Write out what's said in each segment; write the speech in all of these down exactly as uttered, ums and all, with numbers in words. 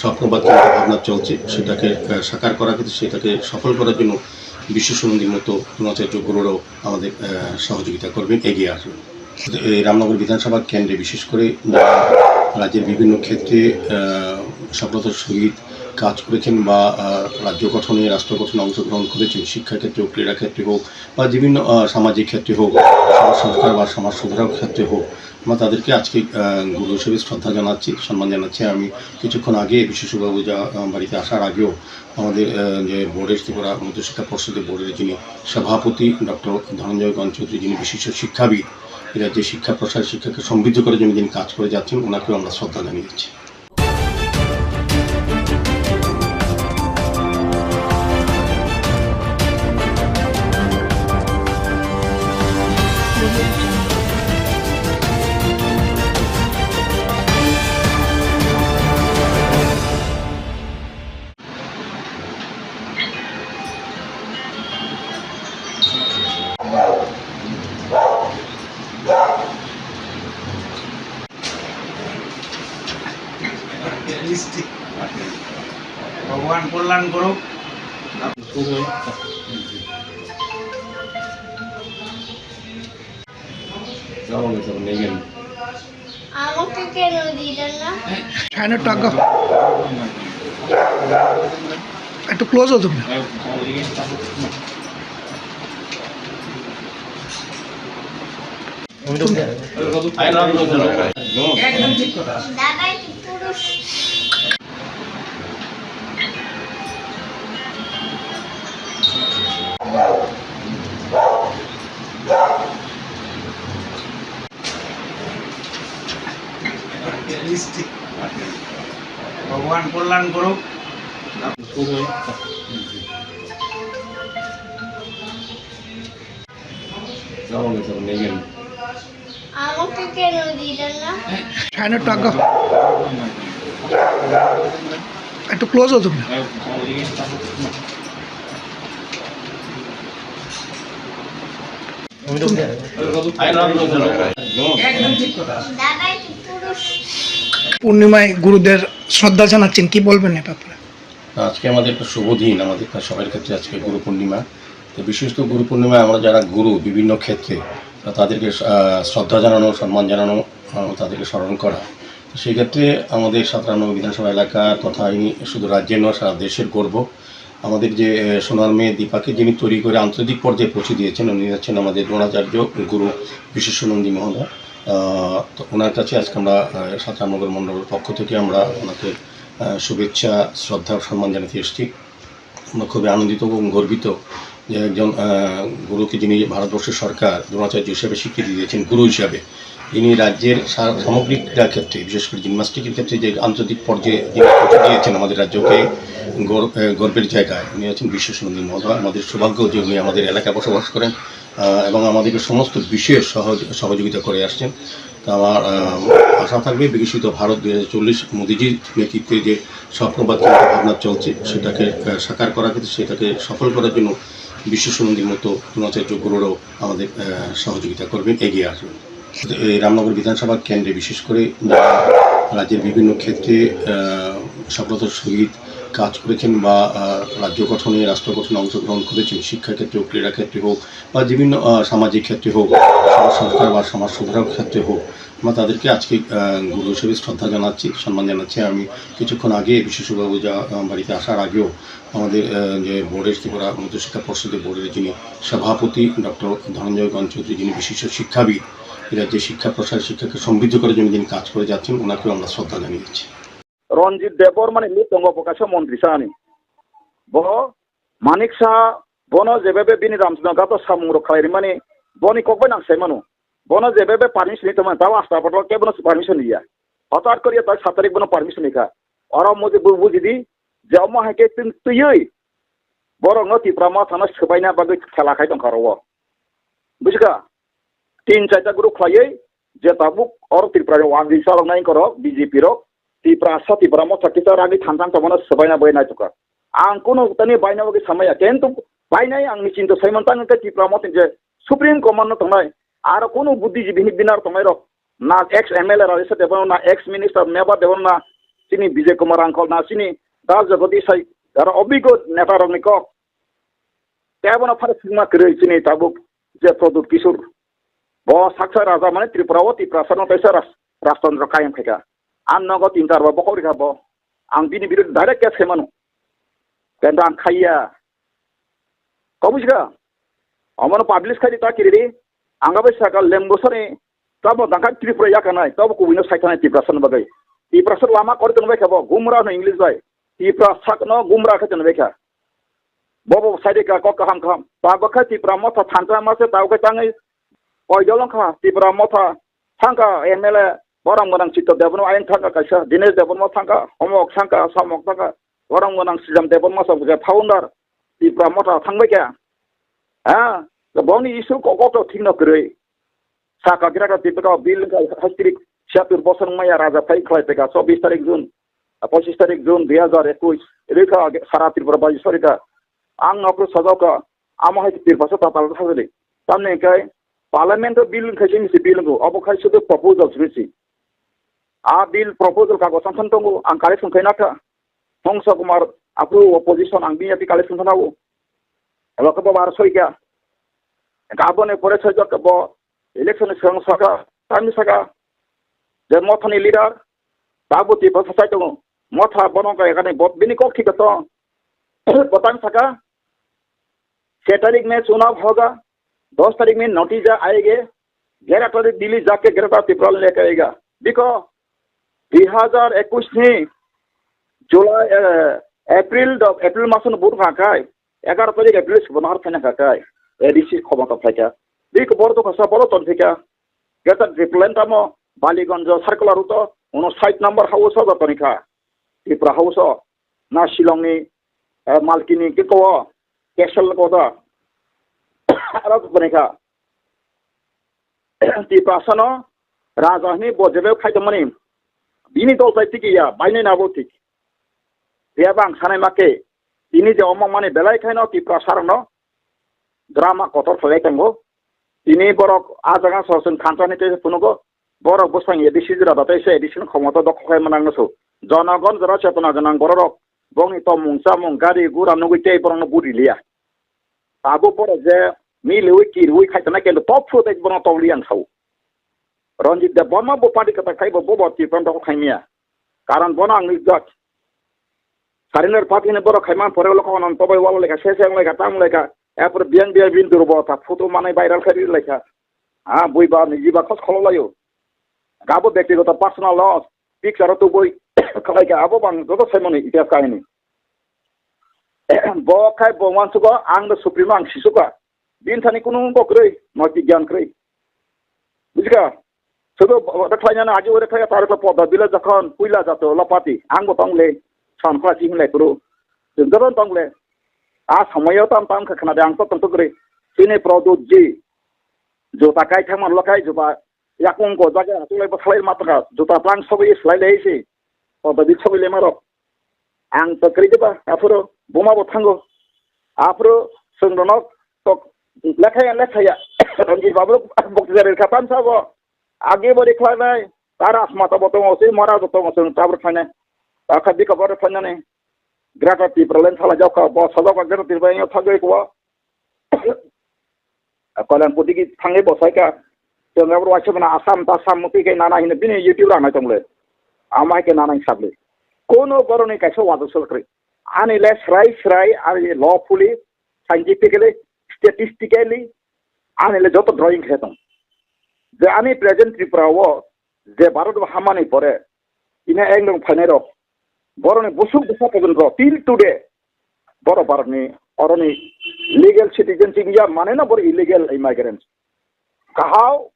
স্বপ্ন বা চিন্তা ভাবনা চলছে, সেটাকে, আহ, সাকার করার ক্ষেত্রে, সেটাকে সফল করার জন্য বিশ্ব সুনন্দীর মতো দ্রোণাচার্য গুরুরাও আমাদের, আহ, সহযোগিতা করবেন, এগিয়ে আসবেন। এই রামনগর বিধানসভা কেন্দ্রে বিশেষ করে যারা রাজ্যের বিভিন্ন ক্ষেত্রে, আহ, সফলতার সহিত কাজ করেছেন বা, আহ, রাজ্য গঠনে, রাষ্ট্র গঠনে অংশগ্রহণ করেছেন, শিক্ষাক্ষেত্রে হোক, ক্রীড়াক্ষেত্রে হোক বা বিভিন্ন, আহ, সামাজিক ক্ষেত্রে হোক, সমাজ সংস্কার বা সমাজ সুধারক ক্ষেত্রে হোক, আমরা তাদেরকে আজকে, আহ, গুরু হিসেবে শ্রদ্ধা জানাচ্ছি, সম্মান জানাচ্ছি। আমি কিছুক্ষণ আগে বিশ্বজিৎবাবু যা, আহ, বাড়িতে আসার আগেও আমাদের, আহ, যে বোর্ডের, ত্রিপুরা মধ্যশিক্ষা পর্ষদের বোর্ডের যিনি সভাপতি ডক্টর ধনঞ্জয় গণ চৌধুরী, যিনি বিশিষ্ট শিক্ষাবিদ, এই রাজ্যে শিক্ষা প্রসার, শিক্ষাকে সমৃদ্ধ করার জন্য যিনি কাজ করে যাচ্ছেন, ওনাকেও আমরা শ্রদ্ধা জানিয়েছি। ভগবান কল্যাণ করুক। আমাকে কেন দিলেন না? ফ্যানের টাকা একটু ক্লোজ হতো না। ভগবান কল্যাণ করুক। আমাকে কেন দিলেন না? ফ্যানের টাকা একটু ক্লোজ হতো না। পূর্ণিমায় গুরুদের শ্রদ্ধা জানাচ্ছেন, কি বলবেন এ ব্যাপারে? আজকে আমাদের একটা শুভ দিন, আমাদের সবার ক্ষেত্রে আজকে গুরু পূর্ণিমা। তো বিশেষত গুরু পূর্ণিমায় আমরা যারা গুরু বিভিন্ন ক্ষেত্রে, তা তাদেরকে, আহ, শ্রদ্ধা জানানো, সম্মান জানানো, আহ, তাদেরকে স্মরণ করা। তো সেই ক্ষেত্রে আমাদের সাত রামনগর বিধানসভা এলাকা তথা ইনি শুধু রাজ্যের নয়, সারা দেশের গর্ব। আমাদের যে, আহ, সোনার মেয়ে দীপাকে যিনি তৈরি করে আন্তর্জাতিক পর্যায়ে পৌঁছে দিয়েছেন, উনি হচ্ছেন আমাদের দ্রোণাচার্য গুরু বিশ্বসুনন্দী মহোদয়। আহ, তো ওনার কাছে আজকে আমরা, আহ, সাত রামনগর মণ্ডলের পক্ষ থেকে আমরা ওনাকে, আহ, শুভেচ্ছা, শ্রদ্ধা ও সম্মান জানাতে এসেছি। আমরা খুবই আনন্দিত এবং গর্বিত যে একজন, আহ, গুরুকে যিনি ভারতবর্ষের সরকার দ্রোণাচার্য হিসেবে স্বীকৃতি দিয়েছেন গুরু হিসাবে। যিনি রাজ্যের সা-, সামগ্রিক ক্রীড়া ক্ষেত্রে, বিশেষ করে জিমন্যাস্টিকের ক্ষেত্রে যে আন্তর্জাতিক পর্যায়ে যিনি পৌঁছে দিয়েছেন আমাদের রাজ্যকে গর-, আহ, গর্বের জায়গায়, উনি আছেন বিশ্বসুনন্দী মহোদয়। আমাদের সৌভাগ্য যে উনি আমাদের এলাকায় বসবাস করেন, আহ, এবং আমাদেরকে সমস্ত বিষয়ে সহজ-, সহযোগিতা করে আসছেন। তো আমার, আহ, আশা থাকবে বিকশিত ভারত দুই হাজার চল্লিশ মোদিজির নেতৃত্বে যে স্বপ্ন বা চিন্তা ভাবনা চলছে, সেটাকে, আহ, সাকার করার ক্ষেত্রে, সেটাকে সফল করার জন্য বিশ্বসুনন্দীর মতো দ্রোণাচার্য গুরুরাও আমাদের, আহ, সহযোগিতা করবেন, এগিয়ে আসবেন। এই রামনগর বিধানসভা কেন্দ্রে বিশেষ করে যারা রাজ্যের বিভিন্ন ক্ষেত্রে, আহ, সফলতার সহিত কাজ করেছেন বা, আহ, রাজ্য গঠনে, রাষ্ট্র গঠনে অংশগ্রহণ করেছেন, শিক্ষাক্ষেত্রে হোক, ক্রীড়াক্ষেত্রে হোক বা বিভিন্ন, আহ, সামাজিক ক্ষেত্রে হোক, সমাজ সংস্কার বা সমাজ সুধারক ক্ষেত্রে হোক, আমরা তাদেরকে আজকে, আহ, গুরু হিসেবে শ্রদ্ধা জানাচ্ছি, সম্মান জানাচ্ছি। আমি কিছুক্ষণ আগে বিশ্বজিৎবাবু যা, আহ, বাড়িতে আসার আগেও আমাদের, আহ, যে বোর্ডের, ত্রিপুরা মধ্যশিক্ষা পর্ষদের বোর্ডের যিনি সভাপতি ডক্টর ধনঞ্জয় গণ চৌধুরী, যিনি বিশিষ্ট শিক্ষাবিদ, এই রাজ্যে শিক্ষা প্রসার, শিক্ষাকে সমৃদ্ধ করার জন্য যিনি কাজ করে যাচ্ছেন, ওনাকেও আমরা শ্রদ্ধা জানিয়েছি। Ranjit Debbarma ni mung tongo, bo kaisa montri sa ani. Bo Manik Saha, bono jebebe bini Ramchandra Ghat o samung rok khlai rimani, boni kok bai nang sai mano. Bono jebebe permission ni tongmani, tabo Astaportal khe bono permission riya. Hotat koriya tai sat tarik bono permission rikha. Oro modi bu-, bujidi je omo hai khe twi-, twiwi borokno Tipra Motha no swbaina bagwi khela khai tongkha oro o. Bujiga? Tin chaita group khlaiwi je tabuk oro Tripura ni wangwi chaloknai wngkha rok B J P rok, Tiprasa, Tipra Motha kisa ragwi thansa wngtongmano swbaina bagwi naitokha. Ang kunu tani baina bagwi samaya, kintu bainai ang ni chinta saimanta hwnkhe Tipra Motha ni je Supreme Command no tongnai, aro kunu buddhijibini binar tongnai rok, na ex M L A Rajesh Debbarma, na ex minister Meba Debbarma, chini Bijay Kumar uncle na, chini Das Jagadish hai, aro obiggo neta rokni kok. Tei abono phare singma kwrwi chini tabuk je Pradyut Kishore. Bo saksa raja mane Tripura o Tiprasa no teisa Ras-, Rajtantro kayam khaika. Ang nogo tin char bar bokhok rikha bo. Ang bini biruddhe direct case khaimano. Tei ang khaiya. Kok bujikha? Omono publish khai di ta kiri di. Ang bai saka lembosani tamo dangkha Tripura yakanai, tamo kubui no saithanai Tiprasa no bagwi. Tiprasa lama kori tong bai kha bo, Gumra no English bai. Tiprasa no Gumra khai tong bai kha. Bobo saide ka kok kaham kaham. Tabuk khe Tipra Motha thansa masa tabuk khe tangwi koidol wngkha Tipra Motha thangkha M L A borok gwnang Chitto Debbarma ayang thangkha kaisa, Dinesh Debbarma thangkha, Homok thangkha, Somok thangkha, borok gwnang Sriram Debbarma sok je founder Tipra Motha thangbai kha. Ha, bongni issue kok kok thikno kwrwi. Saka gira ka Tipra bill wngkha hastrik siyatur bosor wngmaya raja phai khlai peka chobbish tarik June, ah, pochissh tarik June dui hazar ekush rikha sara Tripura baji sorika. Ang nokro sajauka amo hai Tiprasa tatal thajali. Tamni kai parliament o bill wngkha se misi bill wngkha obo khai sudu proposal simi si. A bill proposal kago samsam tongo ang collection khai nakha. Hongsa Kumar apru opposition ang B J P collection khana o. Abo khe bo bar soika. Aboni pore soika bo election ni swrang saka, tami saka, je Mothani leader, tabuk Tiprasa sai tongo. Motha bono kaya kani bot bini kok thik to. Botang saka, छह तारीख में चुनाव होगा, दस तारीख में नतीजा आएंगे, ग्यारह तारीख दिल्ली जाके ग्रेटर तिप्रा लेके आएगा। देखो, dui hazar ekush ni July, eh, April do, April maso no vote kha khai, egaro tarik April se bono har phaina kha khai, A D C khomota phaikha. Biko boro dokha sa boro ton phaikha. Greater Tipraland tamo Baliganj circular uto, uno sait number house o toni kha. Tipra house o, na Shillong ni, eh, Malkini ke ko, Castle ko da. Aro toni kha. Tiprasa no raja hwnwi bo jebe khai tongmani, bini dol tai tiki ya, bainai nabo tik. Phiya ba ang sanai ma khe, tini je omong mani belai khaino Tiprasa rokno drama kotor khlai tongo. Tini borok a jaga so chwng thansa ni tei phunugo, borok bwsang A D C jora da tei se A D C ni khomota dokhol khai manang no so. Jonogon jora chetona gwnang borok rok, bongni tomung chamung gari gura nugwi tei borok no budi liya. Abo borok je miliwi kirwi khai tana kendo top phuru tei borok no tokli ang sao. Ranjit Debbarma bo party kwtal khai bo, bo, bo Tiprasa dokhol khai miya. Karon bono ang nujak. Surrender party ni borok khai man pore ulo kono tobai walo lekha se se lekha tam lekha. Epor biang biang bin durbo ta photo manai viral khai lekha. Ha bui ba ni jiba khos kholo layo. Gabo bektigoto personal loss. Picture o tubui khalai kha abo bang joto saimani itihas kahini. Bo khai bo wansugo ang no supremo ang sisuka. Bini thani kunu bo kwrwi, noitik gyan kwrwi. Bujikha? Sudu bo-, bo-, khlainani agi ore khlai taro khe poda bila jokhon puila jato lapati, ang bo tongle, san khla si hinlai kuru. Jeng joto tongle. A somoyo tam tam khe khna de ang to tong kwrwi. Sini Pradyut ji. Jota kai thang man lo kai jota. Yakung ko jaga tulai bo salai ma taka. Jota plang sobi slai lei si. Poda bil sobi le maro. Ang to kwrwi de ba, aphuru buma bo thango. Aphuru chwng rono tok lekha ya, lekha ya. Ranjit babu bok jare kha tamsa bo. Agi bo ri khlainai. Tara asma to bo tongo, si mara bo tongo, chwng tabur khlainai. Ta kha bika bo ri khlainani. Greater Tipraland sala jokha, bo sajokha Greater Tipraland yo thagwi ko. Kalyan putiki thangwi bo saika. Chwng abro waisa bana Assam ta Assam muti kai nana hino bini YouTube rang nai tongle. Amai ke nana sabli. Kono boroni kaisa wajak sokri. Ani le srai srai, ani lawfully, scientifically, statistically, ani le joto drawing khe tong. Je ani present Tripura o, je Bharat bo hamani pore, ina ekdom phainai rok. Boroni busuk busa pojont rok, till today, borok Bharatni oroni legal citizenship ya, mane no borok illegal immigrants. Kahao,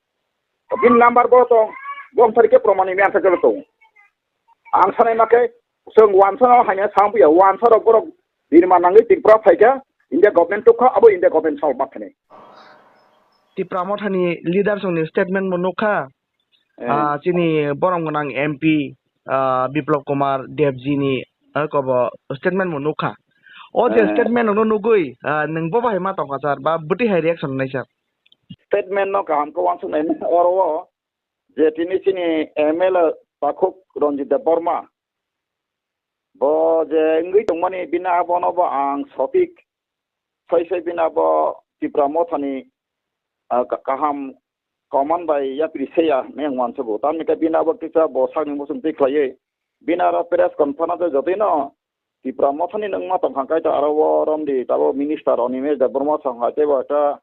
bin number bo tong, bong thari khe proman ni answer jalo tong. Ang sanai ma khe, chwng wansa no haina sang buya, wansa rok borok birma nangwi Tripura phaikha, India government tukha, abo India government sal bakthani. Tipra Mothani leader songni statement bo nukha. Eh. Ah, chini borom gwnang M P, ah, Biplab Kumar Debji ni, ah, kobo statement bo nukha. O je Eh. Statement no nugui, ah, nwng bo bahai ma tongkha sir, ba bwtwi hai reaction nai sir? Statement no kaham khe wansuk nai oro o je tini chini M L A takhuk Ranjit Debbarma Bo je wngwi tongmani bini abono bo ang sotik sai sai bini abo Tipra Mothani, ah, ka-, kaham koman bai yapri seya meng wansugo. Tamni khe bini abo kisa bo sakni muchung twi khlaiwi bini aro press conference jotino Tipra Mothani nungma tongkha kaitor aro o romdi tabo minister Animesh Debbarma song hai teibo ekta,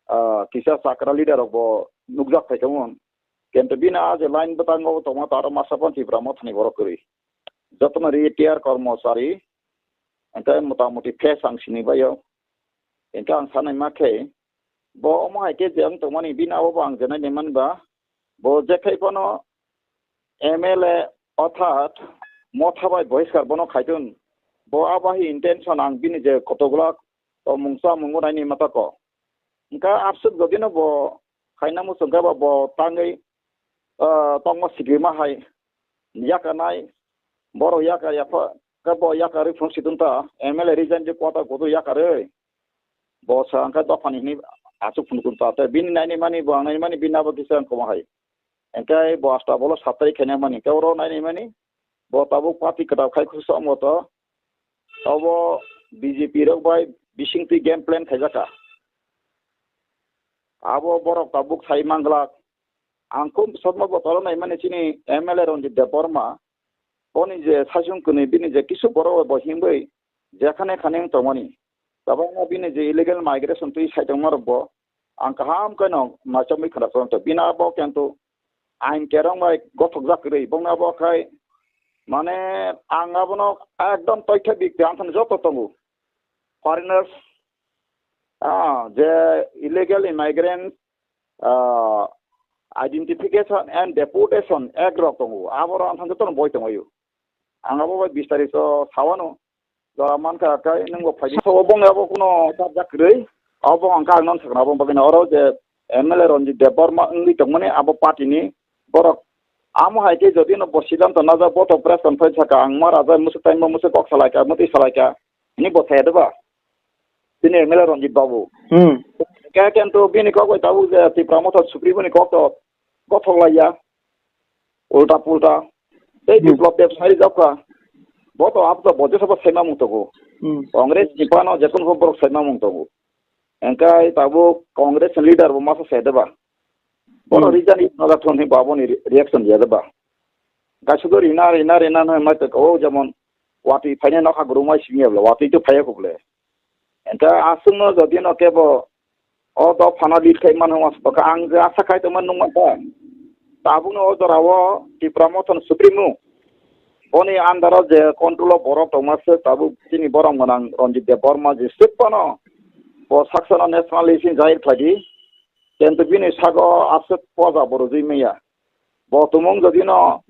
ah, kisa chakra leader rok bo nukjak phai tongmon. Kento bini a je line bwtango tongma taro masa pon Tipra Mothani borok kwrwi. Jotono retire kormochari, hingke motamuti face ang sini baio. Hingke ang sanai ma khe, bo omo hai khe je wng tongmani bini abo bo ang je nai nai mani ba, bo je khai phano M L A othat motha bai bohiskar bono khaitun, bo abo hai intention ang bini je kotogwlak tongmung chamung o naini mata ko. Hingke absuk jodino bo khaina muchung khe ba bo tangwi, ah, tongma sigima hai yakarnai, borok yakar yapha, khe bo yakarwi phunuk sidung ta, M L A resign de kwata kudu yakarwi. Bo sa hingke dophani hini asuk phunuk ta, tei bini naini mani bo ang naini mani bini abo kisa wngkoma hai. Hingke bo asta bolo satari khaina mani, hingke oro naini mani, bo tabuk party kwtal khai khusa wngbo to, obo B J P rok bai bisingtwi game plan khaijak kha. Abo borok tabuk sai manglak. Ang kum sotmo botoro naimani chini M L A Ranjit Debbarma, boni je saichung kwnwi bini je kisu borok bai bo himwi jekhane khane wng tongmani. Kwbangma bini je illegal migration twi sai tongma rok bo ang kaham khe no maichomwi khna chong tong. Bini abo kento ain kerong bai gothokjak kwrwi. Bongni abo khai mane ang abono ekdom toitha bikti ang thani joto tongo. Foreigners, ah, je illegal immigrant, ah, Identification and Deportation Act rok tongo. Abo rok ang thani joto no boi tongo. Ang abo bai bis tarikh o sawano. Jora mankha khe nwng bo phaidi. So, obo wng abo kuno charjak kwrwi. Obo ang kha ang non sakna abo bagwi oro je M L A Ranjit Debbarma wngwi tongmani abo party ni borok. Amo hai khe jodi no bo siddhanto najak bo to press conference saka ang ma raja musuk time bo musuk kok salaika, muti salaika. Hini bo thaya deba. Tini M L A Ranjit Babu. Hmm. Khe kento bini kok bai tabuk je Tipra Motha Supremo ni kok to gothok laiya. Ulta pulta. Tei Hmm. Biplop Deb sai jokha. Bo to abo to bojo sabo saima mung tongo. Hmm. Congress ni phano jekon ko borok saima mung tongo. Engkai tabuk Congress ni leader bo masa sai deba. Bono Hmm. reason is not that only babo ni re-, reaction ya deba. Kaisa do rina, rina, rina no mai to ko jemon watwi phaina nokha guru mai simi ya bla, watwi to phaya ko ble. Engka aswk no jodi no kebo o dophano lead khai mano, baka ang je asa khai tongma nung mankha. Tabukno o jorao Tipra Mothani Supremo boni under o je control o borok tongma se tabuk chini borok gwnang Ranjit Debbarma je swk phano bo saksa no nationalist hin jahir khlai di. Kento bini sago aswk poja bo rwjui manya. Bo tumung jodi no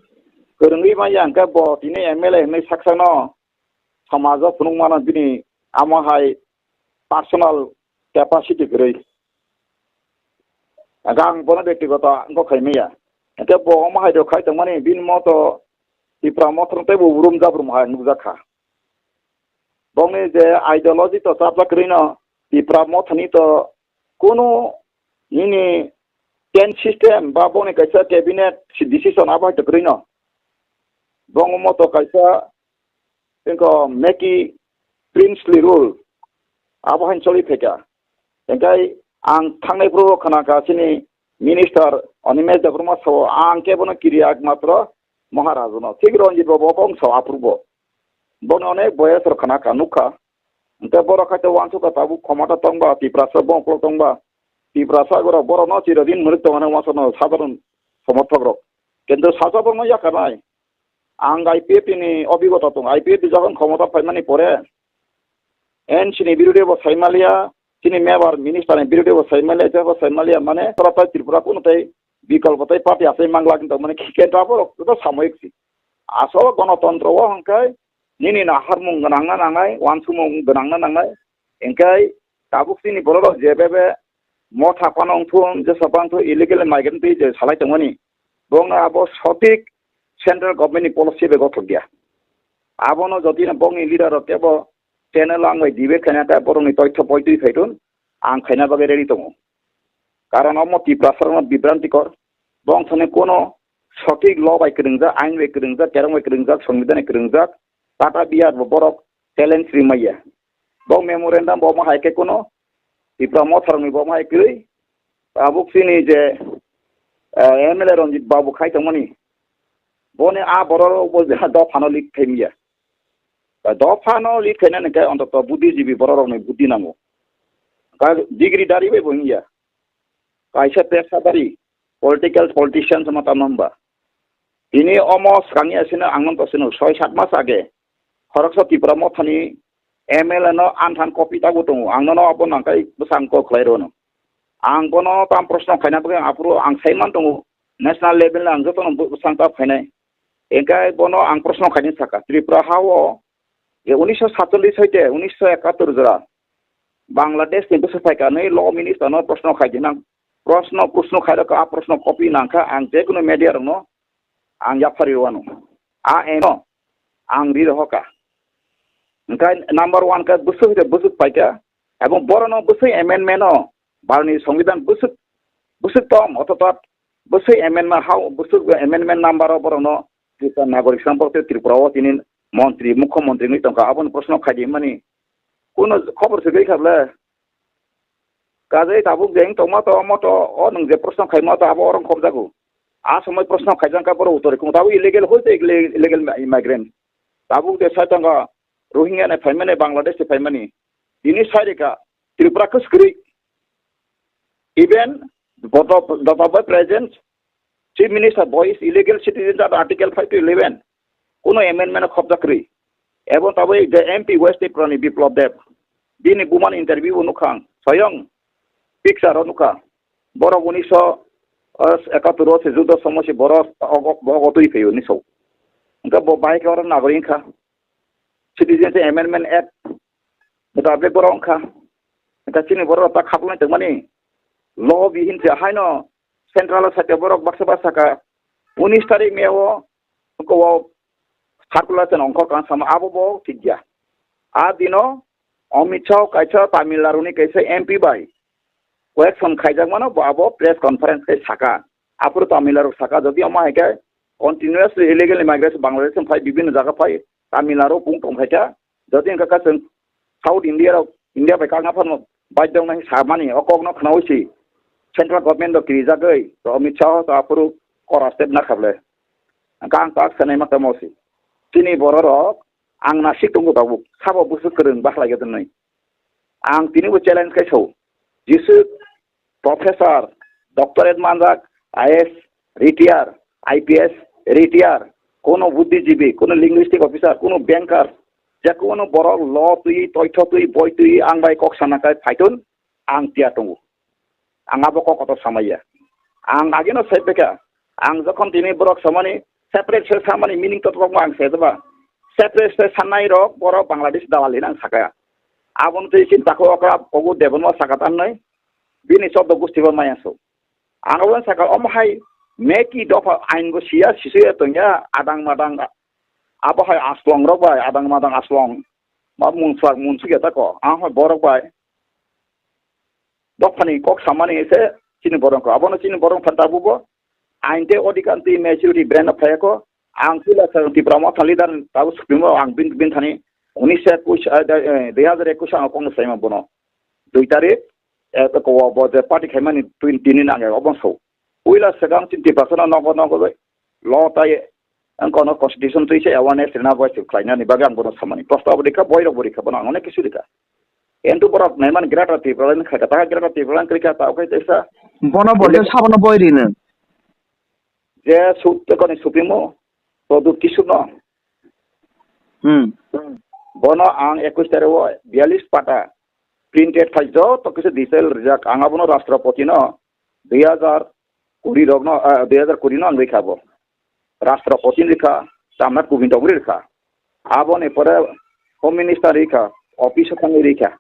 kwrwngwi manya hwnkhe bo tini M L A hinwi saksa no somajo phunuk mano bini amo hai personal capacity kwrwi. Hwnkhe ang bono bektigoto wngkok khai manya. Hwnkhe bo omo hai rok khai tongmani bini moto Tipra Mothani teibo urum jabrum hai nukjak kha. Bongni je ideology to chapla kwrwi no Tipra Mothani to kunu nini ten system ba bongni kaisa cabinet si decision abo hai to kwrwi no. Bong moto kaisa Tengko Meki princely rule abo hain choli phaikha. Tengkai ang thangnai phuru khana kha chini minister Animesh Debbarma sao ang kebono kiriya ekmatro Maharaj no. Thik Ranjit Babu bo wng sao aphuru bo. Bono onek boyes rok khana kha nukha. Hwnkhe borok hai to wansukha tabuk khomota tongba, Tiprasa bongkol tongba. Tiprasa borok borokno chirodin mwrwk tongmani wansukno sadharon somorthok rok. Kintu sajabokno yakarnai. Ang I P F T ni obhigota tongo. I P F T jokhon khomota phaimani pore N C ni birude bo saimaliya, chini member minister ni birude bo saimaliya, jebo saimaliya mane sora tai Tripura kuno tai bikolpo tai party asai mangla kintu mane kintu aborok joto samoyik si. Asol gonotontro o hwnkhe nini naharmung gwnangna nangnai, wansukmung gwnangna nangnai. Hwnkhe tabuk chini bororok jebebe motha phano wngthun, jesa phano wngthun, illegal migrant twi je salai tongmani, bongno abo sotik central government ni policy bai gothok dia. Abono jodi no bongni leader rok kebo channel ang bai debate khaina khe borokni toitho poitwi phaitun, ang khaina bagwi ready tongo. Karon omo Tiprasa rokno bibrantikor, bong thani kono sotik law bai kwrwngjak, ain bai kwrwngjak, kerong bai kwrwngjak, songbidhan bai kwrwngjak, Ata biyar bo borok challenge rimaya. Bo memorandum bo ma hai khe kuno Tipra Motha rokni bo ma hai kwrwi. Tabuk chini je, eh, M L A Ranjit Babu khai tongmani. Boni a borok bo dophano lead khaimya. Dophano lead khainani khe ontoto buddhijibi borok rokni buddhi nango. Ka degree dari bai bo hiya. Kaisa pesadari, political politicians ma tamo hwnba. Tini omo swkangya sino ang nang to sino soi sat mas age. Khoroksa Tipra Mothani M L A no anthan copy tago tongo. Ang nono abo nangkai bwsang kok khlai rwno. Ang bono tam proshno khaina bagwi aphuru ang saiman tongo. National level ang jotono bwsang ta phainai. Engkai bono ang proshno khaini saka. Tripura hao je unisho satchollish hoite unisho ekattor jora Bangladesh ni bwswk phaikha nai law minister no proshno khai dinang. Proshno, proshno khai rokha, a proshno copy nangkha, ang jekunu media rokno ang yaphari rwano. A eno ang ri rohokha. Engkai number one kha bwswk hoite bwswk paikha, ebong borokno bwswk amendment no barni songbidan bwswk, bwswk tom othotot bwswk amendment hao bwswk amendment number o borokno Tripura nagorik samporke Tripura o tini montri, mukhyamantri wngwi tongkha, aboni proshno khai di hwnmani kuno khobor se gwi kha ble. Kajai tabuk je wng tongma to, omo to, o nwng je proshno khaima to, abo oro wng khobjago. A somoi proshno khaijak kha borok uttor rikung, tabuk illegal hoi to ille-, illegal migrant. Tabuk je sai tongo Rohingya ni phaimani, Bangladesh ni phaimani. Tini sai rikha Tripura kwskwrwi. Even boto, dota bai present Chief Minister bo is illegal citizen under Article five to eleven. Kuno amendment khobjakrwi. Ebong tabuk je M P West Tripura ni Biplab Deb. Bini bumani interview bo nukhang. Soyong picture o nukha. Borok unisho ekattor o se judo somosi borok ogo, ogo twi phaio ni so. Engka bo bahai khe oro nagori wngkha. Citizenship Amendment Act. Tabuk borok wngkha. Engka chini borok ta khaplai tongmani. Law bihin se haino central o sakya borok baksa baksa kha. Unis tarik May o, ko circular se ongkhor kan sama abo bo thik ya. A dino Amit Shah kaisa Tamil Nadu ni kaisa M P bai koyek som khaijak mano bo abo press conference kai saka. Aphuru Tamil Nadu saka jodi omo hai khe continuously illegal migrants Bangladesh phai bibhinno jaga phai Tamil Nadu bung tong khaita. Jodi wngkha kha chwng South India rok, India bai kagna phano baidhyo wngnai samani, o kokno khnaui si central government rok kirijagwi, to Amit Shah to aphuru kora step na khable. Ang kang tak sanai ma tamo si. Chini borok rok ang nasik tongo tabuk, sabo bwswk kwrwng bakhlai gadon nai. Ang tini bo challenge khai sao. Jisuk Professor, doctorate manjak, I A S retire, I P S retire, kono buddhijibi, kono linguistic officer, kono banker, je kono borok law twi, toitho twi, boi twi, ang bai kok sana kai phaitun, ang tiya tongo. Ang abo kok kotor samaya. Ang ageno sai pekha, ang jokhon tini borok samani, separate se samani meaning to ang sai ba. Separate se sanai rok borok Bangladesh dalal hinang sakaya. Aboni twi chinta kho okra kogu Debonma saka tan nai. Bini chobdo gusti bo maya so. Ang abo saka omo hai meki dopha ain bo siya sisuya tongya adang madang abo hai aslong rok bai adang madang aslong ma munswak munsuk ya tako ang hai borok bai dophani kok samani se chini borok ko abono chini borok phan tabu bo ain te odikanti maturity brand of phayako ang pila sa Tipra Motha leader tabu supremo ang bin bin thani unis ekus dui hajar ekus ang kong saima bono dui tarik, eh, ko bo je party khaimani twi tini nange obo so. Puila swkang chinti basana nogo nogo bai lo tai ang kono constitution twi se awareness rina bai se khlainani bagwi ang bono samani. Prosta bo rikha, boy rok bo rikha, bono ang onek kisu rikha. Entu borok naiman Greater Tipraland khaika, ta Greater Tipraland krika ta okai tesa. Bono bo je sabono boy rino. Je sut te koni supimo, Pradyut Kishore no. Hmm. Bono ang ekus tarik o biyalis pata printed khai joto kisa detail rijak. Ang abono Rashtrapati no dui hajar kuri rok no, ah, dui hajar kuri no ang rikha bo. Rashtrapati ni rikha, Ramnath Kovind rok rikha. Aboni pore Home Minister rikha, office o thangwi rikha.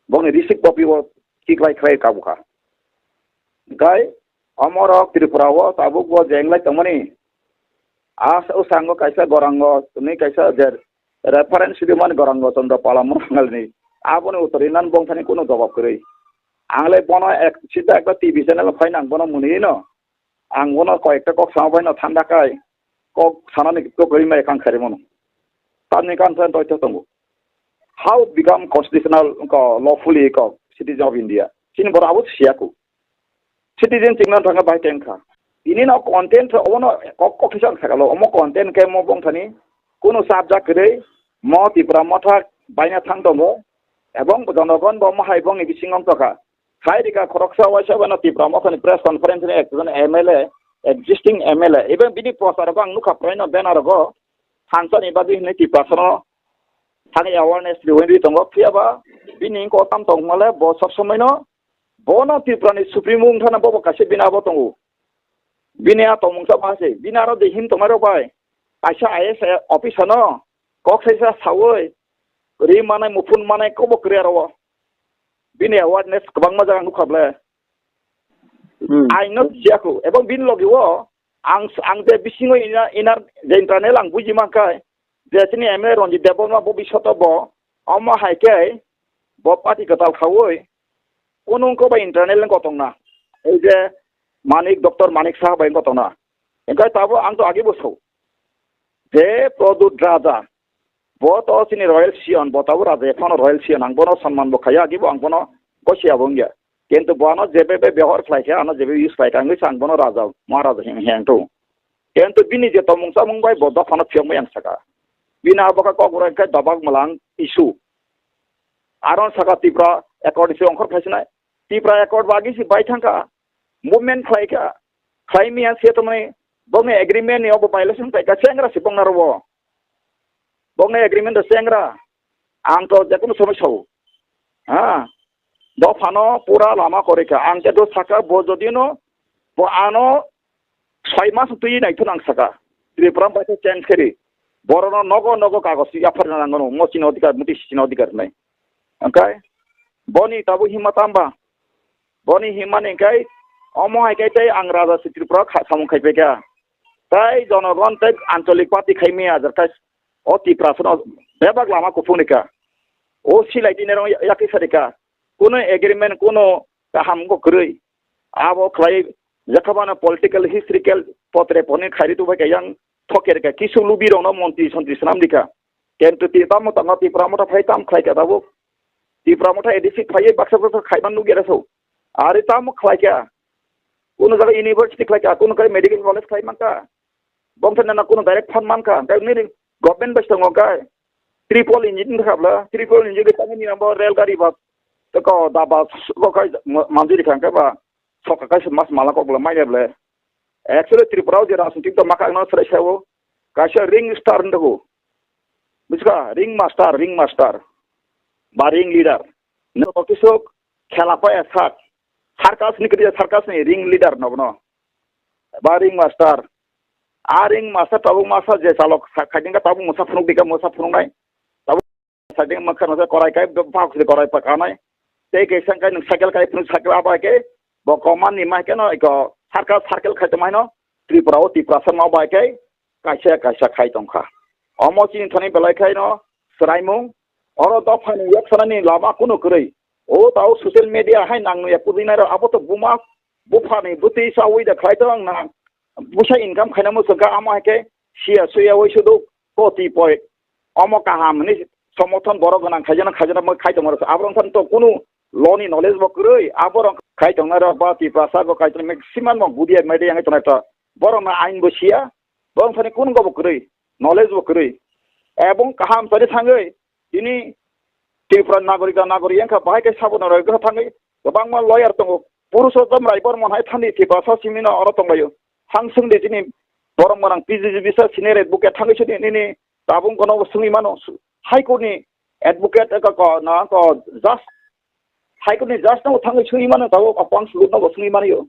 Bokni receipt copy bo khiklai khlai kabukha. Gai omorok Tripura o tabuk bo jenglai tongmani. A, o sango kaisa gorango, tini kaisa je reference rimani gorango Chandra Pala Murangel ni. Aboni uttori nan bongthani kuno jawab kwrwi. Ang le bono ek, sida ekta T V channel phai nang bono mwnwi no. Ang bono koi ekta kok sama bai no thanda kai. Kok sana ni kok ri mai kang khari mono. Tamni kan san toito tongo. How become constitutional ko lawfully ko citizen of India? Chini boro abo siyaku. Citizen chingna thangkha bai tengkha. Ini no content obono kok kok kisa sakalo omo content ke mo bongthani kuno subject kwrwi mo Tipra motha baina thang tongo. Ebong jonogon bo mo hai bongni bisingo tokha. Khai rika khoroksa waisa bano Tipra mokhani press conference ni ekjon M L A, existing M L A. Even bini poster ko ang nukha prai no banner go. Thansani bagwi hwnwi Tiprasano thangwi awareness riwi tongo. Phiyaba bini kotam tongmale bo sob somoi no bono Tripura ni Supreme wng thana bobo kaisa bini abo tongo. Bini a tongmung sa ba se bini aro de him tongmai rok bai kaisa I A S officer no kok saisa sawi ri manai muphun manai kobo kwrwi aro o. Bini awareness kwbangma jaga nukha ble. Hmm. Aino siyaku ebong bini logi o ang ang je bisingo ina inar je internal ang buji mankai je chini M L A Ranjit Debbarma bo bisoto bo omo hai khe bo party kwtal khawi kunung ko ba internal ni kotong na ei je Manik Doctor Manik Saha bai kotong na engkai tabo ang to agi bo sao je Pradyut Raja bo to chini royal siyong bo tabo raja phano royal siyong ang bono sanman bo khaya agi bo ang bono gosi abo wngya. Kintu bo ano jebe be behor khlai khe, ano jebe use khlai khe, ang wi sa ang bono raja, maharaja hing hing tong. Kintu bini je tomung chamung bai bo dophano phiyokmai ang saka. Bini abo khe kok rai khe dobak mwlang issue. Aro saka Tipra Accord issue ongkhor khai sinai. Tipra Accord bagi si bai thangkha. Movement khlai kha. Khlai miya se to mani bongni agreement ni obo violation khlai kha chengra si bongna robo. Bongni agreement da chengra. Ang to jekunu somoi sao. Ha? Dophano pura lama korikha. Ang khe do saka bo jodino bo ano soi mas twi naithun ang saka. Tripura bai khe change kheri. Borono nogo nogo kagos yapharna nangono. Mo chini odhikar, muti chini odhikar hinai. Angkai boni tabo himma tamba. Boni himmani angkai omo hai khe tei ang raja si Tripura kha samung khai pekha. Tai jonogon tei ancholik party khai miya ajar khai o Tiprasano bebak lama kuphung rikha. O silai tini rong yakisa rikha. Kuno agreement kuno kaham go kwrwi. Abo khlai jakhabana political historical potre poni khairi tu bai kayang thoker ka kisu lubi rong no montri sontri swnam rikha. Kintu ti tamo tamo Tipra motha phai tam khlai ka tabuk. Tipra motha A D C phai baksa baksa khaiman nugya raso. Ari tamo khlai ka. Kuno jaga university khlai ka, kuno kai medical college khlai man ka. Bongthani na kuno direct fund man ka. Kai nini government bai tongo kai. Triple engine khabla, triple engine ke tangni ambo rail gari ba. Teko daba ko kai manjuri khang ka ba. Soka kai mas mala kok la mai le. Actually Tripura o je rajnitik to maka no srai sao. Kaisa ring star ndo. Buska ring master, ring master. Ba ring leader. No kisok khela pa ya sak. Circus ni kri circus ni ring leader no no. Ba ring master. A ring master tabuk master je chalok khaiding ka tabuk musa phunuk dika musa phunuk nai. Tabuk khaiding makha no korai kai bak korai pa kanai. Tei kaisa kai nung cycle kai phunuk cycle abai kai. Bo koman ni mai keno iko circle circle khai tongmai no. Tripura o Tiprasa ma bai kai. Kaisa kaisa khai tongkha. Omo chini thani belai khai no. Swraimung. Oro dophani yaksana ni lama kuno kwrwi. O tao social media hai nang ya kudinai ro abo to buma buphani bwtwi chawi da khlai tong na. Busa income khaina muchung kha amo hai khe siya suya oi sudu koti poi. Omo kaham hwnwi somothon borok gwnang khaijana khaijana mo khai tongma rok. Aborok wngkha to kunu law ni knowledge bo kwrwi. Aborok khai tongna rok ba Tiprasa bo khai tong maximum mo gudia media yang tongnai to. Borok no ain bo siya. Borok thani kunu go bo kwrwi. Knowledge bo kwrwi. Ebong kaham sari thangwi tini Tripura nagorik da nagorik wngkha bahai khe sabo nagorik da thangwi kwbangma lawyer tongo. Purushottom Rai Bormon hai thani Tiprasa simino oro tonglaio. Thang swngdi chini borok mwnang P G G bisa senior advocate thangwi sini nini tabung kono swngwi mano. High Court ni advocate ka ko na ko judge High Court ni judge no thangwi swngwi mano tabuk apang sulu no swngwi mano.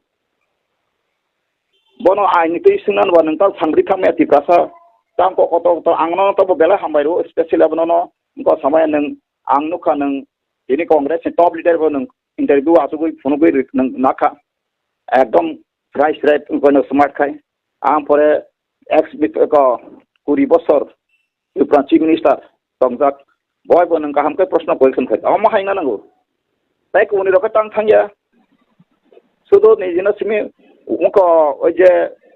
Bono aini twi swngna ba nwng tal sangri thangmaya Tiprasa. Tang ko kotor kotor ang no tabo belai hambai ro special abono no ko samaya nwng ang nukha nwng tini Congress ni top leader bo nwng interview asugwi phunugwi nwng nakha. Ekdom rice red wngkha no smart khai. Ang pore ex ko kuri bosor Tripura Chief Minister tongjak. Boi bo nwng kaham khe proshno question khai. Omo hai na nango. Tai kubuni rok khe tang thangya. Sudo nijino simi wngkha oi je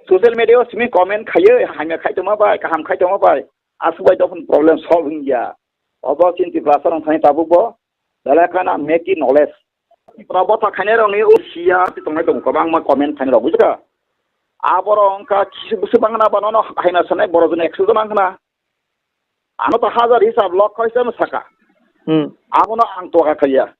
social media o simi comment khaiyo hamya khai tongma bai kaham khai tongma bai. Aswk bai dophani problem solve wngya. Obo chini Tiprasa rok thani tabuk bo belai khana make it knowledge. Tipra botha khainai rokni o siya ti tongnai tongo kwbangma comment khainai rok, bujikha? Aborok wngkha kisu busu bangna banono haina sanai borok jona ekso jona wngkhana. Ano to hajar hisab lokho hisab saka. Hmm. Abono ang toka khaiya.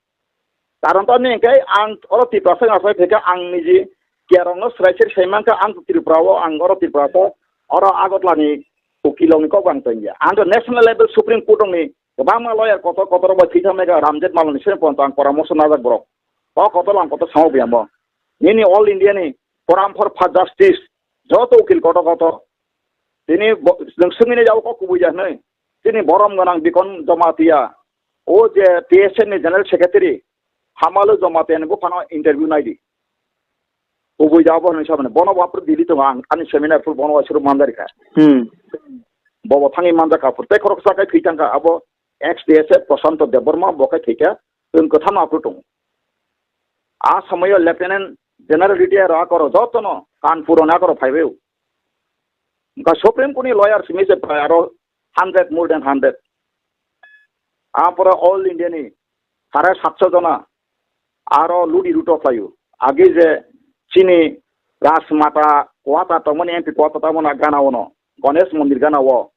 Karon tamni hwnkhe ang oro Tiprasa wngna sai phaikha, ang niji kerongno swrai swrai sai mankha, ang Tripura o, ang oro Tripura o, oro Agartala ni ukilongni kok bang tongya. Ang to national level Supreme Court ni kwbangma lawyer kotor kotor bai thwitham naikha, Ramjet Malani sini ponto ang poramorsho najak borok. O kotor ang kotor samo biyamo. Nini all India ni Forum for Justice, joto ukil kotor kotor. Tini bo-, nwng swngwi nai jabo kok kubui ya hwnwi. Tini borom gwnang Bikon Jamatia, o je T S F ni General Secretary, Hamalu Jamatia ni buphano interview naidi. Kubui jabo hwnwi sabani. Bono bo aphuru Delhi tongo ang, ani seminar phuru bono waisuru manjari kha. Hmm. Bobo thangwi manjak aphuru. Tei khoroksa khe thwi thangkha abo ex T S F Prashanto Debbarma, bo khe thwikha, chwng kwtham aphuru tongo. A somoyo Lieutenant General retire rok akoro jotono Kanpur ni akoro phaibaio. Wngkha Supreme Court ni lawyer simi se prai aro hundred, more than hundred. Apore all India ni sare satso jona aro ludi ruto khlaio. Age je chini Rajmata Kwata tongmani M P Kwata tamo na gana ono, Ganesh Mandir gana o.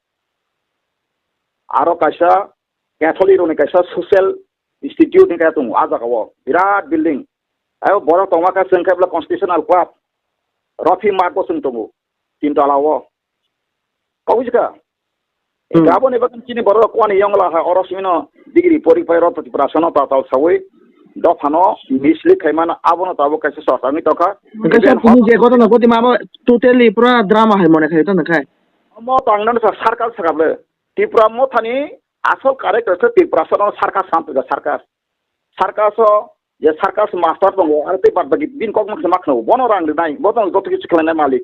Aro kaisa Catholic rokni kaisa social institute ni kaya tongo, a jaga o birat building. Ayo borok tongma kha chwng khe bwla Constitutional Club, Rofi Mart bo chwng tongo, tin tala o. Kok bujikha? Hmm. Abo ni bagwi chini borok rok kwani yongla ha, oro simi no degree pori pai rok Tripura sono tatal sawi dophano mislik khaimano, abono tabuk kaisa sorkar ni tokha. Hwnkhe sir, even tini je ghotona ghotima abo totally pura drama hai mone khai tong khai. Omo tang nang sa circus sakable. Tripura mothani asol character se Tripura sono circus sam circus. Circus o je circus master tongo, aro tei bad baki bini kok mokhe ma khno, bono rang rinai, bo tong joto kichu khlainai malik.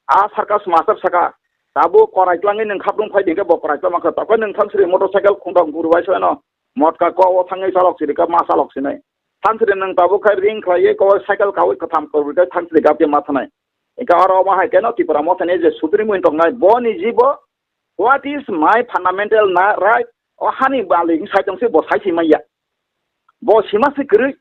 A circus master saka, tabuk korai tlangwi nwng khapdung phai dingkhe bo korai tlang mankha, tokhe nwng thansri motorcycle khungthang guru bai soino, motka ko o thangwi chalok sirika ma chalok sinai. Thansri nwng tabuk khai ring khlaiwi ko cycle kawi kwtham kwrwi khai thansri gapya ma thanai. Eka oro omo hai keno Tripura mothani je sudri mui tongnai, boni jibo what is my fundamental na-, right? O hani bali wng sai tong se bo sai si maya. Bo sima se kwrwi.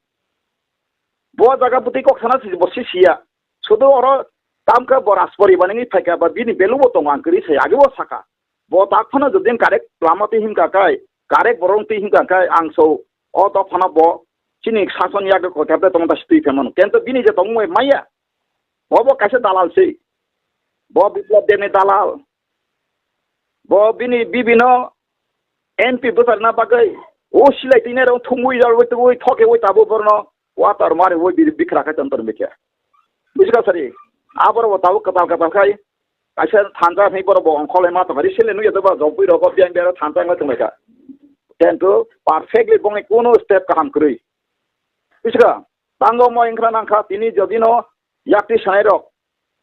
Bo jaga bwtwi kok sana se bo si siya. Sudu oro tamkha bo Raspori baningwi phaikha ba bini belu bo tongo ang kwrwi sai age bo saka. Bo tak phano jodin karek lama twi himkha kai, karek borok twi himkha kai ang so o dophano bo chini sason yagwi kothai tongma ta si twi phaimano. Kento bini je tongmung maya. Bo bo kaisa dalal se. Bo Biplab Debni dalal. Bo bini bibino M P bwcharna bagwi o silai tini rok thumwi rok twi thokwi tabuk borno water mari wi biri bikra kha tontor mikya. Bujikha sari. Aboro bo tabuk kwtal kwtal khai kaisa thansa hwnwi borok bo ongkholai ma tongkha. Recently nukya doba jopui rok biang biang thansa wngwi tonglaikha. Kintu perfectly bongni kuno step kaham kwrwi. Bujikha. Tango mo wngkha nangkha tini jodino yakti sanai rok,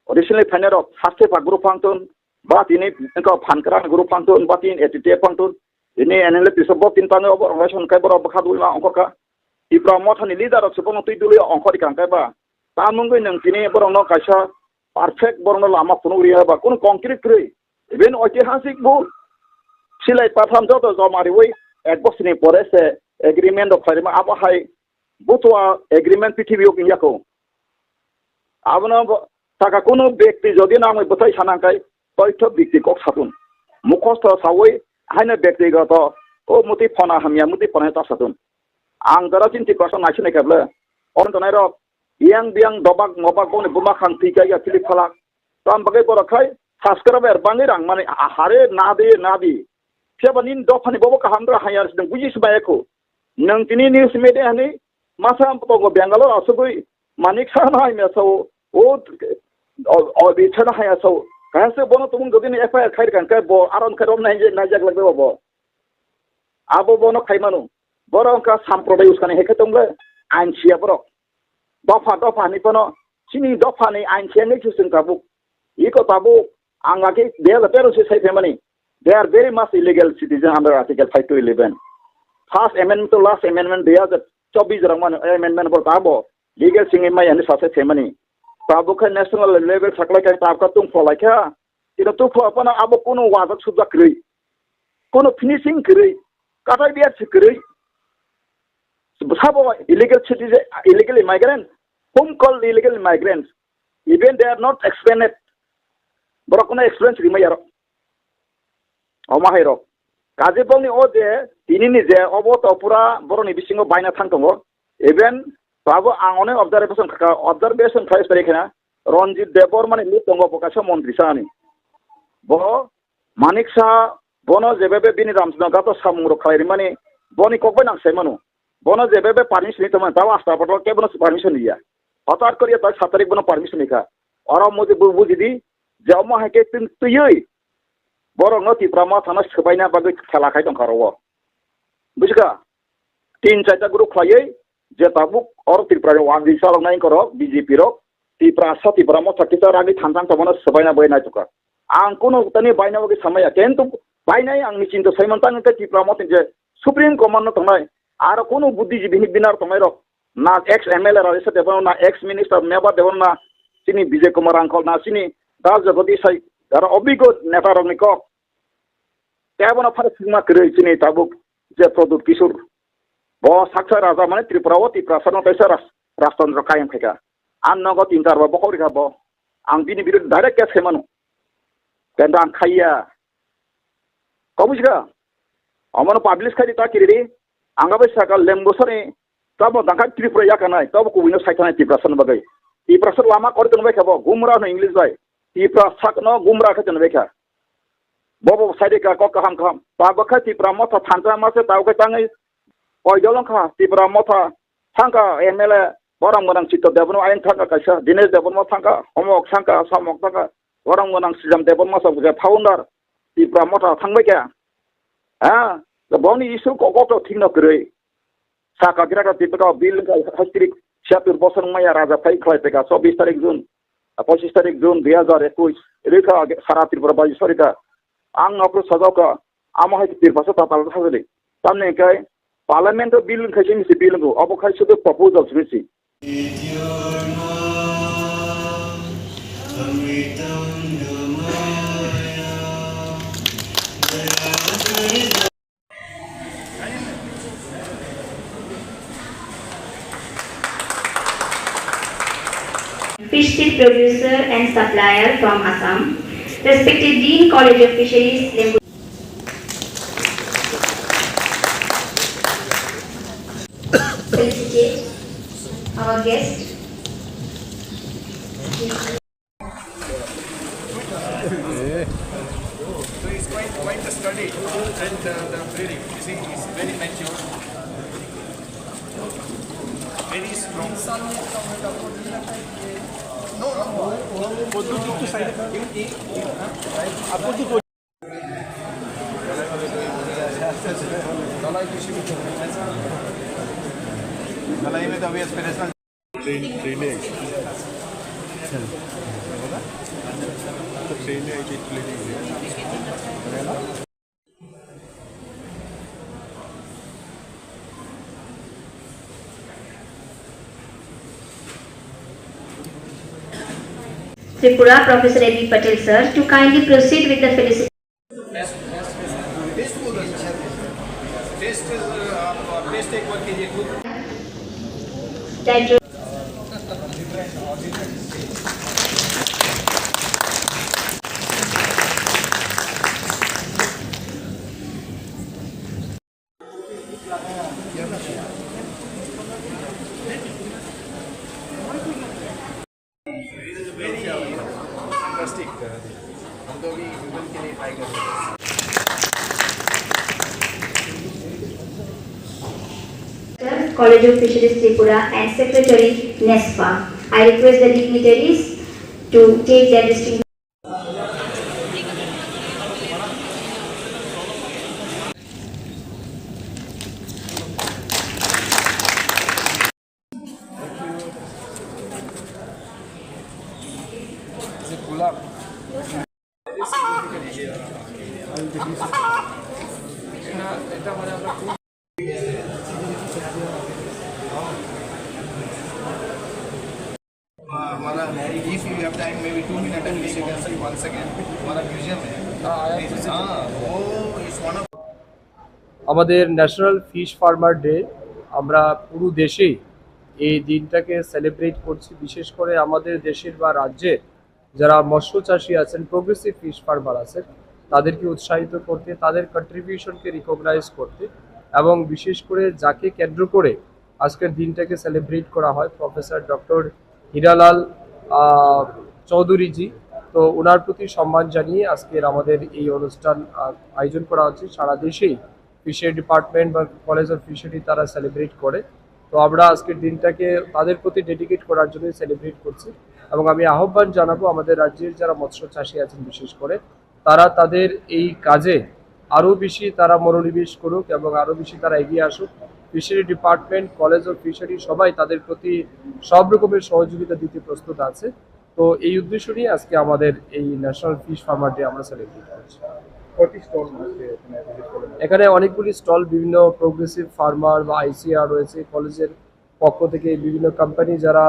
recently phainai rok, saste pa group phang tun, ba tini wngkha phan kwrang group phang tun, ba tini A T T F phang tun, tini N L F tisa bo tin tango bo rong raison kai borok bwkha dulma ongkhor kha. Tipra mothani leader rok se bono twi dului ongkhor kha kai ba. Tamungwi nwng tini borok no kaisa perfect borok no lama phunuk ri ba, kunu concrete kwrwi. Even oitihasik bo silai patham joto joma riwi ek bosor ni pore se agreement rok khlairima abo hai Butua agreement P T B o wngya kho. Abono bo, saka kunu bekti jodi nangwi bwthai sanang kai, toitho bekti kok satun. Mukhosto sawi, haino bektigoto, o muti phona hamya, muti phona ta satun. Ang dara chinti kosa naisini kable. On tonai rok, yang biang dobak mobak boni buma khang twi kai ya philip phalak. Tam bagwi borok khai subscriber bangwi rang mani a-, hare nadi nadi. Phiya ba nini dophani bobo kaham dra hanya se nwng buji se bai kho. Nwng tini news media ni masa tongo Bangalore asugwi manik sa no hai mesa o, o, o, o bi sa no hai asa o. Kaham se bono tumung dodi ni F I R khai kan kai bo aron khai rom nai je nai jak lagbe bo. Abo bono khai manu. Borok wngkha samprodai uskani hai khe tongle ain siya borok. Dopha dopha ni bono chini dopha ni ain siya ngi chusung tabuk. Iko tabuk ang ake dui hajar tero se sai phaimani. They are very much illegal citizen under Article five to eleven. First amendment to last amendment dui hajar chobbish rok mani amendment bo tabo legal singwi maya ni sa sai phaimani. Tabuk khe national level saklai khe tabka tung pholai kha. Tino tu pho apana abo kuno wajak subjak kwrwi. Kono finishing kwrwi, katai biya se kwrwi. Sabo illegal citizen, illegal immigrant, whom called illegal immigrants? Even they are not explained. Borok kono explain simi yarok. Omo hai rok. Kaje bongni o je, tini ni je, obo to pura borok ni bisingo baina thang tongo. Even babo ang onek observation khaka, observation khai sari khena, Ranjit Debbarma ni tongo bo kaisa montri sani. Bo Manik Saha, bono jebebe bini Ramchandra gato samung rok khlai rimani, boni kok bai nang sai mano. Bono jebebe permission ni tongmani, tabo hasta patro kebo no permission riya. Hotat koriya tak sat tarik bono permission rikha. Oro modi bu-, buji di, je omo hai khe twi-, twiwi borok no Tipra Motha no swbaina bagwi khela khai tongkha oro. Bujikha? Tin chaita group khlaiwi je tabuk oro Tripura ni wangwi chaloknai korok B J P rok Tiprasa Tipra Motha kisa ragwi thansa wngtongmano swbaina bagwi naitokha. Ang kunu tani baina bagwi samaya, kintu bainai ang ni chinta saiman tang khe Tipra Motha ni je Supreme Command no tongnai, aro kunu buddhijibini binar tongnai rok, na ex M L A Rajeshwar Debbarma, na ex minister Meba Debbarma, na chini Bijay Kumar Rangkhol, na chini Das Jagadish sai, aro obiggo neta rokni kok. Tei abono phano thwngma kwrwi chini tabuk je Pradyut Kishore. Bo saksa raja mane Tripura o Tiprasa no kaisa ras-, rajtantro kayam khaikha. Ang nogo tin char bar bokhok rikha bo. Ang bini biruddhe direct case khaimano. Kintu ang khaiya. Kok bujiga? Omono publish khai di ta kiri di. Ang bai saka lembosani tamo dangkha Tripura yakanai, tamo kubui no saithanai Tiprasa no bagwi. Tiprasa lama kori tongbai kha bo, gumra no English bai. Tiprasa no gumra khai tongbai kha. Bobo saide ka kok kaham kaham. Tabuk khe Tipra Motha thansa ma se tabuk khe tangwi koidol wngkha Tipra Motha thangkha M L A borok gwnang Chitto Debbarma ayang thangkha kaisa, Dinesh Debbarma thangkha, Homok thangkha, Somok thangkha, borok gwnang Sriram Debbarma sa founder Tipra Motha thangbai kha. Ha, boni issue kok kok thik no kwrwi. Saka gira ka tipika bill ka hastrik siatur bosong maya raja phai khlai peka chobbish tarik June, pochis tarik June dui hazar ekush. Rikha sara Tripura bai sorika. Ang nokro sajauka amo hai Tripura sa tatal sajali. Tamni kai parliament o bill khai sini si bill go. Abo khai sudu proposal sini si. Fish feed producer and supplier from Assam, respected Dean College of Fisheries, Lembu. Felicitate our guest. So it's quite, quite a study and, uh, the breeding, you see, it's very mature, very strong. No, no. Train, train-এ আইছি। Train-এ আইছি, train-এ। Tripura, Professor A B Patel sir, to kindly proceed with the felicitation. Taste, taste, taste, taste, uh, taste एक बार कीजिए खुद। It is very fantastic. हम तो अभी Google के लिए ट्राई कर रहे हैं। College of Fisheries Tripura and Secretary NESFA. I request the dignitaries to take their distinct हमारा, if you have time, maybe two minute at least you can see once again. हमारा म्यूजियम है। हाँ, वो इस वन ऑफ আমাদের national fish farmer day, আমরা পুরো দেশেই এই দিনটাকে সেলিব্রেট করছি। বিশেষ করে আমাদের দেশের বা রাজ্যের যারা মৎস্য চাষী আছেন, প্রোগ্রেসিভ ফিশ ফার্মার আছেন, তাদেরকে উৎসাহিত করতে, তাদের কন্ট্রিবিউশনকে রিকগনাইজ করতে, এবং বিশেষ করে যাকে কেন্দ্র করে আজকের দিনটাকে সেলিব্রেট করা হয়, প্রফেসর ডক্টর হীরালাল আহ, চৌধুরীজি। তো ওনার প্রতি সম্মান জানিয়ে আজকের আমাদের এই অনুষ্ঠান আহ, আয়োজন করা হচ্ছে। সারা দেশেই ফিশারি ডিপার্টমেন্ট বা কলেজ অফ ফিশারি তারা সেলিব্রেট করে। তো আমরা আজকের দিনটাকে তাদের প্রতি ডেডিকেট করার জন্যই সেলিব্রেট করছি। এবং আমি আহ্বান জানাবো আমাদের রাজ্যের যারা মৎস্য চাষী আছেন বিশেষ করে, তারা তাদের এই কাজে আরও বেশি তারা মনোনিবেশ করুক এবং আরও বেশি তারা এগিয়ে আসুক। Fishery department, college of fishery সবাই তাদের প্রতি সব রকমের সহযোগিতা দিতে প্রস্তুত আছে। তো এই উদ্দেশ্য নিয়ে আজকে আমাদের এই ন্যাশনাল ফিশ ফার্মার ডে আমরা সেলিব্রেট করছি। কয়টি স্টল আজকে এখানে ভিজিট করলেন? এখানে অনেকগুলি স্টল, বিভিন্ন প্রোগ্রেসিভ ফার্মার বা আইসিআর রয়েছে, কলেজের পক্ষ থেকে বিভিন্ন কোম্পানি যারা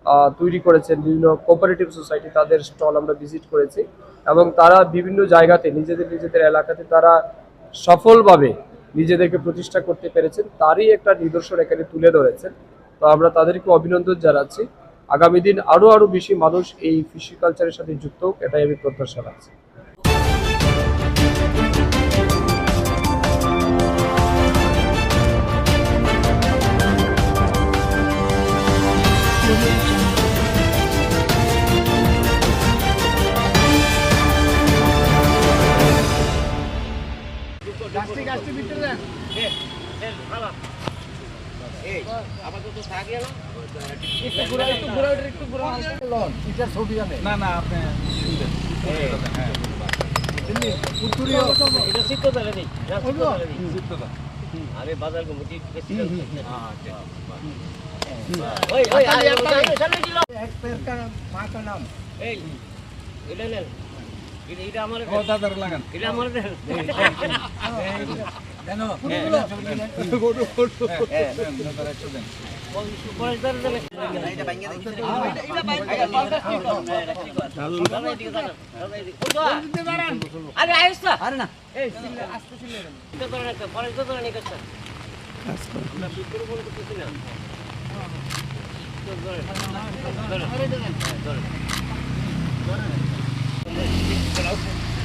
আহ, তৈরি করেছেন, বিভিন্ন কোঅপারেটিভ সোসাইটি, তাদের স্টল আমরা ভিজিট করেছি। এবং তারা বিভিন্ন জায়গাতে নিজেদের নিজেদের এলাকাতে তারা সফলভাবে নিজেদেরকে প্রতিষ্ঠা করতে পেরেছেন, তারই একটা নিদর্শন এখানে তুলে ধরেছেন। তো আমরা তাদেরকে অভিনন্দন জানাচ্ছি। আগামী দিন আরও আরও বেশি মানুষ এই ফিশি কালচারের সাথে যুক্ত হোক, এটাই আমি প্রত্যাশা রাখছি। এই, আপাতত চা গেল। একটু ঘুরা, একটু ঘুরা, একটু ঘুরা। না, না, আপনি এই, হ্যাঁ। এটা সিদ্ধ তালে নেই। না, সিদ্ধ তালে নেই। সিদ্ধ তালে। আমি বাজার কমিটি প্রেসিডেন্ট। হুম, হুম, হুম। হ্যাঁ, আচ্ছা। ওই, ওই, আরে, আরে, আরে, সামনে ছিল। এক পেয়ার কা মা কা নাম। এই, এটা নেন। এটা, এটা আমার ও, দাদার লাগান। এটা আমার দেন। এই, এই, এই। জানো? হ্যাঁ। Photo, photo. হ্যাঁ, হ্যাঁ, দাদার একশো দেন। পরেশ দার দেন। এটা ভাঙিয়ে দেন। এটা, এটা ভাঙিয়ে দেন। দাদা, এদিকে দাঁড়ান। দাদা, এদিকে। আরে, আয়ুষ দা। আরে না। এই, সিল-, আস্তে সিল-, সিদ্ধ করেন একটা, পরে তো করেন এই কাজটা। আমরা বিক্রি করে করতেছি না। তো ধরেন, ধরেন, ধরেন।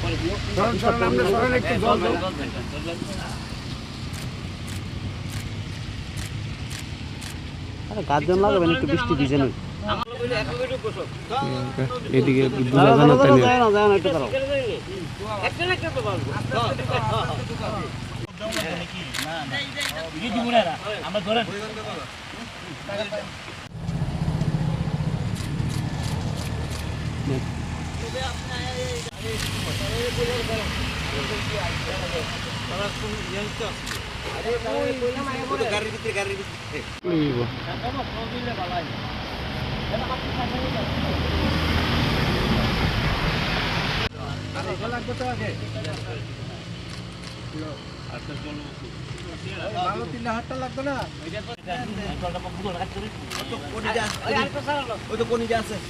পরে দিও। সরেন, সরেন, আপনি সরেন, একটু জল দেন। জল দেন, জল দেন। আরে গার্জেন লাগাবেন একটু বৃষ্টি ভিজে নই। এদিকে একটু না, না, না, না, না, না, না, একটু দাঁড়াও। গাড়ির ভিতরে, গাড়ির ভিতরে।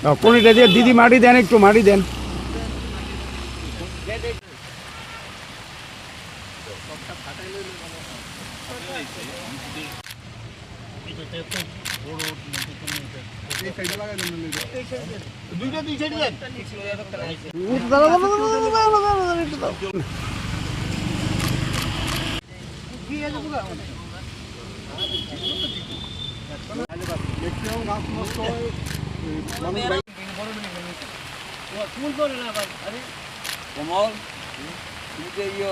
ও, কনিটা দিয়ে দিদি মাটি দেন, একটু মাটি দেন। কমল, তুমি যে ইয়ে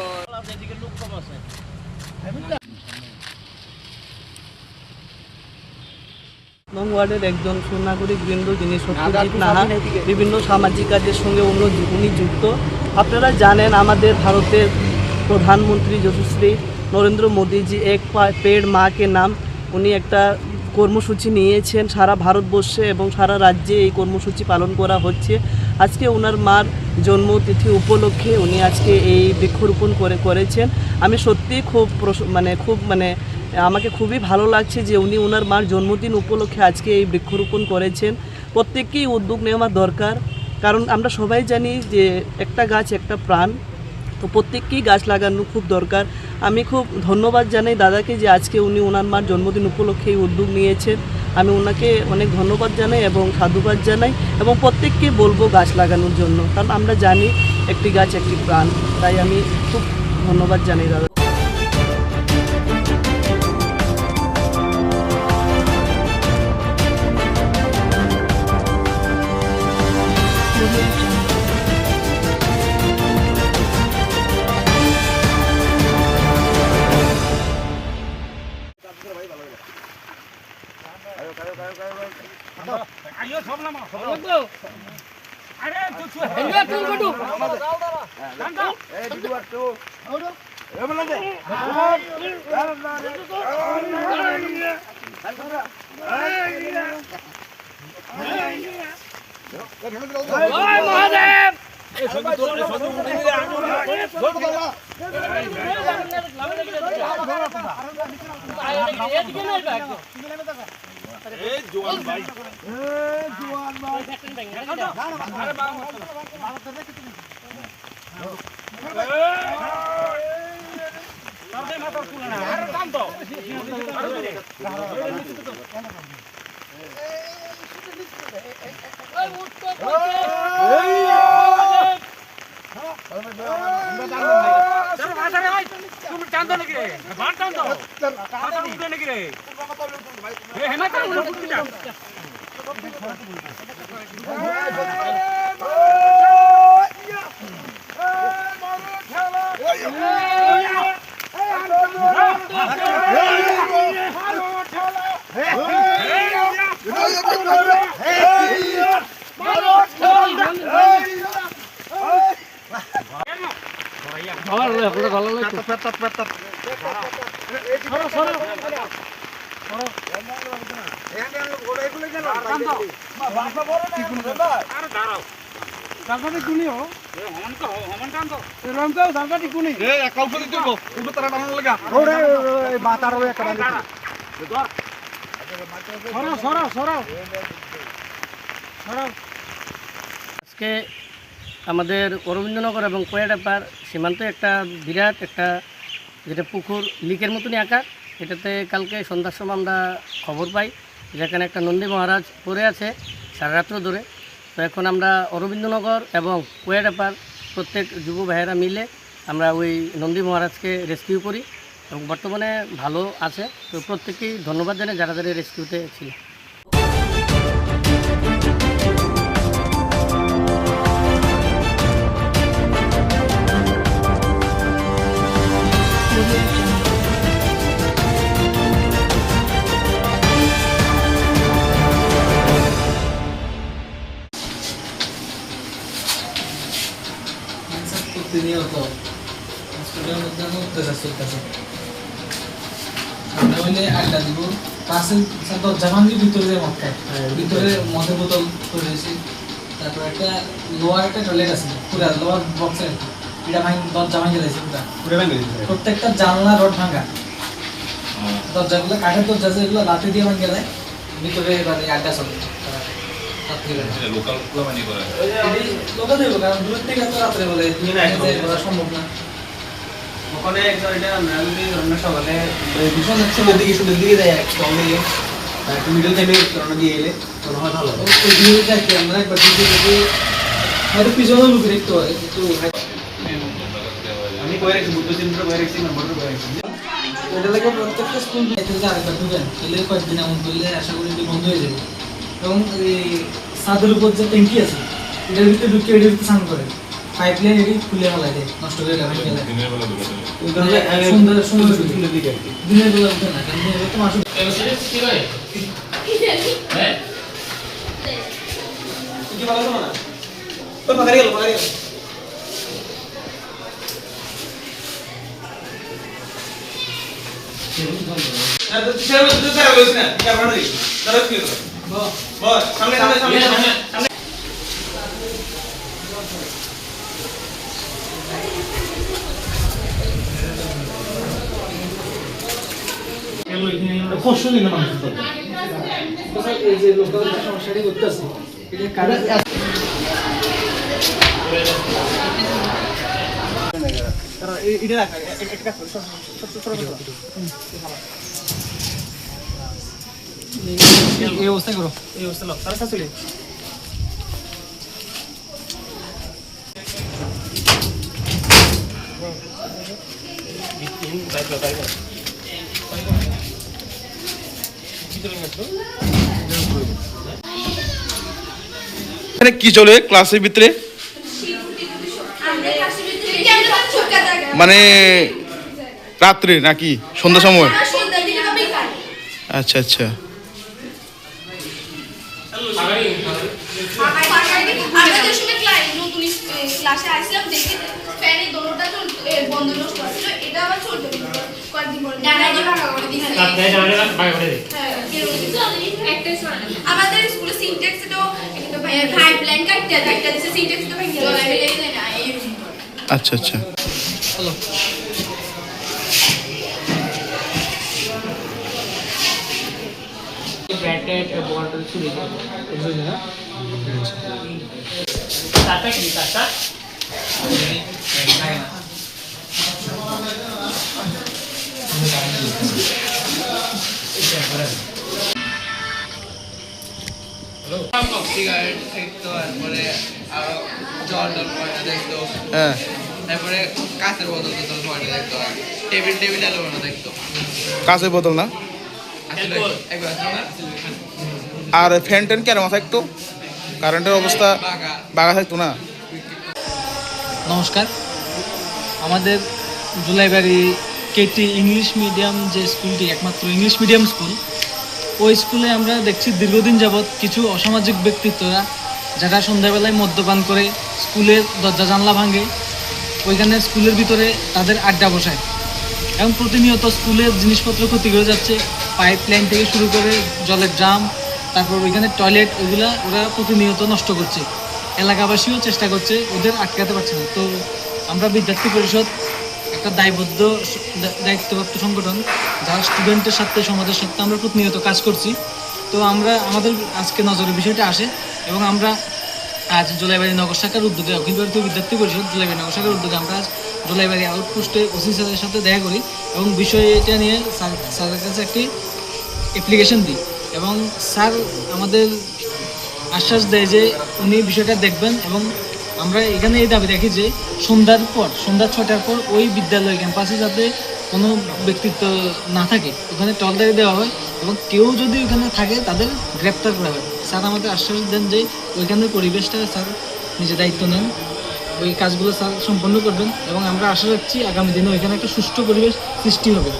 নং ওয়ার্ডের একজন সুনাগরিক বৃন্দ, যিনি সত্যজিৎ নাহা, বিভিন্ন সামাজিক কাজের সঙ্গে উনি, উনি যুক্ত। আপনারা জানেন, আমাদের ভারতের প্রধানমন্ত্রী যশস্বী নরেন্দ্র মোদীজি এক পা-, পেড় মা কে নাম, উনি একটা কর্মসূচি নিয়েছেন। সারা ভারতবর্ষে এবং সারা রাজ্যে এই কর্মসূচি পালন করা হচ্ছে। আজকে ওনার মার জন্মতিথি উপলক্ষে উনি আজকে এই বৃক্ষরোপণ করে, করেছেন। আমি সত্যিই খুব প্রশ-, মানে, খুব, মানে, আমাকে খুবই ভালো লাগছে যে উনি ওনার মার জন্মদিন উপলক্ষে আজকে এই বৃক্ষরোপণ করেছেন। প্রত্যেককেই উদ্যোগ নেওয়া দরকার, কারণ আমরা সবাই জানি যে একটা গাছ একটা প্রাণ। তো প্রত্যেককেই গাছ লাগানো খুব দরকার। আমি খুব ধন্যবাদ জানাই দাদাকে যে আজকে উনি ওনার মার জন্মদিন উপলক্ষে এই উদ্যোগ নিয়েছেন। আমি ওনাকে অনেক ধন্যবাদ জানাই এবং সাধুবাদ জানাই এবং প্রত্যেককে বলবো গাছ লাগানোর জন্য, কারণ আমরা জানি একটি গাছ একটি প্রাণ। তাই আমি খুব ধন্যবাদ জানাই দাদা। আজকে আমাদের অরবিন্দনগর এবং কোয়েডাপার সীমান্তে একটা বিরাট একটা, যেটা পুকুর, লিকের মতনই আকার, এটাতে কালকে সন্ধ্যার সময় আমরা খবর পাই, যেখানে একটা নন্দী মহারাজ পড়ে আছে সারা রাত্র ধরে। তো এখন আমরা অরবিন্দনগর এবং কোয়েডাপার প্রত্যেক যুব ভাইয়েরা মিলে আমরা ওই নন্দী মহারাজকে রেস্কিউ করি এবং বর্তমানে ভালো আছে। তো প্রত্যেককেই ধন্যবাদ জানাই, যারা যারা রেস্কিউতে ছিল। প্রতিনিয়ত হসপিটালের মধ্যে আমার অত্যাচার চলতেছে। সামনে হইলে আড্ডা দিব, পাশে দরজা ভাঙি ভিতরে যায় মদ খায়, ভিতরে মদের বোতল পড়ে রয়েছে। তারপর একটা লোয়ার একটা টয়লেট আছে, পুরা লোয়ার বক্সের, এটা ভাঙি, দরজা ভাঙি যাইছে পুরা। পুরা ভাঙি গেছে। প্রত্যেকটা জানলা রড ভাঙা, দরজাগুলো কাঠের দরজা আছে, এগুলো লাঠি দিয়ে ভাঙি যায়। ভিতরে এবার এই আড্ডা চলে। রাত্রিবেলা। এটা লোকাল পোলাপানি করে। এটি লোকাল হইব, কারণ দূরের থেকে তো রাত্রে বেলা এই দুই না, এক যে ঘন্টা। করা সম্ভব না। ওখানে একজন এটা মেরামতি ধরনের সকালে ওই ভীষণ সুন্দর দিকে, সুন্দর দিকে দেয় এক স্টল দিয়ে। আর একটু মিডল টাইমে রওনা দিয়ে এলে মনে হয় ভালো হবে। ওই দিকে যাই কি আমরা একবার দিকে যদি হয়তো পিছনে লুকে দেখতে হয়, একটু আমি কয়ে রাখছি, বুদ্ধ চিহ্নটা কয়ে রাখছি, নম্বরটা কয়ে রাখছি। এটা লাগে প্রত্যেকটা স্কুল ভিতরে আরেকবার ঢুকেন, তাহলে কয়েকদিন এমন করলে আশা করি যে বন্ধ হয়ে যাবে। এবং এই ছাদের উপর যে ট্যাঙ্কি আছে, এটার ভিতরে ঢুকে এটার ভিতরে স্নান করে। পাইপ লাইন এটি খুলে ফেলা যায়, নষ্ট করে ফেলা যায়। দিনের বেলা ঢুকে না। ওই কারণে সুন্দর, সুন্দর সুন্দর দিকে আর কি। দিনের বেলা উঠে না, কারণ দিনের বেলা তো মানুষ। কি ভালো তো না? ওই পাকারি গেল, পাকারি গেল। তারা এ-, এটা রাখ, এ-, এ-, একটা কাজ করো, সর, সর, সর, সর, সর, সর। হুম, এই অবস্থায় করো। এই অবস্থা নাও, তারা শাশুড়ি। এখানে কি চলে ক্লাসের ভিতরে? মানে রাত্রে নাকি সন্ধ্যার সময়? আচ্ছা, আচ্ছা। আমরা যে সময় ক্লা-, নতুন ইস-, এ, ক্লাসে আসলাম, দেখি ফ্যানে দোনোটা চল-, এ, বন্ধ নষ্ট আসছিল, এটা আবার চলতে হলো। কয়েকদিন পরে। জানাই যে ভাঙা করে দিছে। তারপরে জানাই যে ভাঙা করে দিছে। হ্যাঁ, কেউ কিছু আমাদের স্কুলে সিনট্যাক্স তো, এটা তো ভাই, পাইপ লাইন কাটতে, কাটতে দিছে, সিনট্যাক্স তো ভাঙা দিছে। জল ফেলে দেয় না, এরকম। আচ্ছা, আচ্ছা। হ্যালো। ব্যাট, ব্যাট, বল টল ছুড়ে দেয়। বুঝলি না? তাতা কি, তাতা? সিগারেট দেখতো, তারপরে আরো জল টল পড়ে না দেখতো। হ্যাঁ। তারপরে কাঁচের বোতল টোতল পড়ে না দেখতো। টেবিল টেবিল এলো না দেখতো। কাঁচের বোতল না? আসলে একবার আসলে না? আর ফ্যান ট্যান কেন মাথায় একটু? কারেন্টের অবস্থা বাগা। বাগা থাকতো না? নমস্কার। আমাদের জুলাইবাড়ি কেটি ইংলিশ মিডিয়াম যে স্কুলটি, একমাত্র ইংলিশ মিডিয়াম স্কুল, ওই স্কুলে আমরা দেখছি দীর্ঘদিন যাবৎ কিছু অসামাজিক ব্যক্তিত্বরা, যারা সন্ধ্যাবেলায় মদ্যপান করে স্কুলের দরজা জানলা ভাঙে, ওইখানে স্কুলের ভিতরে তাদের আড্ডা বসায় এবং প্রতিনিয়ত স্কুলের জিনিসপত্র ক্ষতি করে যাচ্ছে। পাইপ লাইন থেকে শুরু করে জলের ড্রাম, তারপর ওইখানে টয়লেট, ওইগুলা ওরা প্রতিনিয়ত নষ্ট করছে। এলাকাবাসীও চেষ্টা করছে, ওদের আটকাতে পারছে না। তো আমরা বিদ্যার্থী পরিষদ একটা দায়বদ্ধ স-, দা-, দায়িত্বপ্রাপ্ত সংগঠন, যারা স্টুডেন্টের সাথে, সমাজের সাথে আমরা প্রতিনিয়ত কাজ করছি। তো আমরা, আমাদের আজকে নজরে বিষয়টা আসে এবং আমরা আজ জুলাইবাড়ি নগর শাখার উদ্যোগে, অখিল ভারতীয় বিদ্যার্থী পরিষদ জুলাইবাড়ি নগর শাখার উদ্যোগে আমরা আজ জুলাইবাড়ি আউটপোস্টে ওসি স্যারের সাথে দেখা করি এবং বিষয়টা নিয়ে স্যার, স্যারের কাছে একটি অ্যাপ্লিকেশন দিই এবং স্যার আমাদের আশ্বাস দেয় যে উনি বিষয়টা দেখবেন এবং আমরা এখানে এই দাবি রাখি যে সন্ধ্যার পর, সন্ধ্যা ছয়টার পর ওই বিদ্যালয় ক্যাম্পাসে যাতে কোনো ব্যক্তিত্ব না থাকে, ওখানে টহলদারি দেওয়া হয় এবং কেউ যদি ওখানে থাকে তাদের গ্রেপ্তার করা হয়। স্যার আমাদের আশ্বাস দেন যে ওইখানের পরিবেশটা স্যার নিজে দায়িত্ব নেন, ওই কাজগুলো স্যার সম্পন্ন করবেন এবং আমরা আশা রাখছি আগামী দিনে ওইখানে একটা সুষ্ঠু পরিবেশ সৃষ্টি হবে।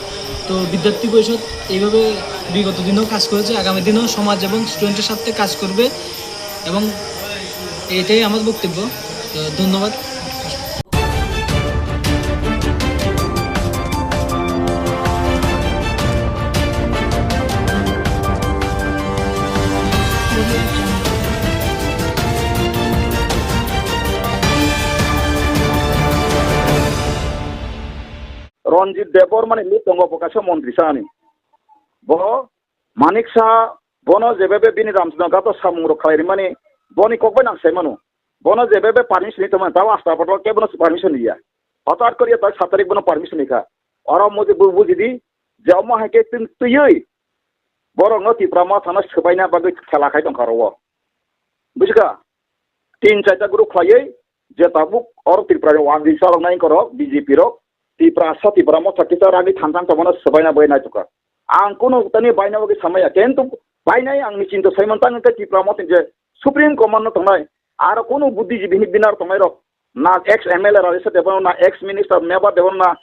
তো বিদ্যার্থী পরিষদ এইভাবে বিগত দিনেও কাজ করেছে, আগামী দিনেও সমাজ এবং স্টুডেন্টের সাথে কাজ করবে এবং এটাই আমার বক্তব্য। তো ধন্যবাদ। Ranjit Debbarma ni le tongo bo kaisa montri sa ani. Bo Manik Saha bono jebebe bini Ramchandra Ghat o samung rok khlai rimani boni kok bai nang sai mano. Bono jebebe permission ni tongmani tabo Astabadal kebo no permission riya. Hotat koriya tak sat tarik bono permission rikha. Oro modi bu-, buji di je omo hai khe twng twiwi borok no Tipra Motha no swbaina bagwi khela khai tongkha oro o. Bujikha? Tin chaita group khlaiwi je tabuk oro Tripura ni wangwi chaloknai wngkha rok B J P rok, Tiprasa, Tipra Motha kisa ragwi thansa wngtongmano swbaina bagwi naitokha. Ang kunu tani baina bagwi samaya, kintu bainai ang ni chinta saiman tang khe Tipra Motha ni je Supreme Command no tongnai, aro kunu buddhijibini binar tongnai rok, na ex M L A Rajesh Debbarma, na ex minister Meba Debbarma, na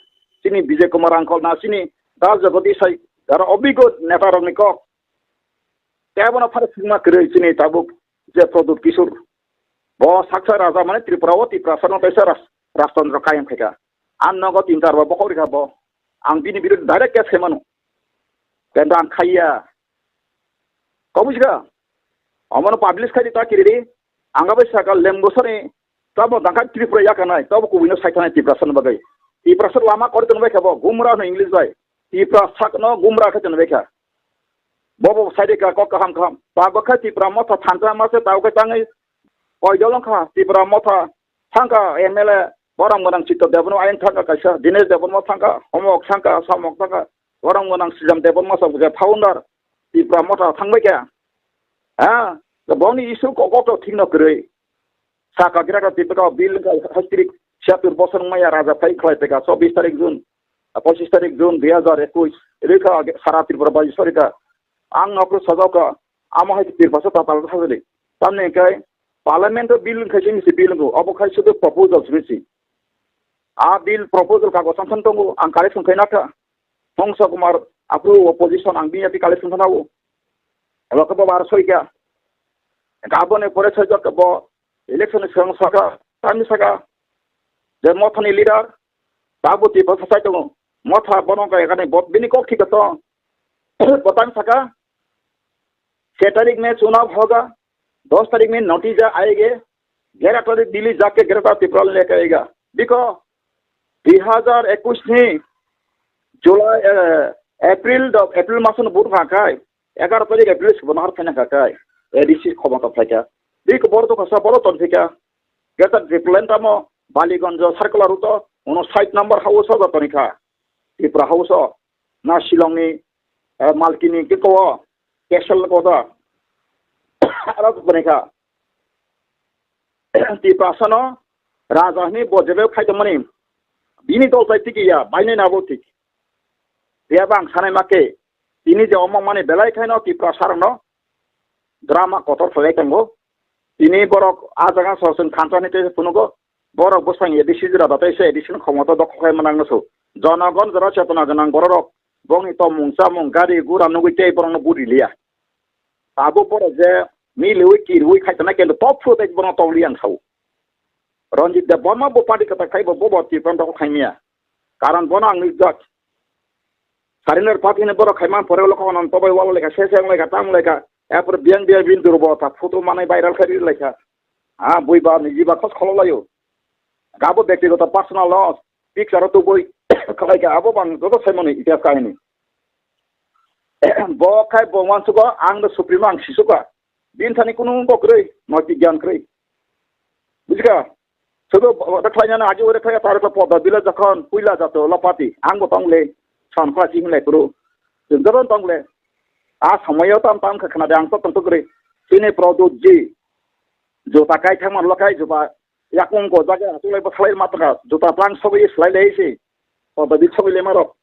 chini Bijay Kumar uncle, na chini Das Jagadish sai, aro obiggo neta rok ni kok. Tei abono phano swngma kwrwi chini tabuk je Pradyut Kishore. Bo saksa raja mane Tripura o Tiprasa no teisa ras-, rajtantro kayam khaikha. Ang nogo tin char bar bokhok rikha bo. Ang bini biruddhe direct case khaimano. Kintu ang khaiya. Kok bujiga? Omono publish khai di ta kiri di. Ang abai saka lembosani tamo dangka Tripura yakanai, tamo kubui no saithanai Tiprasa no bagwi. Tiprasa lama kori tonwi kha bo, gumra no English bai. Tiprasa no gumra khe tonwi kha. Bo bo sai de ka kok kaham kaham. Tabuk khe Tipra Motha thansa ma se tabuk khe tangwi koidol wng kha Tipra Motha thang kha M L A Borom gwnang Chitto Debbarma ayang thangkha kaisa, Dinesh Debbarma thangkha, Homok thangkha, Samok thangkha, borom gwnang Srijam Debbarma sa bwkha founder, Tipra Motha thangbai kha. Ha? Boni issue kok kok thikno kwrwi. Saka gira ka Tipra bill ka hastrik siatur bosong maya raja phai khlai peka chobbish tarik June, pochissh tarik June dui hajar ekush. Rikha sara Tripura bai sorika. Ang nokro sajauka, amo hai Tripura sa tatal sajali. Tamni kai Parliament o bill khai sini si bill go, abo khai sudu proposal sini si. A bill proposal kago samsam tongo, ang correction khai nakha. Hongsa Kumar apru opposition ang B J P collection thana o. Abo khe bo bar soi kya. Ka abo ne pore soi jok bo election ni song saka, tami saka. Je Motha ni leader, ta bo ti bo sai tongo. Motha bono ka ekani bot bini kok thik to. Bo tami saka. छह तारीख में चुनाव होगा, दस तारीख में नतीजा आएगा, ग्यारह तारीख दिल्ली जाके ग्रेटर तिब्राल लेके आएगा। देखो, dui hazar ekush ni July, eh, April do, April maso no vote kha khai, egaroh tarik April se bo nahar phaina kha khai, A D C khomota phaikha. Biko boro to khasa boro ton phikha. Greater Tipraland tamo Baliganj circular route o, uno sait number house o jotoni kha. Tripura house o, na Shillong ni, eh, Malkini kiko o, Kesel ko da. Aro jotoni kha. Tiprasa no raja hwnwi bo jebe khai tongmani, bini dol tai tiki ya, bainai nabo tik. Phiya ba ang sanai ma khe, tini je omo mani belai khaino Tiprasa rokno drama kotor khlai tongo. Tini borok a jaga so chwng thansa ni tei phunugo, borok bwsang A D C jora da tei se A D C ni khomota dokhol khai manang no so. Jonogon jora chetona gwnang borok rok bongni tomung chamung gari gura nugui tei borokno budi liya. Abo borok je miliui kirui khai tana kendo top phuru tei borokno tong liya ang sao. Ranjit Debbarma bo party kwtak khai bo, bo bo Tripura dokhol khai miya. Karon bono ang nujak. Surrender party ni borok khai man pore ulo kono tobai walo lekha, se se wng lekha, tang lekha. Erpore biyang biyang bin durbo ta photo manai viral khai ri lekha. Ha, bui ba ni jiba khos kholo layo. Gabo bektigoto personal loss. Picture o tubui khlai kha abo bang joto saimani itihas kahini. Bo khai bo wansugo ang do supremo ang sisuka. Bin thani kunu bo kwrwi, noiti gyan kwrwi. Bujikha? Sobo bo, bo khlainani aji ore khlai tar khlai poda bila jokhon puila jato lapati. Ang bo tongle. Son khlai si hinlai kuru. Jeng joto tongle. A somoyo tam tam kha khna de ang to tong kwrwi. Sini Produt ji. Jota kai thang man lo kai joba. Yakung ko jaga tulai bo khlai ma tongkha, juta plang sogwi slai lai se. O babi sogwi le marok.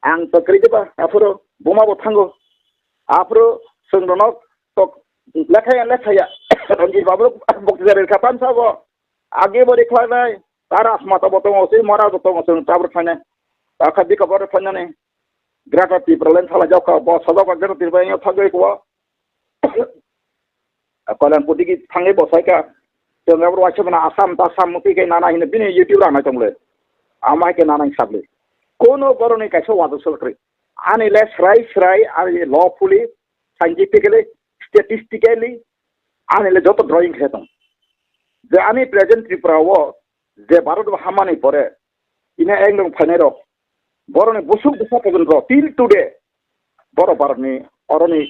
Ang to kri ba, aphuru buma bo thango. Aphuru sung ronok tok lekha ya lekha ya. Ranjit babu bok jare kha pan sabo. Age bo ri khlai nai. Taras mata bo tongo se mara bo tongo sung tabur khlai nai. Ta kha bika bo khlai nai. Greater Tipraland thala jokha bo sajokha Greater Tipraland thagwi ko. Kolyanpur digi thangwi bo sai kha. Chwng abo waisa mano Assam, Assam mukti khe nana hino bini YouTube rang nai tongle. Ama hai khe nana hing sable. Kono boroni kaisa wajak sulkri. Ani le srai srai, ani lawfully, scientifically, statistically, ani le joto drawing khe tong. Je ani present Tripura o, je Bharat o hamani pore, ina ekdom phainai rok. Boroni busuk busa phaikhe rok till today borok Bharatni oroni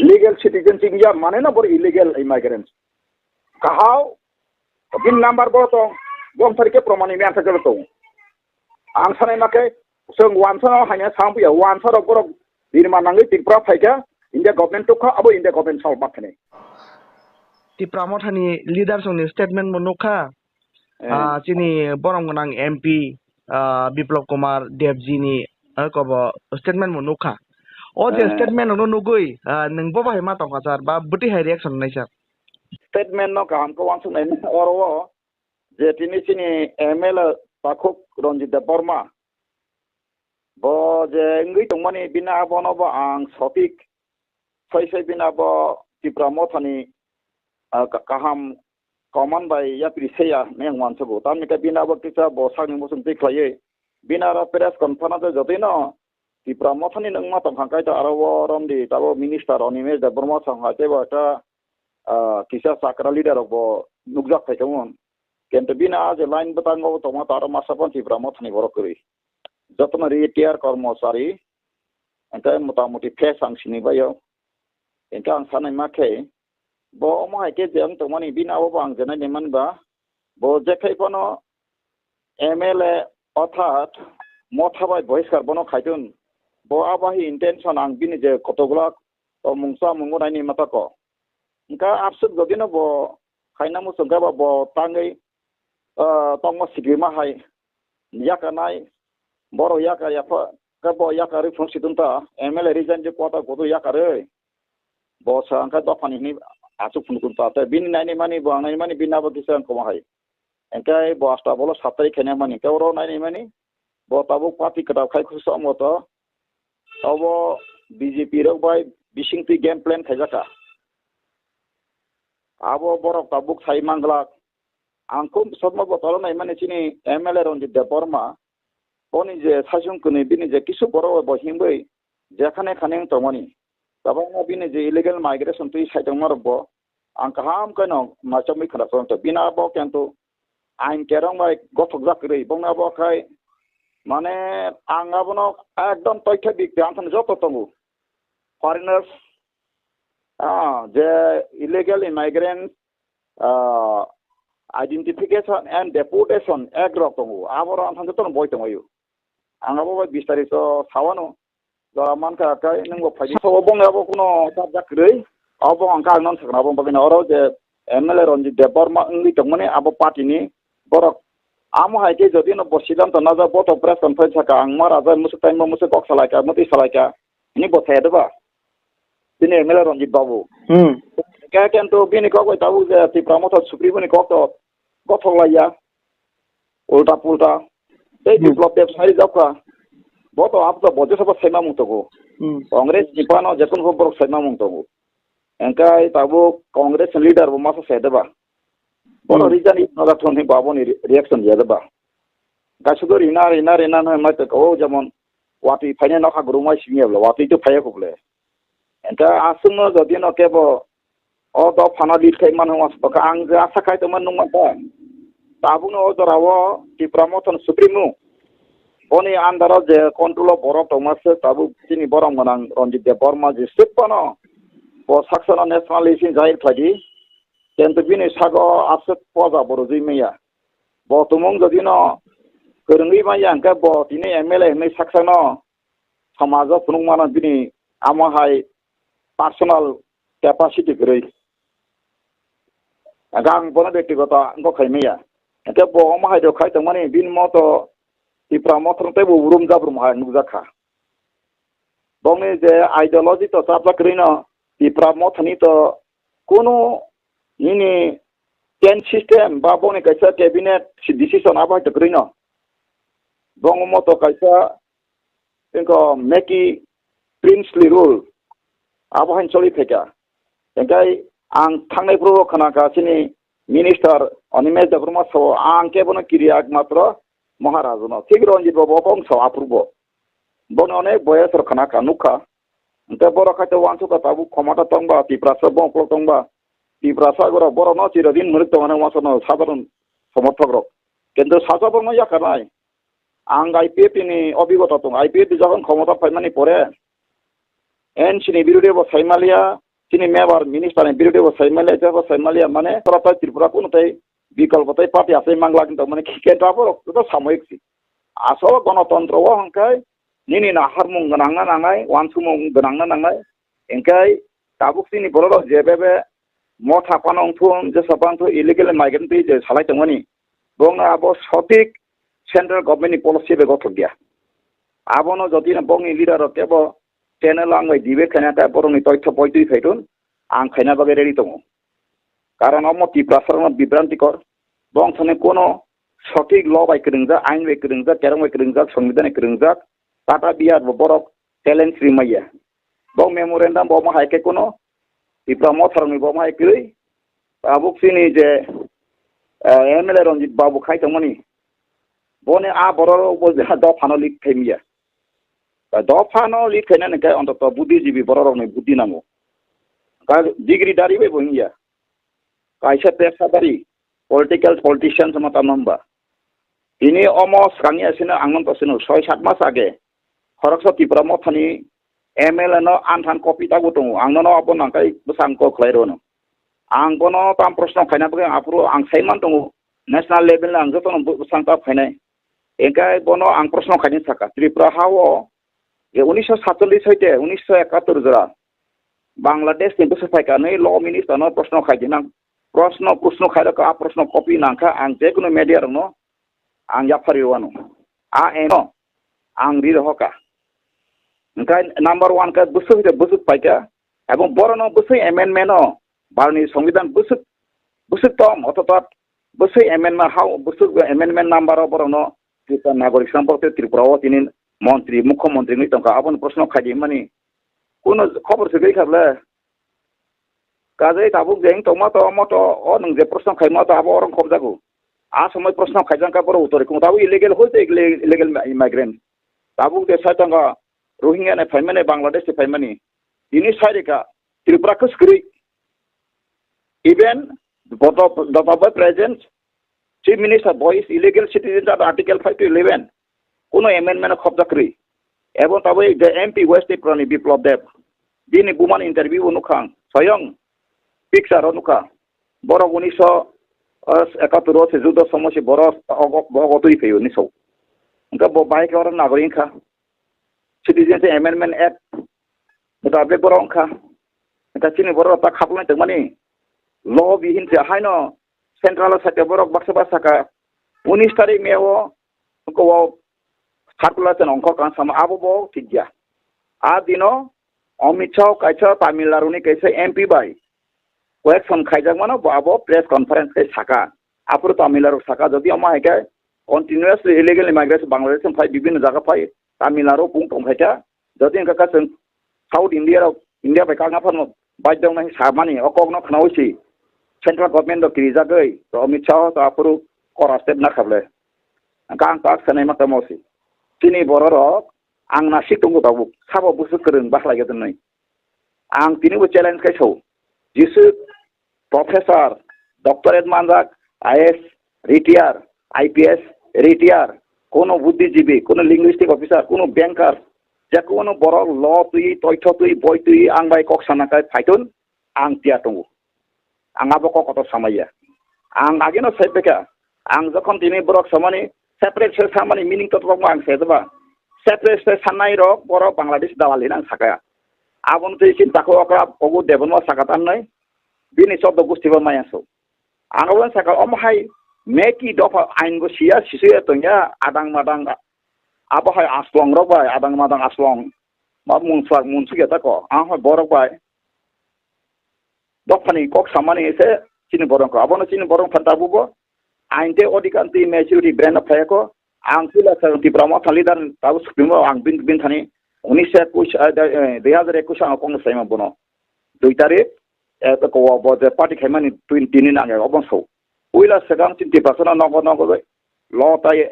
legal citizenship ya mane no borok illegal immigrants. Kahao bin number bo tong, bong thari khe proman ni mantha jalo tong. Ang sanai ma khe chwng wansa no hanya sang puya, wansa rok borok birma nangwi Tripura phaikha, India government tukha, abo India government sal ma khanai. Tipra Mothani leader songni statement bo nukha. Eh. Ah, chini borom gwnang M P, ah, Biplab Kumar Debji ni, ah, kobo statement bo nukha. O je Eh. Statement no nugui, ah, nwng bo bahai ma tongkha sir, ba bwtwi hai reaction nai sir? Statement no kaham khe uansuk nai oro o je tini chini M L A takhuk Ranjit Debbarma bo je wngwi tongmani bini abono bo ang sotik sai sai bini abo Tipra Mothani, ah, ka-, kaham koman bai yapri seya hinwi ang uansugo. Tamni khe bini abo kisa bo sakni muchung twi khlaiwi bini aro press conference o jotino Tipra Mothani wngma tongkha kaitor aro o romdi tabo minister Animesh Debbarma song hai teibo ekta, ah, kisa chakra leader rok bo nukjak phai tongmon. Kento bini a je line bwtango tongma taro masa phan Tipra Mothani borok kwrwi. Jotono retire kormochari, hwnkhe motamuti face ang sini baio. Hwnkhe ang sanai ma khe, bo omo hai khe je wng tongmani bini abo bo ang je nai nai mani ba, bo je khai phano M L A othat motha bai bohiskar bono khaitun. Bo abahi intention ang bini je kotogla o mungsa mungo naini matako. Hingkha absuk jodino bo khaina muchungkha ba bo tangwi, ah, tongma sigima hai yakarnai, borok yakar yapha, khe bo yakarwi phunuk situng ta, M L A resign je kwtal kotor yakarwi. Bo sa hingkha dophani hini asuk phunuk ta, tei bini naini mani bo ang naini mani bini abo kisa ang koma hai. Hingkhe bo asta bolo satari khaina mani, hingkhe oro naini mani bo tabuk party kwtal khai khusa omo to, obo B J P rok bai bisingtwi game plan khaijaka. Abo borok tabuk sai manglak. Ang khub sotma botolo naimani chini M L A Ranjit Debbarma. Boni je saichung kwnwi bini je kisu borok bo himwi jekhane khane wng tongmani. Tabangma bini je illegal migration twi sai tongmarok bo ang kaham khe no maichomwi khwna chong tong. Bini abo khe to ain kerong bai gothok jak kwrwi. Bongni abo khai mane ang abono ekdom toitha bikti ang thani joto tongo. Foreigners, ah, je illegal immigrants, ah, Identification and Deportation Act rok tongo, aborok ang thani jotono boi tongwi. Ang abo bai bis tarikh o sawano, jora mankha kai nwng bo phaidi. So bong abo kuno tabjak kwrwi, abo ang kha ang non sakna abo bagwi oro je M L A Ranjit Debbarma wngwi tongmani abo party ni borok. Amo hai khe jodi no bo siddhanto najak bo to press conference saka ang ma raja musuk time bo musuk kok salaika, mwtwi salaika. Hini bo thaya deba. Bini M L A Ranjit Babu. Hmm. Kaya kento bini kok bai tabuk je Tipra Motha Supremo ni kok to gothok laiya. Ulta pulta. Tei Hmm. Biplop Deb sai jokka. Bo to abo to bo jesa bo saima mung tongo. Hmm. Congress ni pano jekun ko borok saima mung tongo. Engkai tabuk Congress leader bo masa sai deba. Bono Hmm. reason is not thon hin babo ni re-, reaction ya deba. Gaisudo rina, rina, rina no mai to ko jemon watwi phaina nokha guru mai simi abla, watwi to phaya ko ble. Enta aswkno jodi no kebo o dophano lead khai mano, ang je asa khai tongma nung mankha. Tabukno o jorao Tipra Mothani Supremo boni under o je control o borok tongma se tabuk chini borok gwnang Ranjit Debbarma je swk phano bo saksano nationalist hin jahir khlai di. Kintu bini sago aswk poja bo rwjui maya. Bo tumung jodi no kwrwngwi maya hwnkhe bo tini M L A hinwi saksano somajo phunukmano bini amo hai personal capacity kwrwi. Hwnkhe ang bono bektigoto wngkha khaimaya. Hwnkhe bo omo hai rok khai tongmani bini moto Tipra Mothani teibo urum jabrum hai nukjakha. Bongni je ideology to chapla kwrwino Tipra Mothani to kunu nini ten system ba bongni kaisa cabinet decision abo hai to kwrwino. Bong moto kaisa Tengko meki princely rule abo hain choli phaikha. Tengkai ang thangnai phuru khanakha chini minister Animesh Debbarma sao ang kebono kiriya ekmatro Maharaj no. Thik Ranjit Babu kong sao aphuru bo. Bono onek boyas rok khanakha nukha. Hwnkhe borok khaito wansukha tabuk khomota tongba, Tiprasa bongkol tongba. Tiprasa borok borokno chirodin mwrwk tongmani wansukno sadharon somorthok rok. Kintu sajak borokno yakarnai. Ang I P F T ni obhigota tongo. I P F T jokhon khomota phaimani pore, N C ni birude bo saimalia, chini member minister ni birude bo saimalia, jebo saimalia, mane, tora tai Tripura kuno tai bikolpo tai party asai mangla kintu mane khe ta borok to samoyik si. Asol gonotontro o hwnkhe nini naharmung gwnangna nangnai, wansukmung gwnangna nangnai. Hwnkhe tabuk chini borok rok jebebe motha phano wngthun, jesa phano wngthun, illegal migrant twi je salai tongmani, bongno abo sotik central government ni policy bai gothok ya. Abono jodi no bongni leader rok kebo channel ang bai debate khaina ta borokni toitho poitwi phaitun ang khaina bagwi ready tongo. Karon omo Tiprasa rokno bibrantikor, bong thani kono sotik law bai kwrwngjak, ain bai kwrwngjak, kerong bai kwrwngjak, songbidhan bai kwrwngjak, tata biyar bo borok challenge ri maya. Bo memorandum bo omo hai khe kuno Tipra Motha rokni bo omo hai kwrwi. Tabuk chini je, eh, M L A Ranjit Babu khai tongmani, boni a borok rok bo dophano lead khai maya. Dophano lead khainani khe ontoto buddhijibi borok rokni buddhi nango. Ka degree dari bai bo hinya. Kaisa pesadari, political politicians ma tamo hwnba. Tini omo swkangya sino ang nung to sino soi sat mas age. Khoroksa Tipra Mothani M L A no anthan copy tago tongo. Ang nono abo nangkai bwsang kok khlai rwno. Ang bono tam proshno khaina bagwi aphuru ang saiman tongo. National level ang jotono bwsang ta phainai. Engkhe bono ang proshno khaini saka, Tripura ha o je unisho satchollish hoite unisho ekattor jora Bangladesh ni bwswk phaikha nai law minister no proshno khaidi nang. Proshno, proshno khairokha, a proshno copy nangkha, ang jekunu media rokno ang yaphari rwano. A eno ang ri rohoka. Engkhe number one khe bwswk hoite bwswk paikha, ebong borokno bwswk amendment o Bharani Songbidan bwswk, bwswk tom, othotot bwswk amendment hao, bwswk amendment number o borokno Tripura nagorik song borok tei Tripura o tini montri, mukhyamantri wngwi tongkha, aboni proshno khaidi mani kuno khobor swgwi kha ble. Kajai tabuk je wng tongma to, moto o nwng je proshno khaima to abo orang khobjago. A somoi proshno khaijak kha borok uttor rikung tabuk illegal hoite illegal migrant. Tabuk je sai tongkha Rohingya ni phaimani, Bangladesh ni phaimani. Tini sai rikha Tripura khe swkri. Even the, the, the present Chief Minister boy is illegal citizen under Article five to eleven. Kuno amendment o khobjak kwrwi. Ebo tabuk the M P West Tripura ni Biplab Deb. Bini bumani interview o nukha ang. Soyong picture o nukha. Borok unisho ekattor o se judo somo se borok ogo, ogo twi phaio ni so. Engkhe bo bahai khe oro nagorik wngkha. Citizenship Amendment Act mutabik borok wngkha. Engkhe chini borok ta khapulai tongmani law bihin se haino central o sakya borok baksa ba saka unis tarik May o ko circular se nongkhor kang sama abo bo thik ya. A dino Amit Shah kaisa Tamil Nadu ni kaisa M P bai koyek son khaijak mano bo abo press conference kai saka. Aphuru Tamil Nadu saka jodi omo hai khe continuously illegal immigration Bangladesh phai bibhinno jaga phai Tamil Nadu pung tong khaikha. Jodi wngkha khe chwng South India rok, India bai kagna phano baidhyo wngnai samani o kokno khnaui si central government rok kirijagwi to Amit Shah to aphuru kora step na kha ble. Hwnkha ang tak sanai ma tamo si. Chini borok rok ang nasik tongo tabuk sabo bwswk kwrwng bakhlai gwi tonwi. Ang tini bo challenge khai sao. Jisuk professor, doctorate manjak, I A S retire, I P S retire, kono buddhijibi, kono linguistic officer, kono banker, je kono borok law twi, toitho twi, boi twi, ang bai kok sana kai phaitun, ang tiya tongo. Ang abo kok kotor samaya. Ang ageno sai pekha, ang jokhon tini borok samani separate se samani meaning to tokma ang sai jaba. Separate se sanai rok borok Bangladesh dalal hin ang sakaya. Aboni twi sin takhu okra kogu debonma sakatan nai. Bini chobdo gusti bo maya so. Ang abo saka omo hai meki dopha ain go siya sisuya tongya adang madang abo hai aslong rok bai adang madang aslong. Ma mungsa mungsu ya tako. Ang hai borok bai dophani kok samani se chini borok ko. Abono chini borok phan tabu bo. Ain te odikantwi majority brand phayako. Ang puila sa Tipra Motha leader tabu supremo ang bin bin thani unis ekush, eh, dui hajar ekush ang kong saima bono. Dui tarik, eh, to ko bo je party khaimani twi tini nang ya obon so. Puila segang chin Tipra sana nogo nogo bai. Lo tai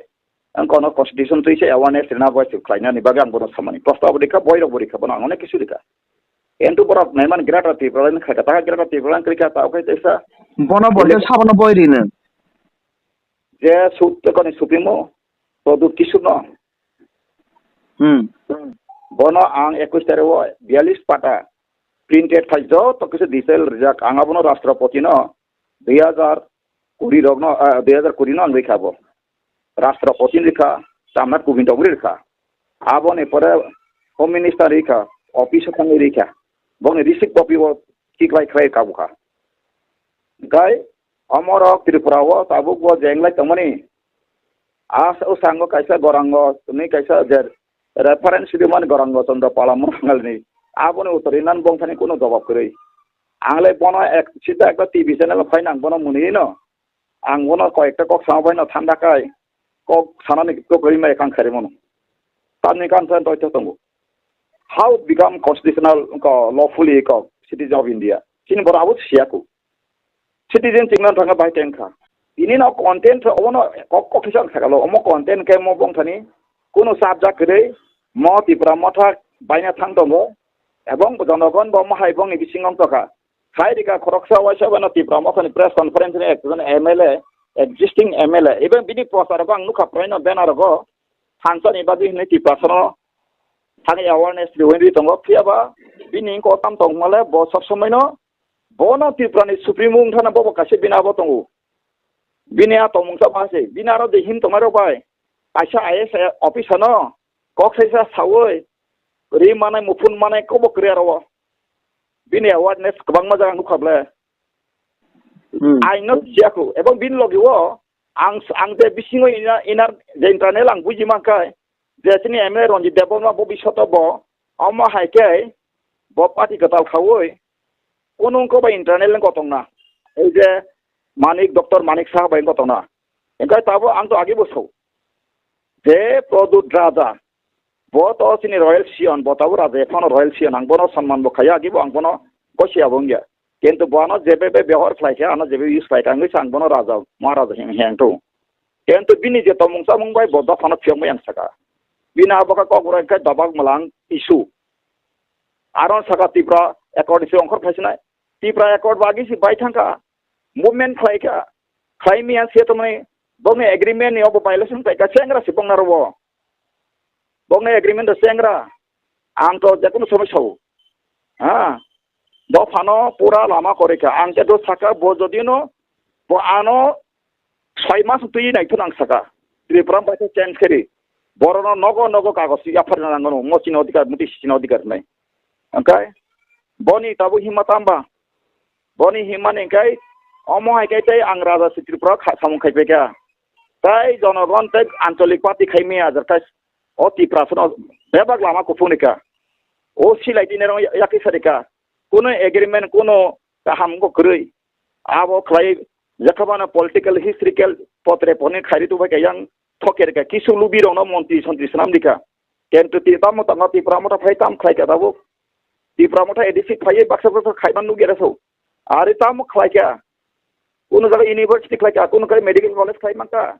ang kono constitution twi se awareness rina bai se khlainani bagwi ang bono samani. Prosta bo dikha boy rok bo dikha bono ang onek kisu dikha. Entu borok naiman Greater Tipraland khaika ta Greater Tipraland krika ta okai tesa. Bono bo je sabono boy rino. Je sut to koni supimo to dut kisu no. Hmm. Bono ang ekush tarik o biyalis pata printed khai joto kisa detail rijak ang abono Rashtrapati no dui hajar kuri rok no, ah, dui hajar kuri no ang rikha bo. Rashtrapati rikha, Ramnath Kovind rok rikha. Aboni pore Home Minister rikha, office o thangwi rikha. Bokni receipt copy bo kiklai khlai kabukha. Hwnkhe omorok Tripura o tabuk bo jenglai tongmani. A o sango kaisa gorango, tini kaisa je reference rimani gorango Chandra Pala Murangel ni. Aboni uttori nan bongthani kuno jawab kwrwi. Ang le bono ek, sida ekta T V channel phai nang bono mwnwi no. Ang bono koi ekta kok sama bai no thanda kai. Kok sanani kok rimai kang khairi mano. Tamni kan san toitho tongo. How become constitutional ko lawfully ko citizen of India? Chini boro abo siyaku. Citizen chingna thangkha bai tengkha. Ini no content obono kok kok kisa sakalo omo content ke mo bongthani kuno subject kwrwi mo Tipra Motha baina thang tongo ebong jonogon bo mohai bongni bisingo tokha. Hai rika khoroksa waisa bano Tipra Mothani press conference ni ekjon M L A, existing M L A, even bini poster rok ang nukha prai no banner rogo thansani bagwi hinwi Tipra sono thani awareness riwi tongo phiya ba bini ko tam tong male bo sob somoi no bono Tripura ni supreme wng thana bobo kaisa bini abo tongo. Bini a tongmung sa ba se, bini aro de him tongmai rok bai. kaisa I A S officer no kok saisa sawi ri manai muphun manai kobo kwrwi aro. Bini awareness kwbangma jaga nukha ble. Hmm. Aino siyaku. Ebong bini logi o ang, ang je bisingo ina, ina je internal ang buji mankai je chini M L A Ranjit Debbarma bo bisoto bo omo hai khe bo party kwtal khawi kunu wngkha bai internal wngkha tongna. Ei je Manik, Doctor Manik Saha bai wngkha tongna. Engkai tabo ang to agi bo sao. Je Pradyut Raja, bo to chini Royal Siyong, bo tabo Raja, ekhano Royal Siyong, ang bono sonman bo khaiya, agi bo ang bono gosi abo wngya. Kintu bo ano jebe be behor khlai khe, ano jebe use khlai khe, ang wngwi sa ang bono Raja, Maharaja him heng to. Kintu bini je tomung chamung bai bo dophano phiyok bai ang saka. Bini abo kha kok bwrwi khe dobak mwlang issue. Aron saka Tipra Accord issue ongkhor khlai sinai. Tipra Accord bagi si bai thangkha. Movement khlai kha. Khlai miya se to mane bokni agreement ni obo violation khlai kha. Chengra si bongna robo. Bokni agreement do chengra. Ang to jekono somoi sao. Ha. Dophano pura lama kori kha. Ang khe do saka bo jodi no bo ano soi mas twi nai thun ang saka. Tripura bai khe change kheri. Borono nogo nogo kagos yapharna nango no. Mo chini odhikar, muti chini odhikar nai. Angkai boni tabu himma tamba. Boni himma ni kai omo hai kai tei ang Raja si Tripura kha samung khai peka. Tai jonogon tei ancholik party khai mi ajar kai o Tipra sono bebak lama kuphung ni ka. O silai dine rong yakisa de ka. Kuno agreement kuno kaham go kwrwi. Abo khlai jakhabana political historical potre poni khairi tu bai kayang thoker ka kisu lubi rong no montri sontri swnam dika. Kintu ti tamo tamo Tipra motha phai tam khlai ka tabuk. Tipra motha A D C phai baksa baksa khaiman nugya raso. Ari tamo khlai ka. Kuno jaga university khlai ka, kuno kai medical college khlai man ka.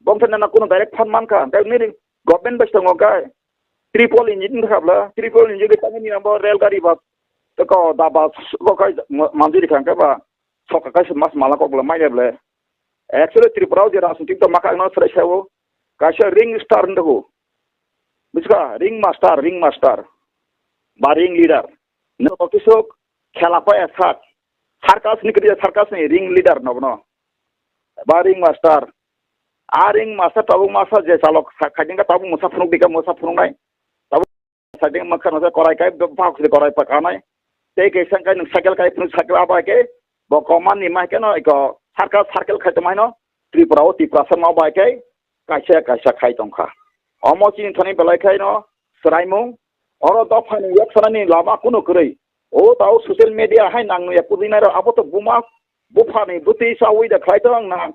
Bongthani na kuno direct fund man ka. Kai nini government bai tongo kai. Triple engine khabla, triple engine kai tangni ambo rail gari ba. Toko da ba ko kai manjuri khan ka ba. Soka kaisa mas mala kok bwla manya ble. Actually Tripura o je rajnitik to maka no srai sao. Kaisa ring star ndo. Buska ring master, ring master. Ba ring leader. No kisok khela pa esat. Circus ni kri circus ni ring leader no no. Ba ring master. A ring master tabuk masa je chalok khaiding ka tabuk musa phunuk dika musa phunuk nai. Tabuk Saiding mokha no korai kai bak se korai pakanai. Tei kaisa kai nwng cycle kai phunuk cycle abo hai ke bo koman ni mai khe no iko circle circle khai tongmai no Tripura o Tiprasa ma bai kai kaisa kaisa khai tongkha. Omo chini thani belai khai no swraimung oro dopha ni yaksana ni lama kunu kwrwi. O tao social media hai nang ya kudinai ro abo to buma bupha ni bwtwi chawi da khlai tong na.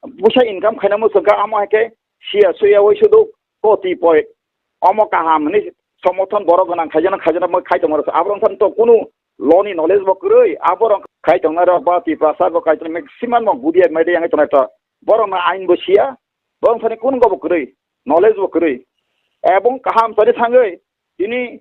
Busa income khaina muchung kha amo hai khe siya suya oi sudu koti poi. Omo kaham hwnwi somothon borok gwnang khaijana khaijana moi khai tongma rwkha. Aborok wngkha to kunu law ni knowledge bo kwrwi. Aborok khai tongna rok ba Tiprasa bo khai tong maximum no gudia media yang tongnai to. Borok no ain bo siya. Borok thani kunu go bo kwrwi. Knowledge bo kwrwi. Ebong kaham sari thangwi tini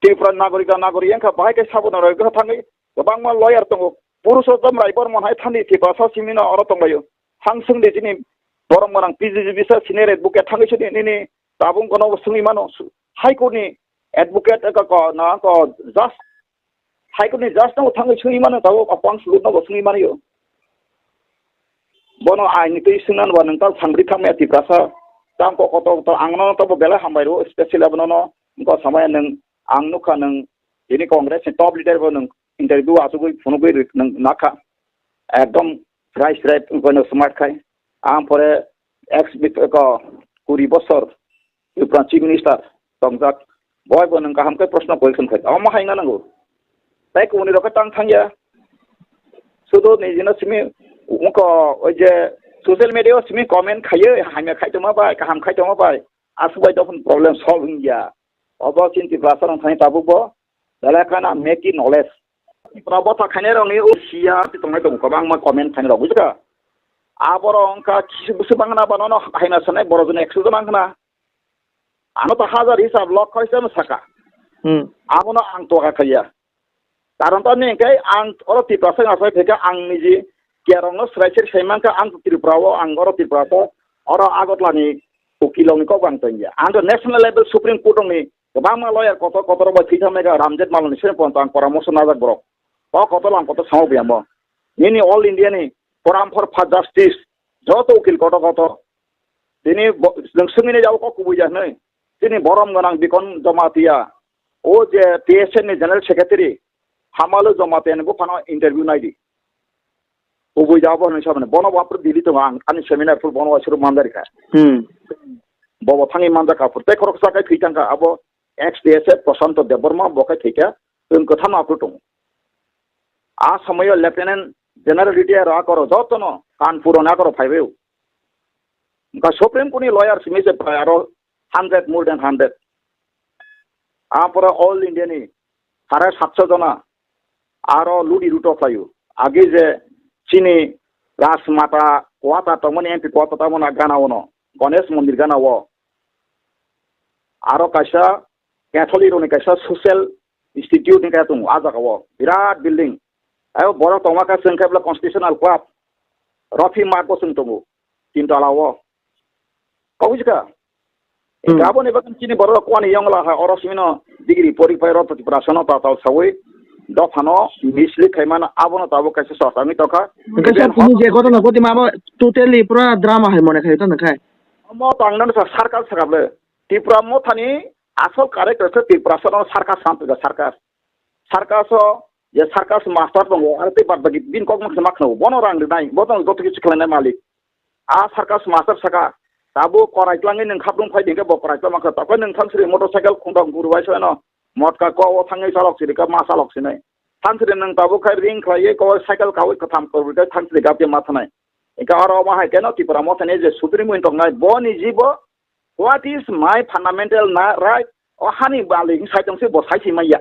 Tripura nagorik da nagorik yang kha bahai khe sabo nagorik kha thangwi kwbangma lawyer tongo. Purushottom Rai Bormon hai thani Tiprasa simi no oro tonglaio. Hangsung de chini borok morang P G G B sa senior advocate thangwi sini nini tabung kono sungwi mano. High Court ni advocate ka ko na ko just High Court ni judge no thangwi sungwi mano tabuk apang sulut no bo sungwi mano. Bono aini twi sungna ba nwng tal sangri thangmaya Tiprasa. Tang ko koto to ang no to bo belai hambai ro special abono no ko samaya nwng ang nukha nwng tini Congress ni top leader bo nwng interview achugwi phunugwi nwng nakha. Ekdom fresh right ko no smart khai. Ang pore ex ko kuri bosor Tripura Chief Minister tongjak, boi bo nwng kaham khe proshno question khai, omo hai wngna nango. Tai kubuni rok khe tang thangya. Sudu nijino simi wngkha oi je social media o simi comment khaiyo, hamya khai tongma bai, kaham khai tongma bai, aswk bai dophano problem solve wngya. Obo chini Tiprasa rok thani tabuk bo belai khana make it knowledge. Tipra botha khainai rokni o siya twi tongnai tongo kwbangma comment khainai rok, bujikha? Aborok wngkha kisu busu bangna ba nono haina sanai borok jona ekso jona wngkhna. Ano to hajar hisab lok khaisa no saka. Hmm. Abono ang toka khaiya. Karon to ni hwnkhe ang oro Tiprasa wngna sai phaikha ang niji kerong no swrai seri sai mankha ang Tripura o ang oro Tiprasa oro Agartala ni ukilok ni kok ang tongya. Ang to national level Supreme Court ni kwbangma lawyer kotor kotor bai thwitham mega Ramjet Malani sini pon ang poramorso najak borok. O kotor ang kotor samo biyamo. Nini all India ni forum for justice joto ukil kotor kotor Tini bo-, nwng swngwi nai jabo kok kubui ya hwnwi. Tini borom gwnang Bikon Jamatia, o je T S F ni General Secretary, Hamalu Jamatia ni buphano interview nai di. Kubui jabo hwnwi sabani. Bono bo aphuru Delhi tongo ang, ani seminar phuru bono waisuru manjari kha. Hmm. Bobo thangwi manjak aphuru. Tei khoroksa kai thwi thangkha abo ex T S F Prashanto Debbarma bo kai thwikha. Chwng kwtham aphuru tongo. A somoyo Lieutenant General retire rok akoro jotono Kanpur ono akoro phaibaio. Wngkha Supreme Court ni lawyer simi se prai aro hundred, more than hundred. Apore All India ni sare satso jona aro ludi ruto khlaio. Age je chini Rajmata Quarter tongmani M P Quarter tamo na gana ono, Ganesh Mondir gana o. Aro kaisa Catholic rokni kaisa social institute ni kaya tongo, a jaga o birat building. Ayo borok tongma kha chwng khe bwlai Constitutional Club, Rofi Mart bo chwng tongo, tin tala o. Kok buji kha? Hmm. Aboni bagwi chini borok rok kuani yongla ha oro simino degree pori pai rok Tiprasa no tatal sawi dophano misli khaimano abono tabuk kaisa chortangwi tongkha. Hwnkhe sir, tini je ghotona ghotima abo totally pura drama hai mone khai tong khai. Omo tangna sa circus sakable. Tipra mothani asol character se Tiprasa no circus sam pega circus. Circus o je circus master tongo, aro tei bad baki bini kok maksa makna bono rang rinai, bo tong joto kichu khlainai malik. A circus master saka, tabo korai tlangwi nwng khaprum phai dingkhe bo korai tlang mankha, tokoi nwng thangsri motorcycle khungdok guru bai soino, motka ko o thangwi chalok siri ka ma chalok sinai. Thangsri nwng tabo khai ring khlaiwi ko cycle kawi kwtham kwrwi kai thangsri gapya ma thanai. Ika oro ma hai keno Tipra mothani je sutri muin tongnai, bo ni jibo, what is my fundamental na right? O hani bali sai tong se bo sai si maya.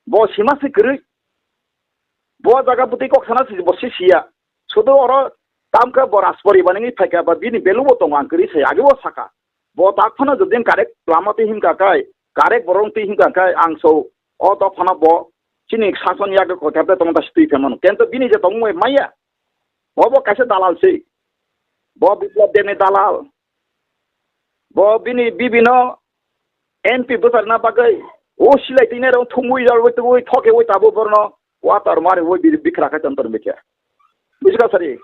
Bo sima se kwrwi. Bo jaga bwtwi kok sana si bo si siya. Sudu oro tamkhe bo Raspori baningwi phaikha ba bini value bo tongo ang kwrwi sai age bo saka. Bo tak phano jodi correct lama twi himkha kai, correct borok twi himkha kai ang so o dok phano bo chini sason yagwi koithap de tongma ta si twi phaimano. Kento bini je tongmung maya. Bo bo kaisa dalal se. Bo Biplab Debni dalal. Bo bini bibino M P bwcharna bagwi o silai twi nairok thumwi jalwi twi thokewi tabo borno water mariwi bi-, bikra khai tontor bikya. Bujiga sari,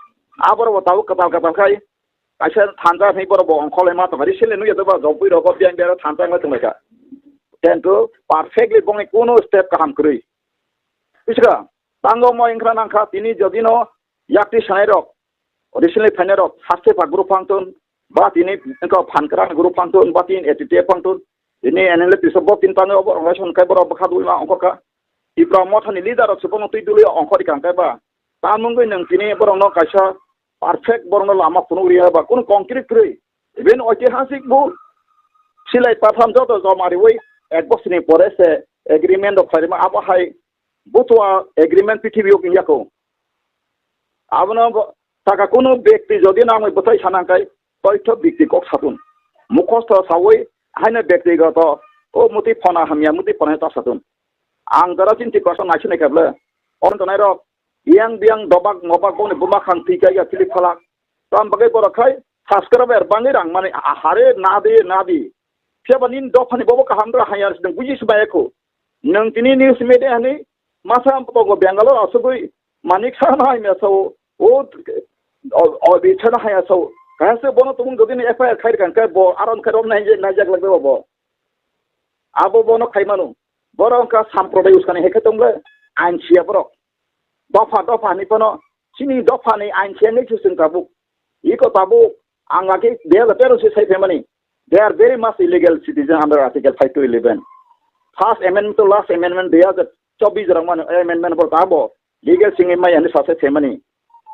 aboro bo tabuk kwtal kwtal khai kaisa thansa hinwi borok bo ongkhorlai ma tongkha. Recently nukya doba jopui rogo biyang biyang thansa wngwi tonglaikha. Kintu perfectly bongni kuno step kaham kwrwi. Bujiga, tango mo wngkhra nangkha tini jodino yakti sanai rok, recently phainai rok, Hastepha group phangtun, ba tini wngkha Phankrang group phangtun, ba tini A T T F phangtun, tini N L F tisok bo tin tangwi obo organization khai borok bwkha dulma ongkhorkha. Tipra mothani leader rok se bono twi dului ongkhorikha hwnkhe ba, tamungwi nwng tini borokno kaisa perfect borokno lama phunuk rwya ba, kunu concrete kwrwi, even oitihasik bo silai patham joto joma riwi ek bosini pore se agreement rok khlairima, abo hai butua agreement pithibio wngya kho. Abono bo, saka kunu bekti jodi nangwi bwthai sanang kai, toitho bekti kok satun. Mukhosto sawi, haino bektigoto, o muti phona hamya, muti phona ta satun. Ang jora chinti kosa naisi nai kable. On tonai rok, yang biang dobak mobak boni buma khang twi kaiya philip phalak. Tam bagwi borok khai subscriber bangwi rang mani a-, hare nadi nadi. Phiya ba nini dophani bobo kaham dra hayar sidang buji sibaya kho. Nwng tini news media hani masa tongo Bangalore asugwi Manik Saha no hai mesa o, o, o, o, bi chana haya sao. Kaya se bono tumung jodi ni F I R khai kan kai bo aron khai rom nai je nai jak lagde bo. Abo bono khai manu. Borok wngkha samprodai uskani hai khe tongle ain siya borok. Dopha dopha ni phano chini dopha ni ain siya ngai chwng tabuk. Iko tabuk ang ake dui hajar tero se sai phaimani. They are very much illegal citizen under Article five to eleven. First amendment to last amendment dui hajar chobbish rok mano amendment bo tabo legal singwi maya ni sase phaimani.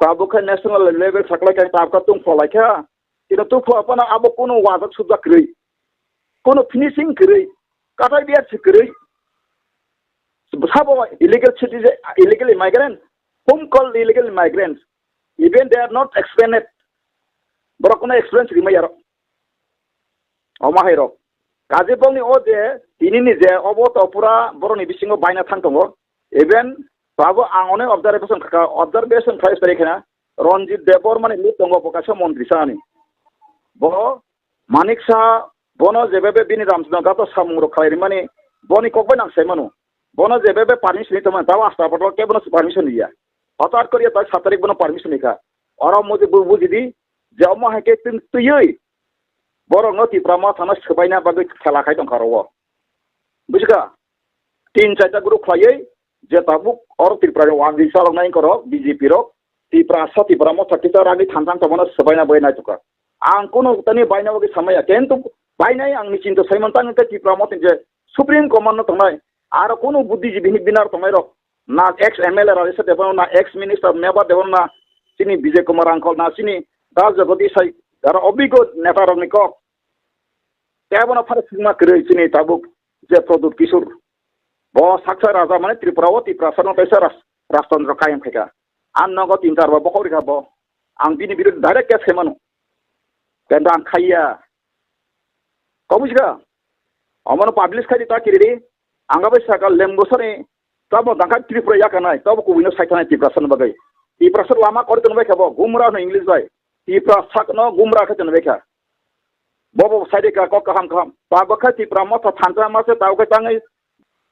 Tabuk khe national level saklai khe tabuk tung pholai kha. Kino tu pho apana abo kuno wajak subjak kwrwi. Kuno finishing kwrwi. Katai biya se kwrwi. Sabo illegal citizen, illegal immigrant, whom called illegal immigrants? Even they are not explained. Borok kuno explain siri maya rok. Omo hai rok. Kaje bongni o je, tini ni je, obo to pura boroni bisingo baina thang tongo. Even abo ang onek observation kha, observation khai sari khena, Ranjit Debbarma ni lead tongo bo kaisa montri sa ani. Bo Manik Saha, bono jebebe bini Ramchandra Ghat o samung rok khlai rimani, boni kok bai nang sai mano. Bono jebebe permission ni tongmani, tabo Astaportal kebo no permission riya. Hotar koriya tai sat tarik bono permission rikha. Oro modi bu-, buji di, je omo hai khe twi-, twiwi, Borokno Tipra Motha no swbaina bagwi khela khai tongkha oro. Bujikha? Tin chaita group khlaiwi je tabuk oro Tripura ni wangwi chaloknai wngkha rok B J P rok, Tiprasa Tipra Motha kisa ragwi thansa wngtongmano swbaina bagwi naitokha. Ang kunu tani baina bagwi samaya, kintu bainai ang ni chinta saiman tang khe Tipra Motha ni je Supreme Command no tongnai, aro kunu buddhijibini binar tongnai rok, na ex M L A Radhesha Debbarma, na ex minister Meba Debbarma, chini Bijay Kumar Rangkhol, na chini Dal Jagadish Sai, aro obiggo neta rokni kok. Tei abono phano swngma kwrwi chini tabuk je Pradyut Kishore. Bo saksa raja mane Tripura o Tiprasa no kaisa ras-, rajtantro kayam khaikha. Ang nogo tin char ba bokhok rikha bo. Ang bini biruddhe direct case khaimano. Kintu ang khaiya. Kok bujikha? Omono publish khai di ta kiridi. Ang bai saka lembosani tamo dangkha Tripura yakanai, tamo kubuino saithanai Tiprasa no bagwi. Tiprasa lama kori tongbai kha bo, gumra no English bai. Tiprasa no gumra khai tongbai kha. Bobo saide ka kok kaham kaham. Tabuk khai Tipra Motha thansa mase tabuk khai tangwi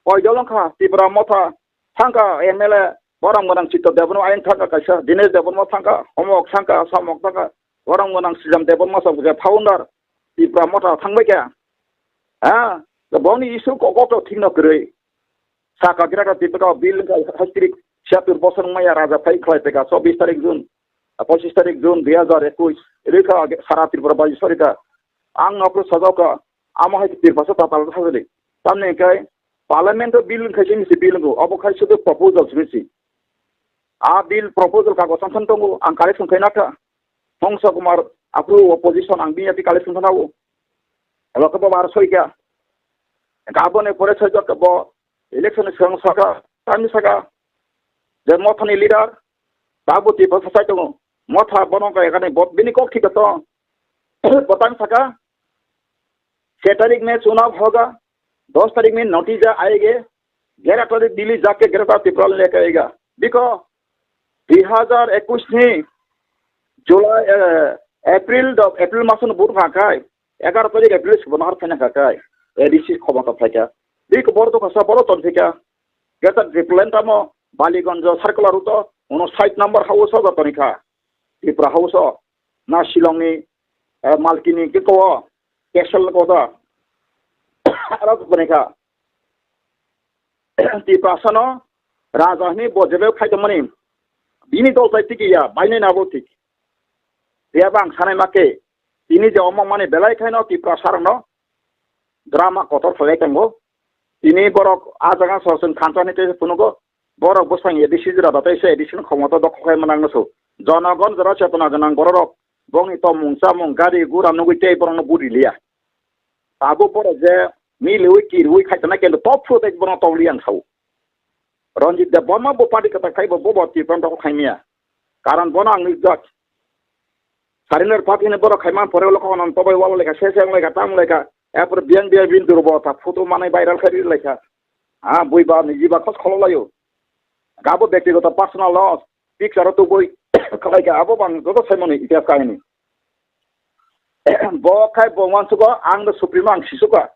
koidol wngkha Tipra Motha thangkha M L A borang borang Chitto Debbarma ayang thangkha kaisa, Dinesh Debbarma thangkha, Omok thangkha, Somok thangkha, borang borang Sijam Debbarma sa je founder Tipra Motha thangbai kha. Ha, boni issue kok kok thik no kwrwi. Saka gira ka Tipra bill wngkha hastrik siatur bosor maya raja phai khlai peka chobbish tarik June, ah, pochissh tarik June dui hazar ekush rikha sara Tripura bai sorika. Ang nokro sajauka amo hai Tiprasa tatal thajali. Tamni kai parliament o bill wngkha sini si bill wngkha obo khai sudu proposal sini si. A bill proposal kagos ang khan tongo ang collection khai nakha. Hongsa Kumar apru opposition ang bini ati collection khana o. Abo khe bo bar soika. Gabon e pore soika bo election ni swng saka, tani saka, je Motha ni leader, Babu Tiprasa sai tongo. Motha bono kaya kani bot bini kok thik to. Botang saka, छह तारीख में चुनाव होगा, दस तारीख में नतीजा आएंगे, ग्यारह तारीख दिल्ली जाके ग्रेटर तिब्राल लेके आएगा। देखो, दुई हजार एकुश ni July, eh, April do, April maso ni vote pha khai, egaroh tarik April se bono har phaina kha khai, A D C khomota phaikha. Bik bor do khasa boro ton phika. Greater Tipraland tamo Baliganj circular uto, uno sait number house o toni kha. Tripura house o, na Shillong ni, eh, Malkini ke ko, Kesel ko da. Aro toni kha. Tiprasa no raja hwnwi bo jebe phai tongmani, bini dol tai tiki ya, bainai nabo thik. Phiya ba ang sanai ma khe, tini je omo mani belai khaino Tiprasa rokno drama kotor khlai tongo. Tini borok a jaga sosong khanchani tei phunugo, borok bwsang A D C jora da tei se A D C no khomota dok khlai manang no so. Jonogon jora chetona gwnang bororok bongni tomung chamung gari gura nugui tei borokno budi liya. Abo borok je miliui kirui khai tana kendo top phuru tei borokno tokli ang sao. Ranjit Debbarma bo party kwtal khai bo, bo, bo Tiprasa rok khai miya. Karon bono ang nujak. Surrender party ni borok khai man pore ulo kono tobai wala lekha, se se wng lekha, tang lekha. Erpor biyang biyang bin durbo ta photo manai viral khai ri lekha. Ha, bui ba ni jiba khos kholo layo. Gabo bektigoto personal loss. Picture o tubui khalai kha abo bang joto saimani itihas kahini. Bo khai bo uansugo ang do Supremo ang sisuka.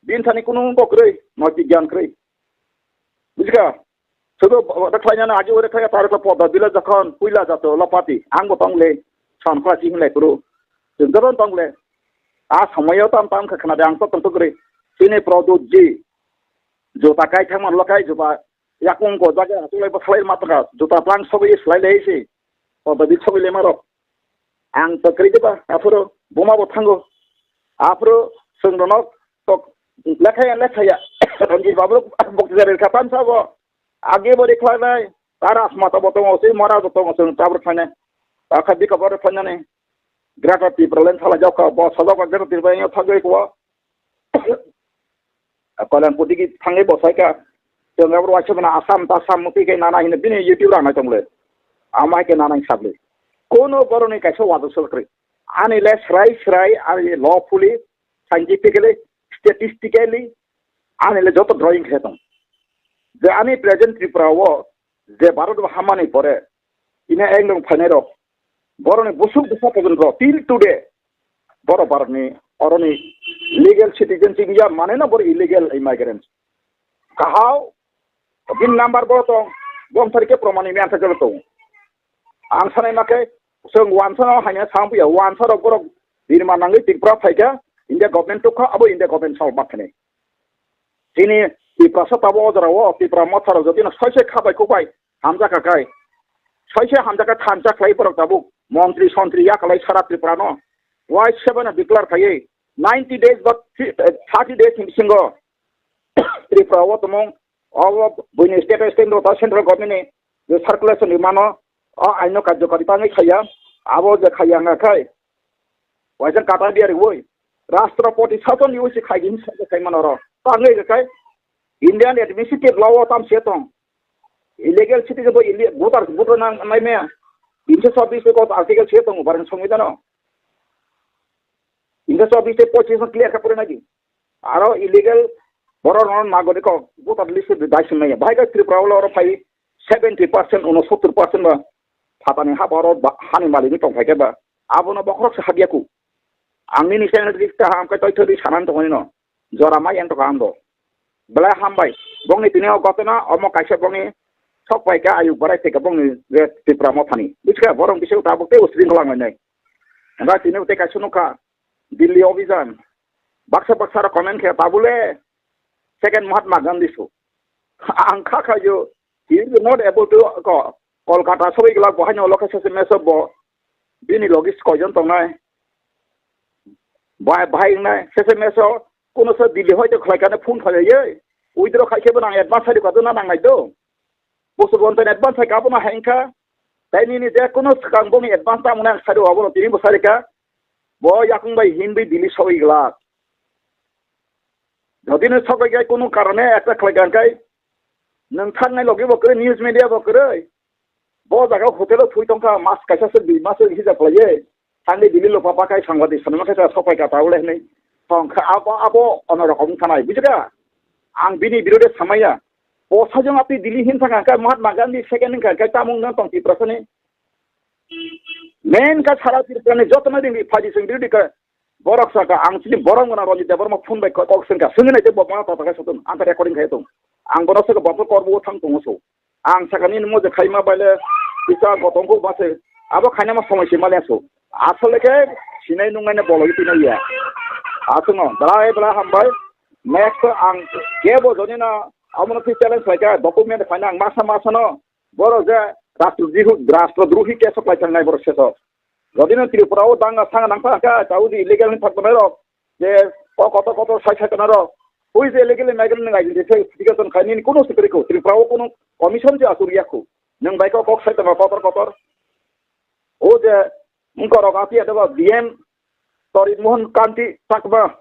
Bini thani kunu bo kwrwi, noiti gyan kwrwi. Bujikha? Sudu bo, bo, khlainani agi ore khlai taro kha poda bila jokhon puila jato lapati. Ang bo tongle, san khlai si hinlai kuru. Jung joto tongle. A somoyo tam tam kha khna de ang to tong to kwrwi. Sini Pradyut ji. Jota kai thang man lo kai jota. Yakung ko jaga hatung lai bo khlai ma taka. Jota plang sobi slai lai si. Poda bi sobi le maro. Ang to kwrwi de ba, aphuru buma bo thango. Aphuru sung ronok tok lekha ya lekha ya. Ranjit babu bok jare kha tan sabo. Age bo de khlai nai. Tara asma to bo tongo si mara bo tongo sung tabur khlai nai. Akha bika bor khlai nai. Greater Tipraland thala jokha bo sajokha Greater Tipraland yo thagoi ko. Koilan putiki thangwi bo saika. Chwng abro waisa bana Assam ta Assam muti kai nana hino bini YouTube rang nai tongle. Amai ke nana sabli. Kono boroni kaisa wadu sorkri. Ani le srai srai ani lawfully, scientifically, statistically ani le joto drawing khe tong. Je ani present Tripura o je Bharat hamani pore ina ekdom phainai rok. Boroni busuk busa pojong rok till today. Borok Bharatni oroni legal citizenship ya mane no borok illegal immigrants. Kahao bin number bo tong, bom thari ke promani mi antha jalo tong. Ang sanai ma khe, song wansa no hanya sampuya, wansa rok borok birma nangwi Tripura phaikha, India government tukha, abo India government sal bakthani. Chini Tiprasa tabo o jora o, Tipra motha rok jodi no soise khabai kubai hamjak kha kai. Soise hamjak kha thansa khlai borok tabuk. Montri sontri yakalai sara Tripura no. Why seven declare khaiwi. Ninety days ba thirty days ni bisingo Tripura o tomong o buini state, state, central government ni je circulation ni mano o aino karjokari tangwi khaiya. Abo je khaiya wngkha khai. Waisa kata biya riwi. Rashtrapati sason ni usi khai din sa khai mano ro. Tangwi khai Indian administrative law o tam se tong. Illegal citizen bo ille-, voter, voter nang nai me. Tinso sabis ko article se tong barang songbidano. Tinso sabis te pochis clear ka pore nagi. Aro illegal borok no nagorik kok voter list o dai swnmaya. Bahai khe Tripura o oro phai seventy percent, unosottor percent ba phatani ha borok ba hani malik wng tong phai khe ba abono bokhorok se habya ku. Ang nini channel rik ta ham khe toi thodi sanan tongoni no. Jora mai yang tong ang do. Belai hambai. Bongni tini o gotona omo kaisa bongni sok pai khe ayuk barai thai khe bongni je Tripura mothani. Buchkha borok bising tabuk tei usring khalang nai. Hwnba tini tei kaisa nukha. Delhi Obhijan. Baksa baksa rok comment khe tabule second Mahatma Gandhi su. Ang kha kha yo, he is not able to ko Kolkata sobai glak bo haino lokhe sese meso bo bini logis koijon tongnai. Bai bai nai sese meso kuno se Delhi hoito khlai kane phone khlai ye. Withdraw khai khe bo nang advance hai kadu na nang nai do. Boso bon ten advance hai kabo na hai kha. Tai nini je kuno swkang boni advance ta mona sadu abo tini bo sari kha. Bo yakung bai hin bai Delhi sobai glak. Jodi no sok bai kunu karone ekta khlai kha kai. Nang thangnai logi bo kwrwi news media bo kwrwi. Bo jaga hotel o thui tongkha mas kaisa se dui mas hijab khlai ye. Thangwi Delhi lo papa kai sangwadi sanma khe sok pai kha ta ule hinwi. Tongkha abo abo ono rokom thanai bujikha. Ang bini birode samaya. Bo sajong apni Delhi hin thangkha kai Mahatma Gandhi second hin kha kai tamung nang tong Tiprasani. Main kha sara Tripura ni joto no ringdi phaidi sing ringdi kha borok saka ang chini borok gana Ranjit Debbarma phone bai kok sengkha sengwi nai te bo ma ta ta kha sotun ang ta recording khai tong ang bono saka bo korbo thang tongo so ang saka nini mo je khaima baile kisa gotong ko base abo khaina ma somoi se male so asole khe sinai nungnai ne boloi tinai ya asongo belai belai hambai next ang kebo joni na amo no challenge khlai kha document khaina ang masa masa no Borok je rastrodrohi, rastrodrohi case o klai tangnai borok sesok. Jodi no Tripura o danga sanga nang pha kha, ta udi illegal ni thak tongnai rok, je o kotor kotor sai sai tongnai rok, hui je illegal migrant ni identification khai nini kuno sikri ko, Tripura o kuno commission je asur ya ko. Nwng bai ko kok sai tongma kotor kotor. O je Wngkorok api adaba B M Torit Mohan Kanti Chakma,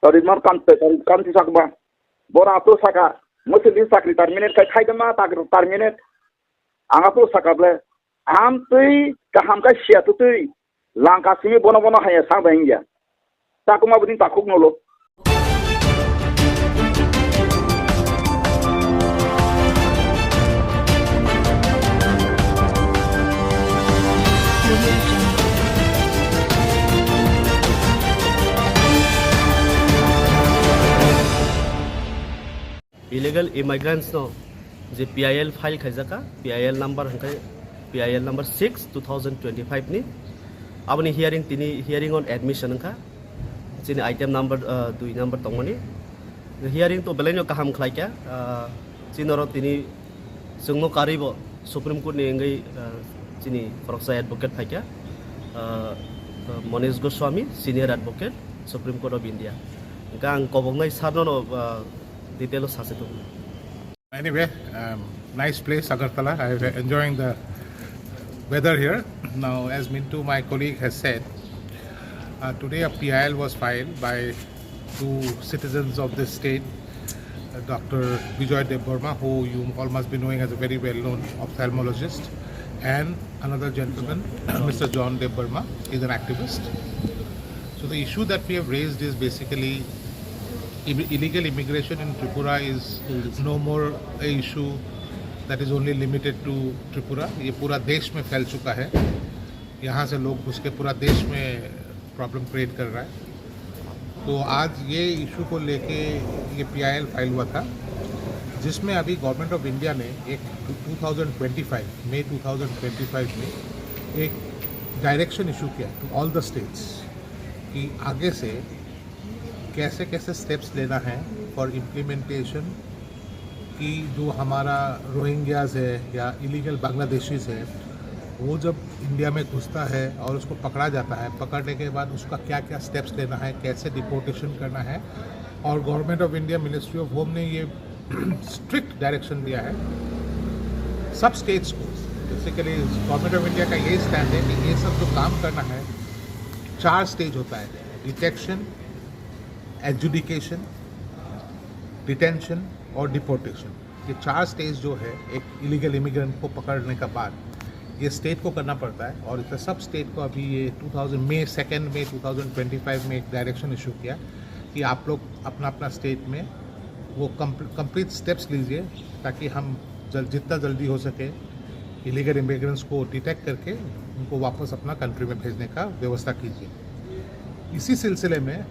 Torit Mohan Kanti, Torit Kanti Chakma. Bora apo saka, musi di sakri terminate kai khai dama tak terminate. Ang apo saka ble, am tui kaham kai sia tu tui, langka simi bono bono haya sang bai ya. Takuma budin takuk nolo. Illegal immigrants no je P I L file khaijaka, P I L number hwnkhe P I L number six two thousand twenty-five ni. Aboni hearing tini hearing on admission wngkha. Chini item number, ah, dui number tongmani. Hearing to belaino kaham khlaikha. Ah, chini oro tini chwngno karwibo Supreme Court ni wngwi, ah, chini khoroksa advocate phaikha. Ah, Manish Goswami, senior advocate, Supreme Court of India. Hwnkhe ang koboknai sir no, ah, detail o sachi tongo. Anyway, um, nice place, Agartala. I'm enjoying the weather here. Now, as Mintu, my colleague, has said, uh, today a P I L was filed by two citizens of this state, uh, Doctor Bijoy Debbarma, who you all must be knowing as a very well-known ophthalmologist, and another gentleman, Mister John Debbarma, is an activist. So the issue that we have raised is basically Im-, illegal immigration in Tripura is no more a issue that is only limited to Tripura. ये पूरा देश में फैल चुका है। यहाँ से लोग घुस के पूरा देश में प्रॉब्लम क्रिएट कर रहा है। तो आज ये इशू को लेके ये पीआईएल फाइल हुआ था, जिसमें अभी गवर्नमेंट ऑफ इंडिया ने एक to thousand twenty five, May two thousand twenty five में एक डायरेक्शन इशू किया टू ऑल द स्टेट्स कि आगे से कैसे कैसे स्टेप्स लेना है फॉर इम्प्लीमेंटेशन, कि जो हमारा रोहिंग्याज है या इलीगल बांग्लादेशीज है, वो जब इंडिया में घुसता है और उसको पकड़ा जाता है, पकड़ने के बाद उसका क्या क्या स्टेप्स लेना है, कैसे डिपोर्टेशन करना है। और government of India, ministry of home ने ये स्ट्रिक्ट डायरेक्शन दिया है सब स्टेट्स को। बेसिकली गवर्नमेंट ऑफ इंडिया का यही स्टैंड है कि ये सब जो काम करना है, चार स्टेज होता है: डिटेक्शन, एडजुडिकेशन, डिटेंशन और डिपोर्टेशन। ये चार स्टेज जो है एक इलीगल इमिग्रेंट को पकड़ने का बाद, ये स्टेट को करना पड़ता है। और इस सब स्टेट को अभी ये टू थाउजेंड मई, सेकेंड मई टू थाउजेंड ट्वेंटी फ़ाइव में एक डायरेक्शन इशू किया कि आप लोग अपना अपना स्टेट में वो कंप्लीट स्टेप्स लीजिए, ताकि हम जल, जितना जल्दी हो सके इलीगल इमिग्रेंट्स को डिटेक्ट करके उनको वापस अपना कंट्री में भेजने का व्यवस्था कीजिए। इसी सिलसिले में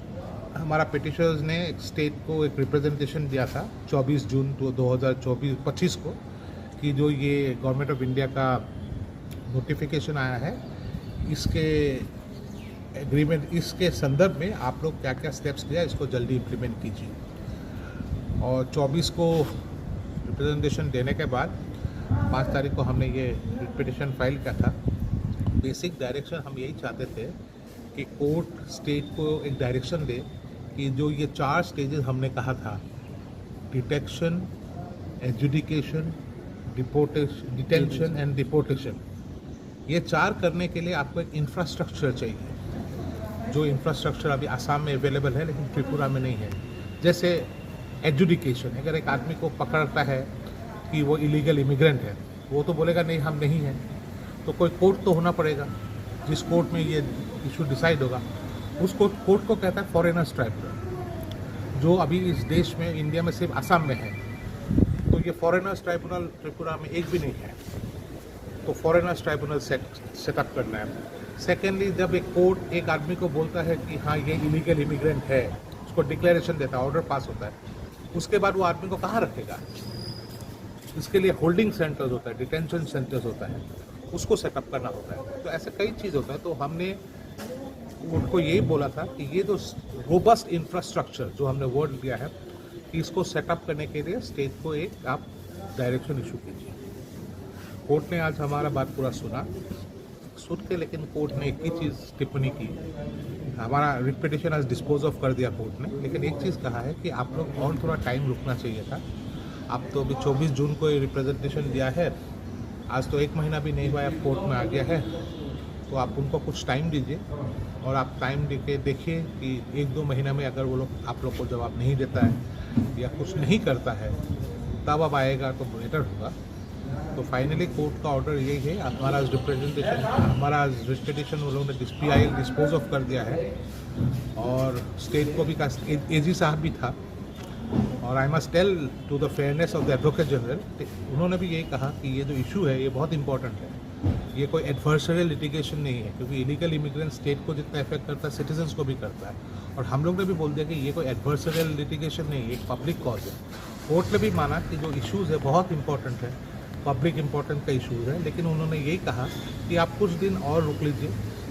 हमारा पिटिशनर्स ने एक स्टेट को एक रिप्रेजेंटेशन दिया था चौबीस जून दो दो हज़ार चौबीस पच्चीस को, कि जो ये गवर्नमेंट ऑफ इंडिया का नोटिफिकेशन आया है, इसके एग्रीमेंट, इसके संदर्भ में आप लोग क्या क्या स्टेप्स लिया, इसको जल्दी इम्प्लीमेंट कीजिए। और चौबीस को रिप्रेजेंटेशन देने के बाद पाँच तारीख को हमने ये पिटिशन फाइल किया था। बेसिक डायरेक्शन हम यही चाहते थे कि कोर्ट स्टेट को एक डायरेक्शन दे कि जो ये चार स्टेजेस हमने कहा था, detection, adjudication, deportation, detention and deportation, ये चार करने के लिए आपको एक इंफ्रास्ट्रक्चर चाहिए, जो इंफ्रास्ट्रक्चर अभी आसाम में अवेलेबल है लेकिन त्रिपुरा में नहीं है। जैसे एडजुडिकेशन, अगर एक आदमी को पकड़ता है कि वो इलीगल इमिग्रेंट है, वो तो बोलेगा, "नहीं, हम नहीं हैं।" तो कोई कोर्ट तो होना पड़ेगा, जिस कोर्ट में ये इशू डिसाइड होगा, उस कोर्ट, कोर्ट को कहता है फॉरेनर्स ट्राइब्यूनल, जो अभी इस देश में, इंडिया में सिर्फ आसाम में है। तो ये फॉरेनर्स ट्राइब्यूनल त्रिपुरा में एक भी नहीं है, तो फॉरेनर्स ट्राइब्यूनल सेट, सेटअप करना है। सेकेंडली, जब एक कोर्ट एक आदमी को बोलता है कि हाँ, ये इलीगल इमिग्रेंट है, उसको डिक्लेरेशन देता है, ऑर्डर पास होता है, उसके बाद वो आदमी को कहाँ रखेगा? इसके लिए होल्डिंग सेंटर्स होता है, डिटेंशन सेंटर्स होता है, उसको सेटअप करना होता है। तो ऐसे कई चीज़ होता है। तो हमने उनको यही बोला था कि ये जो रोबस्ट इंफ्रास्ट्रक्चर, जो हमने वर्ड दिया है, इसको सेटअप करने के लिए स्टेट को एक आप डायरेक्शन इशू कीजिए। कोर्ट ने आज हमारा बात पूरा सुना, सुन के लेकिन कोर्ट ने एक ही चीज़ टिप्पणी की, हमारा रिट पिटिशन आज डिस्पोज ऑफ कर दिया कोर्ट ने, लेकिन एक चीज़ कहा है कि आप लोग और थोड़ा टाइम रुकना चाहिए था। आप तो अभी चौबीस जून को ये रिप्रेजेंटेशन दिया है, आज तो एक महीना भी नहीं हुआ है, आप कोर्ट में आ गया है, तो आप उनको कुछ टाइम दीजिए और आप टाइम दे के देखिए कि एक दो महीना में अगर वो लोग, आप लोग को जवाब नहीं देता है या कुछ नहीं करता है, तब अब आएगा तो बेटर होगा। तो फाइनली कोर्ट का ऑर्डर यही है, हमारा आज रिप्रेजेंटेशन, हमारा आज रिट पिटिशन उन लोगों ने डिस-, पीआईएल डिस्पोज ऑफ कर दिया है। और स्टेट को भी, एजी साहब भी था, और I must tell to the fairness of the Advocate General, उन्होंने भी यही कहा कि ये जो इशू है, ये बहुत इंपॉर्टेंट है। ये कोई एडवर्सरियल लिटिगेशन नहीं है, क्योंकि इलीगल इमिग्रेंट स्टेट को जितना इफेक्ट करता है, सिटीजन्स को भी करता है। और हम लोग ने भी बोल दिया कि ये कोई एडवर्सरियल लिटिगेशन नहीं है, एक पब्लिक कॉज है। कोर्ट ने भी माना कि जो इशूज़ है, बहुत इंपॉर्टेंट है, पब्लिक इंपॉर्टेंट का इशूज़ है, लेकिन उन्होंने यही कहा कि आप कुछ दिन और रुक लीजिए,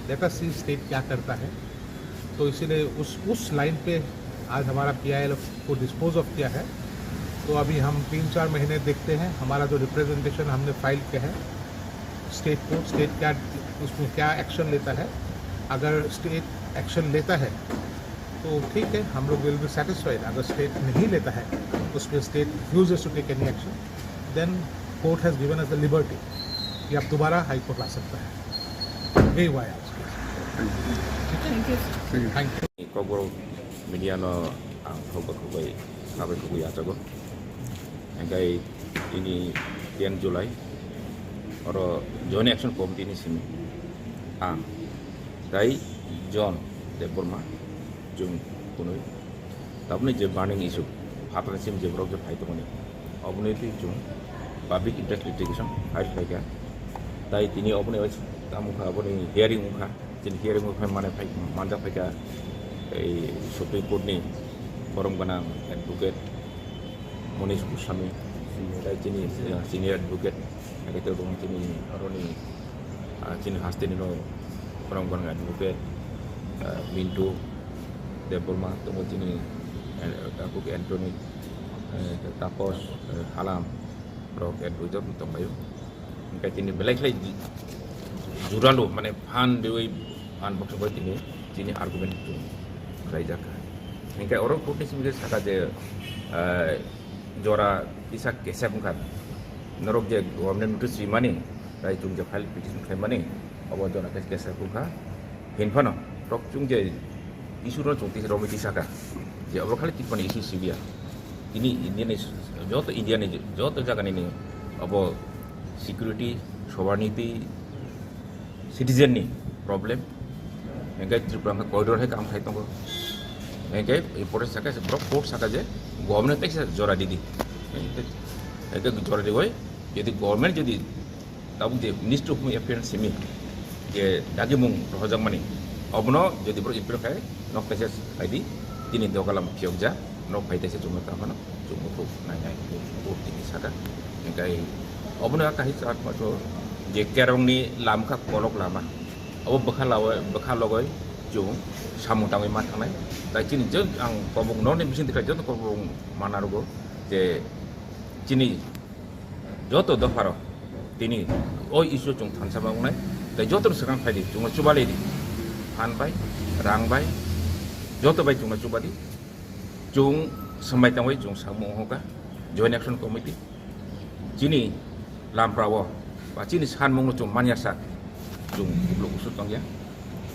लेट अस सी स्टेट क्या करता है। तो इसीलिए उस, उस लाइन पे आज हमारा पीआईएल को डिस्पोज ऑफ किया है। तो अभी हम तीन चार महीने देखते हैं, हमारा जो रिप्रेजेंटेशन हमने फाइल किया है स्टेट को, स्टेट क्या, उसमें क्या एक्शन लेता है। अगर स्टेट एक्शन लेता है तो ठीक है, हम लोग विल बी सेटिस्फाइड। अगर स्टेट नहीं लेता है, उसमें state refuses to take any action, then court has given us the liberty कि आप दोबारा हाई कोर्ट ला सकता है। यही हुआ है आज। Thank you. Thank you. Kokborok media no ang thok bai khogoi sabai khogoi yachago. Hingkai tini ten July oro Joint Action Committee ni simi ang tai John Debbarma jung kunui tabuni je burning issue phatar sim je borok je phai tongmani oboni twi jung public interest litigation file khlaikha. Tai tini oboni tamo kha oboni hearing wngkha. Chini hearing o phai mane phai manjak phaikha ei Supreme Court ni borom gwnang advocate Monish Goswami, tei chini senior advocate, tei tei bong chini aroni chini haste ni no borom gwnang advocate Mintu, Debbarma tongo chini, eh, tabuk Anthony, eh, Tapos, eh, Halam, rok advisor tongbaio. Hingke chini belai khlai ju-, juralu, mane phan deui, phan boksong bai tini chini argument tu khlai jakha. Hingke oro court ni simi saka je, eh, jora tisa kesep wngkha. Norok je government notice rimani, tai chwng je file petition khlaimani, obo jora khe kesep wngkha. Hinphano, rok chwng je issue no chwng tisa romwi tisaka, je obo khali Tripura ni issue sibiya. Tini India ni, joto India ni, joto jaga ni ni obo security, sovereignty, citizen ni problem. Hingke Tripura hingke corridor hai kam khai tongo. Hingke important saka se borok court saka je government teksa jora didi. Hingke jora diwi, jodi government jodi tabuk je Ministry of Home Affairs simi je dagimung rohorjakmani, obono jodi borok appeal khai nok teksa khai di, tini dogalam phiyokja. Nok bai tesa chwngno tamo phano chwngno thuk nai nai thuk tini saka. Hingkai obono kahai chak mato je kerongni lam kha kolok lama. Obo bwkha lawai, bwkha logoi chwng samung tangwi ma thangnai. Tai chini je ang kobok nokni bising tikha joto kobok mana rogo je chini joto dopharo tini o issue chwng thansa ma wngnai. Tai joto swkang phaidi chwngno chubalai di. Phan bai, rang bai, joto bai chwngno chubadi. Chwng swmai tangwi chwng samung wngkha Joint Action Committee. Chini lamprao ba chini sanmungno chwng manya sak chwng uklok usuk tongya.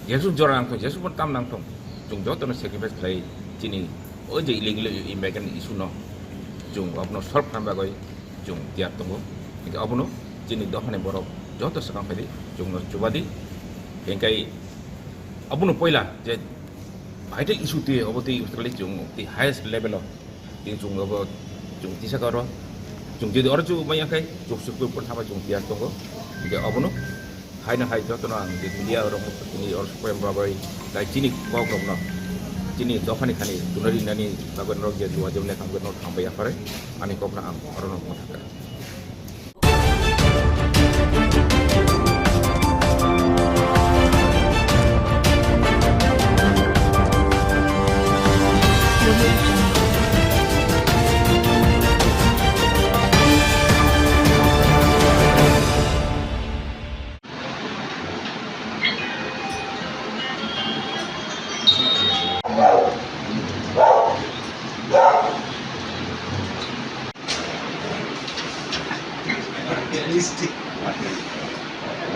Jesu jora nangthong, Jesu pon tam nangthong. Chwng jotono sacrifice khlai chini o je illegal immigrant issue no chwng abono solve khlai bagwi chwng tiyar tongo. Hingke abono chini dophani borok joto swkang phaidi chwngno chubadi. Hingke abono poila je vital issue twi obo twi Australia chwng twi highest level o twi chwng obo chwng tisa karo chwng jodi oro chwng maya khai chwng sukui por thama chwng tiyar tongo. Hingke abono haino hai jotono ang je media rok tini oro supai bagwi tai chini kok rokno chini dophani thani tunari nani bagwi norok je luwa jemne khamgwi norok thangbai yaphare ani kokno ang orono motha kha.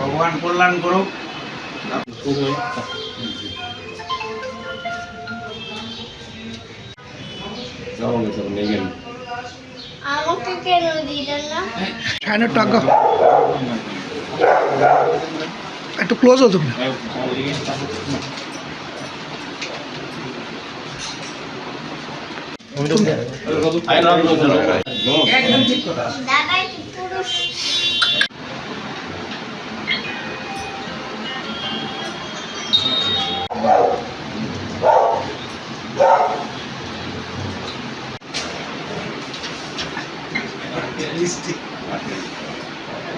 ভগবান কল্যাণ করুক। আমাকে কেন দিলেন না? সাইনর টাকা। একটু ক্লোজ হতো না। একদম ঠিক কথা। দাদাই তো পুরুষ।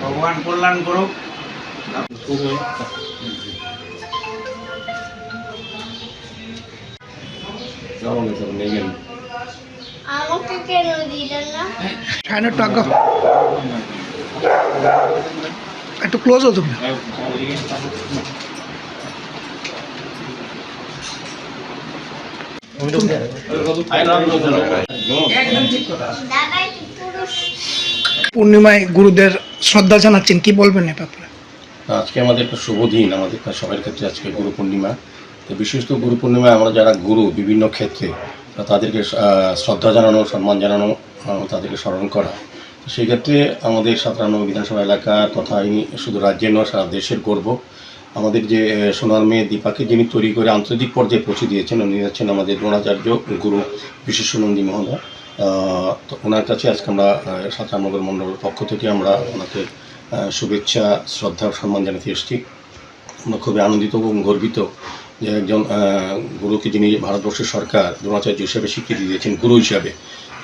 ভগবান কল্যাণ করুক। আমাকে কেন দিলেন না? সাইনর টাকা। একটু ক্লোজ হতো না। একদম ঠিক কথা। পূর্ণিমায় গুরুদের শ্রদ্ধা জানাচ্ছেন, কি বলবেন এ ব্যাপারে? আজকে আমাদের একটা শুভ দিন, আমাদের সবার ক্ষেত্রে আজকে গুরু পূর্ণিমা। তো বিশেষত গুরু পূর্ণিমায় আমরা যারা গুরু বিভিন্ন ক্ষেত্রে, তা তাদেরকে, আহ, শ্রদ্ধা জানানো, সম্মান জানানো, আহ, তাদেরকে স্মরণ করা। তো সেই ক্ষেত্রে আমাদের সাতানব্বই বিধানসভা এলাকার কথা ইনি শুধু রাজ্যের নয়, সারা দেশের গর্ব। আমাদের যে, আহ, সোনার মেয়ে দীপাকে যিনি তৈরি করে আন্তর্জাতিক পর্যায়ে পৌঁছে দিয়েছেন, উনি হচ্ছেন আমাদের দ্রোণাচার্য গুরু বিশ্বেশ্বনন্দী মহোদয়। আহ, তো ওনার কাছে আজকে আমরা, আহ, সাতানব্বই মণ্ডলের পক্ষ থেকে আমরা ওনাকে, আহ, শুভেচ্ছা, শ্রদ্ধা ও সম্মান জানাতে এসেছি। আমরা খুবই আনন্দিত এবং গর্বিত যে একজন, আহ, গুরুকে যিনি ভারতবর্ষের সরকার দ্রোণাচার্য হিসেবে স্বীকৃতি দিয়েছেন, গুরু হিসাবে।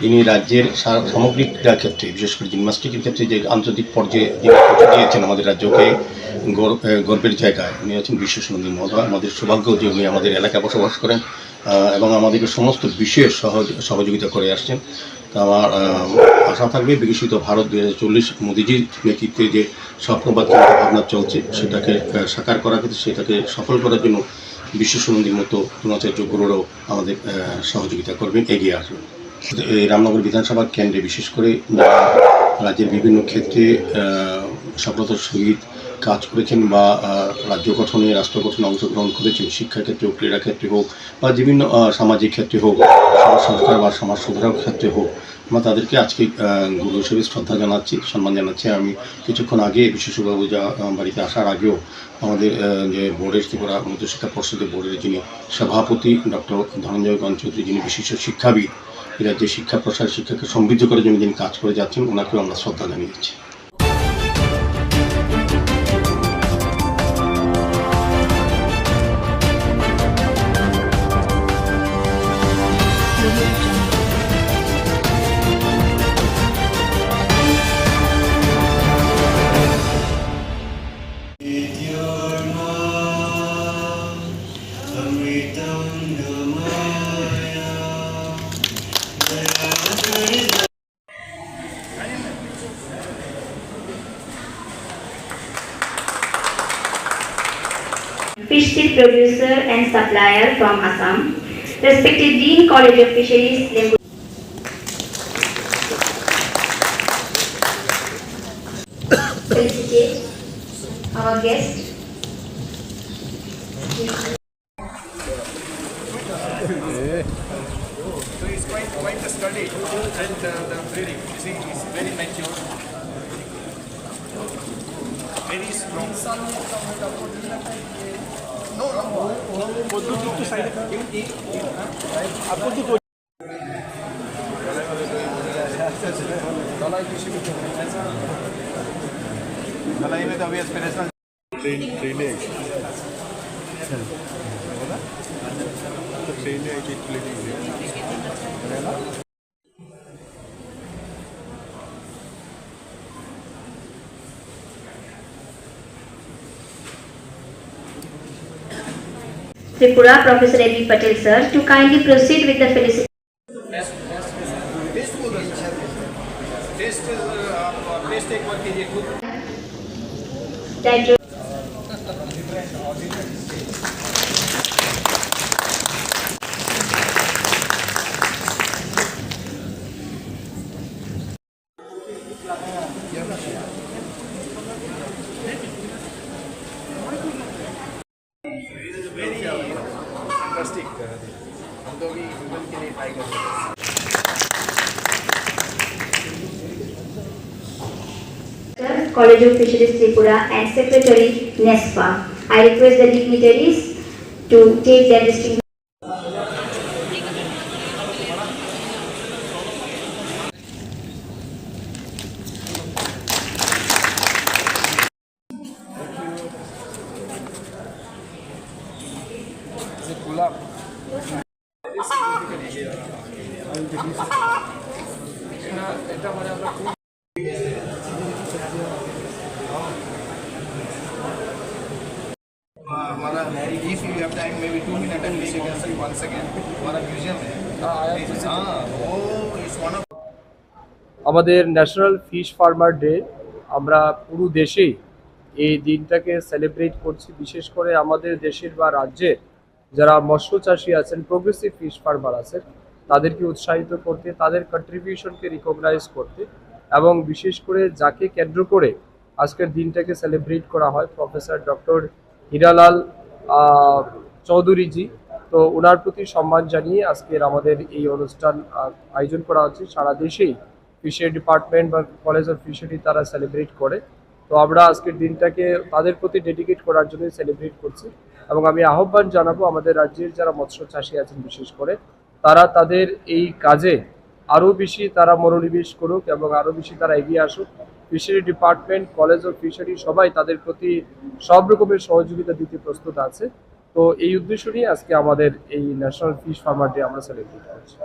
তিনি রাজ্যের সা-, সামগ্রিক ক্রীড়া ক্ষেত্রে, বিশেষ করে জিমন্যাস্টিকের ক্ষেত্রে যে আন্তর্জাতিক পর্যায়ে যিনি পৌঁছে দিয়েছেন আমাদের রাজ্যকে গর-, আহ, গর্বের জায়গায়। উনি আছেন বিশ্বেশ্বনন্দী মহোদয়। আমাদের সৌভাগ্য যে উনি আমাদের এলাকায় বসবাস করেন। আহ, এবং আমাদেরকে সমস্ত বিষয়ে সহজ-, সহযোগিতা করে আসছেন। তো আমার, আহ, আশা থাকবে বিকশিত ভারত দুই হাজার চল্লিশ মোদিজির নেতৃত্বে যে স্বপ্ন বা চিন্তা ভাবনা চলছে সেটাকে, আহ, সাকার করার ক্ষেত্রে, সেটাকে সফল করার জন্য বিশ্ব সুমন্দির মতো দ্রোণাচার্য গুরুরাও আমাদের, আহ, সহযোগিতা করবেন, এগিয়ে আসবেন। এই রামনগর বিধানসভা কেন্দ্রে বিশেষ করে যারা রাজ্যের বিভিন্ন ক্ষেত্রে, আহ, সফলতার সহিত কাজ করেছেন বা, আহ, রাজ্য গঠনে, রাষ্ট্র গঠনে অংশগ্রহণ করেছেন, শিক্ষাক্ষেত্রে হোক, ক্রীড়াক্ষেত্রে হোক বা বিভিন্ন, আহ, সামাজিক ক্ষেত্রে হোক, সমাজ সংস্কার বা সমাজ সুধারক ক্ষেত্রে হোক, আমরা তাদেরকে আজকে, আহ, গুরু হিসেবে শ্রদ্ধা জানাচ্ছি, সম্মান জানাচ্ছি। আমি কিছুক্ষণ আগে বিশ্বজিৎবাবু যা, আহ, বাড়িতে আসার আগেও আমাদের, আহ, যে বোর্ডের, ত্রিপুরা মধ্যশিক্ষা পর্ষদের বোর্ডের যিনি সভাপতি ডক্টর ধনঞ্জয় গণ চৌধুরী, যিনি বিশিষ্ট শিক্ষাবিদ, এই রাজ্যে শিক্ষা প্রসার, শিক্ষাকে সমৃদ্ধ করার জন্য যিনি কাজ করে যাচ্ছেন, ওনাকেও আমরা শ্রদ্ধা জানিয়েছি। Fish seed producer and supplier from Assam, respected Dean, College of Fisheries, Lembu. Felicitate our guest. So he's quite, quite a study and, uh, the breeding. You see, he's very mature, very strong. No, no. Train, train-এ এসে। ট্রেনে এই যে ট্রেনে এসে। Tripura, Professor A B Patel, sir, to kindly proceed with the felicitation. Test, test, test, test, uh, आप test एक बार कीजिए खुद। Very interesting। हम तो अभी ह्यूमन के लिए ट्राई कर रहे हैं। College of Fisheries Tripura and Secretary, NESFA. I request the dignitaries to take their distinct हमारा, if you have time, maybe two minute, at least you can see once again। हमारा म्यूजियम है। हाँ, वो इस one of আমাদের national fish farmer day, আমরা পুরো দেশেই এই দিনটাকে সেলিব্রেট করছি। বিশেষ করে আমাদের দেশের বা রাজ্যের যারা মৎস্য চাষী আছেন, প্রোগ্রেসিভ ফিশ ফার্মার আছেন, তাদেরকে উৎসাহিত করতে, তাদের কন্ট্রিবিউশনকে রিকগনাইজ করতে, এবং বিশেষ করে যাকে কেন্দ্র করে আজকের দিনটাকে সেলিব্রেট করা হয়, প্রফেসর ডক্টর হীরালাল, আহ, চৌধুরীজি। তো ওনার প্রতি সম্মান জানিয়ে আজকের আমাদের এই অনুষ্ঠান, আহ, আয়োজন করা হচ্ছে। সারা দেশেই ফিশারি ডিপার্টমেন্ট বা কলেজ অফ ফিশারি তারা সেলিব্রেট করে। তো আমরা আজকের দিনটাকে তাদের প্রতি ডেডিকেট করার জন্যই সেলিব্রেট করছি। এবং আমি আহ্বান জানাবো আমাদের রাজ্যের যারা মৎস্য চাষী আছেন বিশেষ করে, তারা তাদের এই কাজে আরও বেশি তারা মনোনিবেশ করুক এবং আরও বেশি তারা এগিয়ে আসুক। Fishery department, college of fishery সবাই তাদের প্রতি সব রকমের সহযোগিতা দিতে প্রস্তুত আছে। তো এই উদ্দেশ্য নিয়ে আজকে আমাদের এই ন্যাশনাল ফিশ ফার্মার ডে আমরা সেলিব্রেট করছি।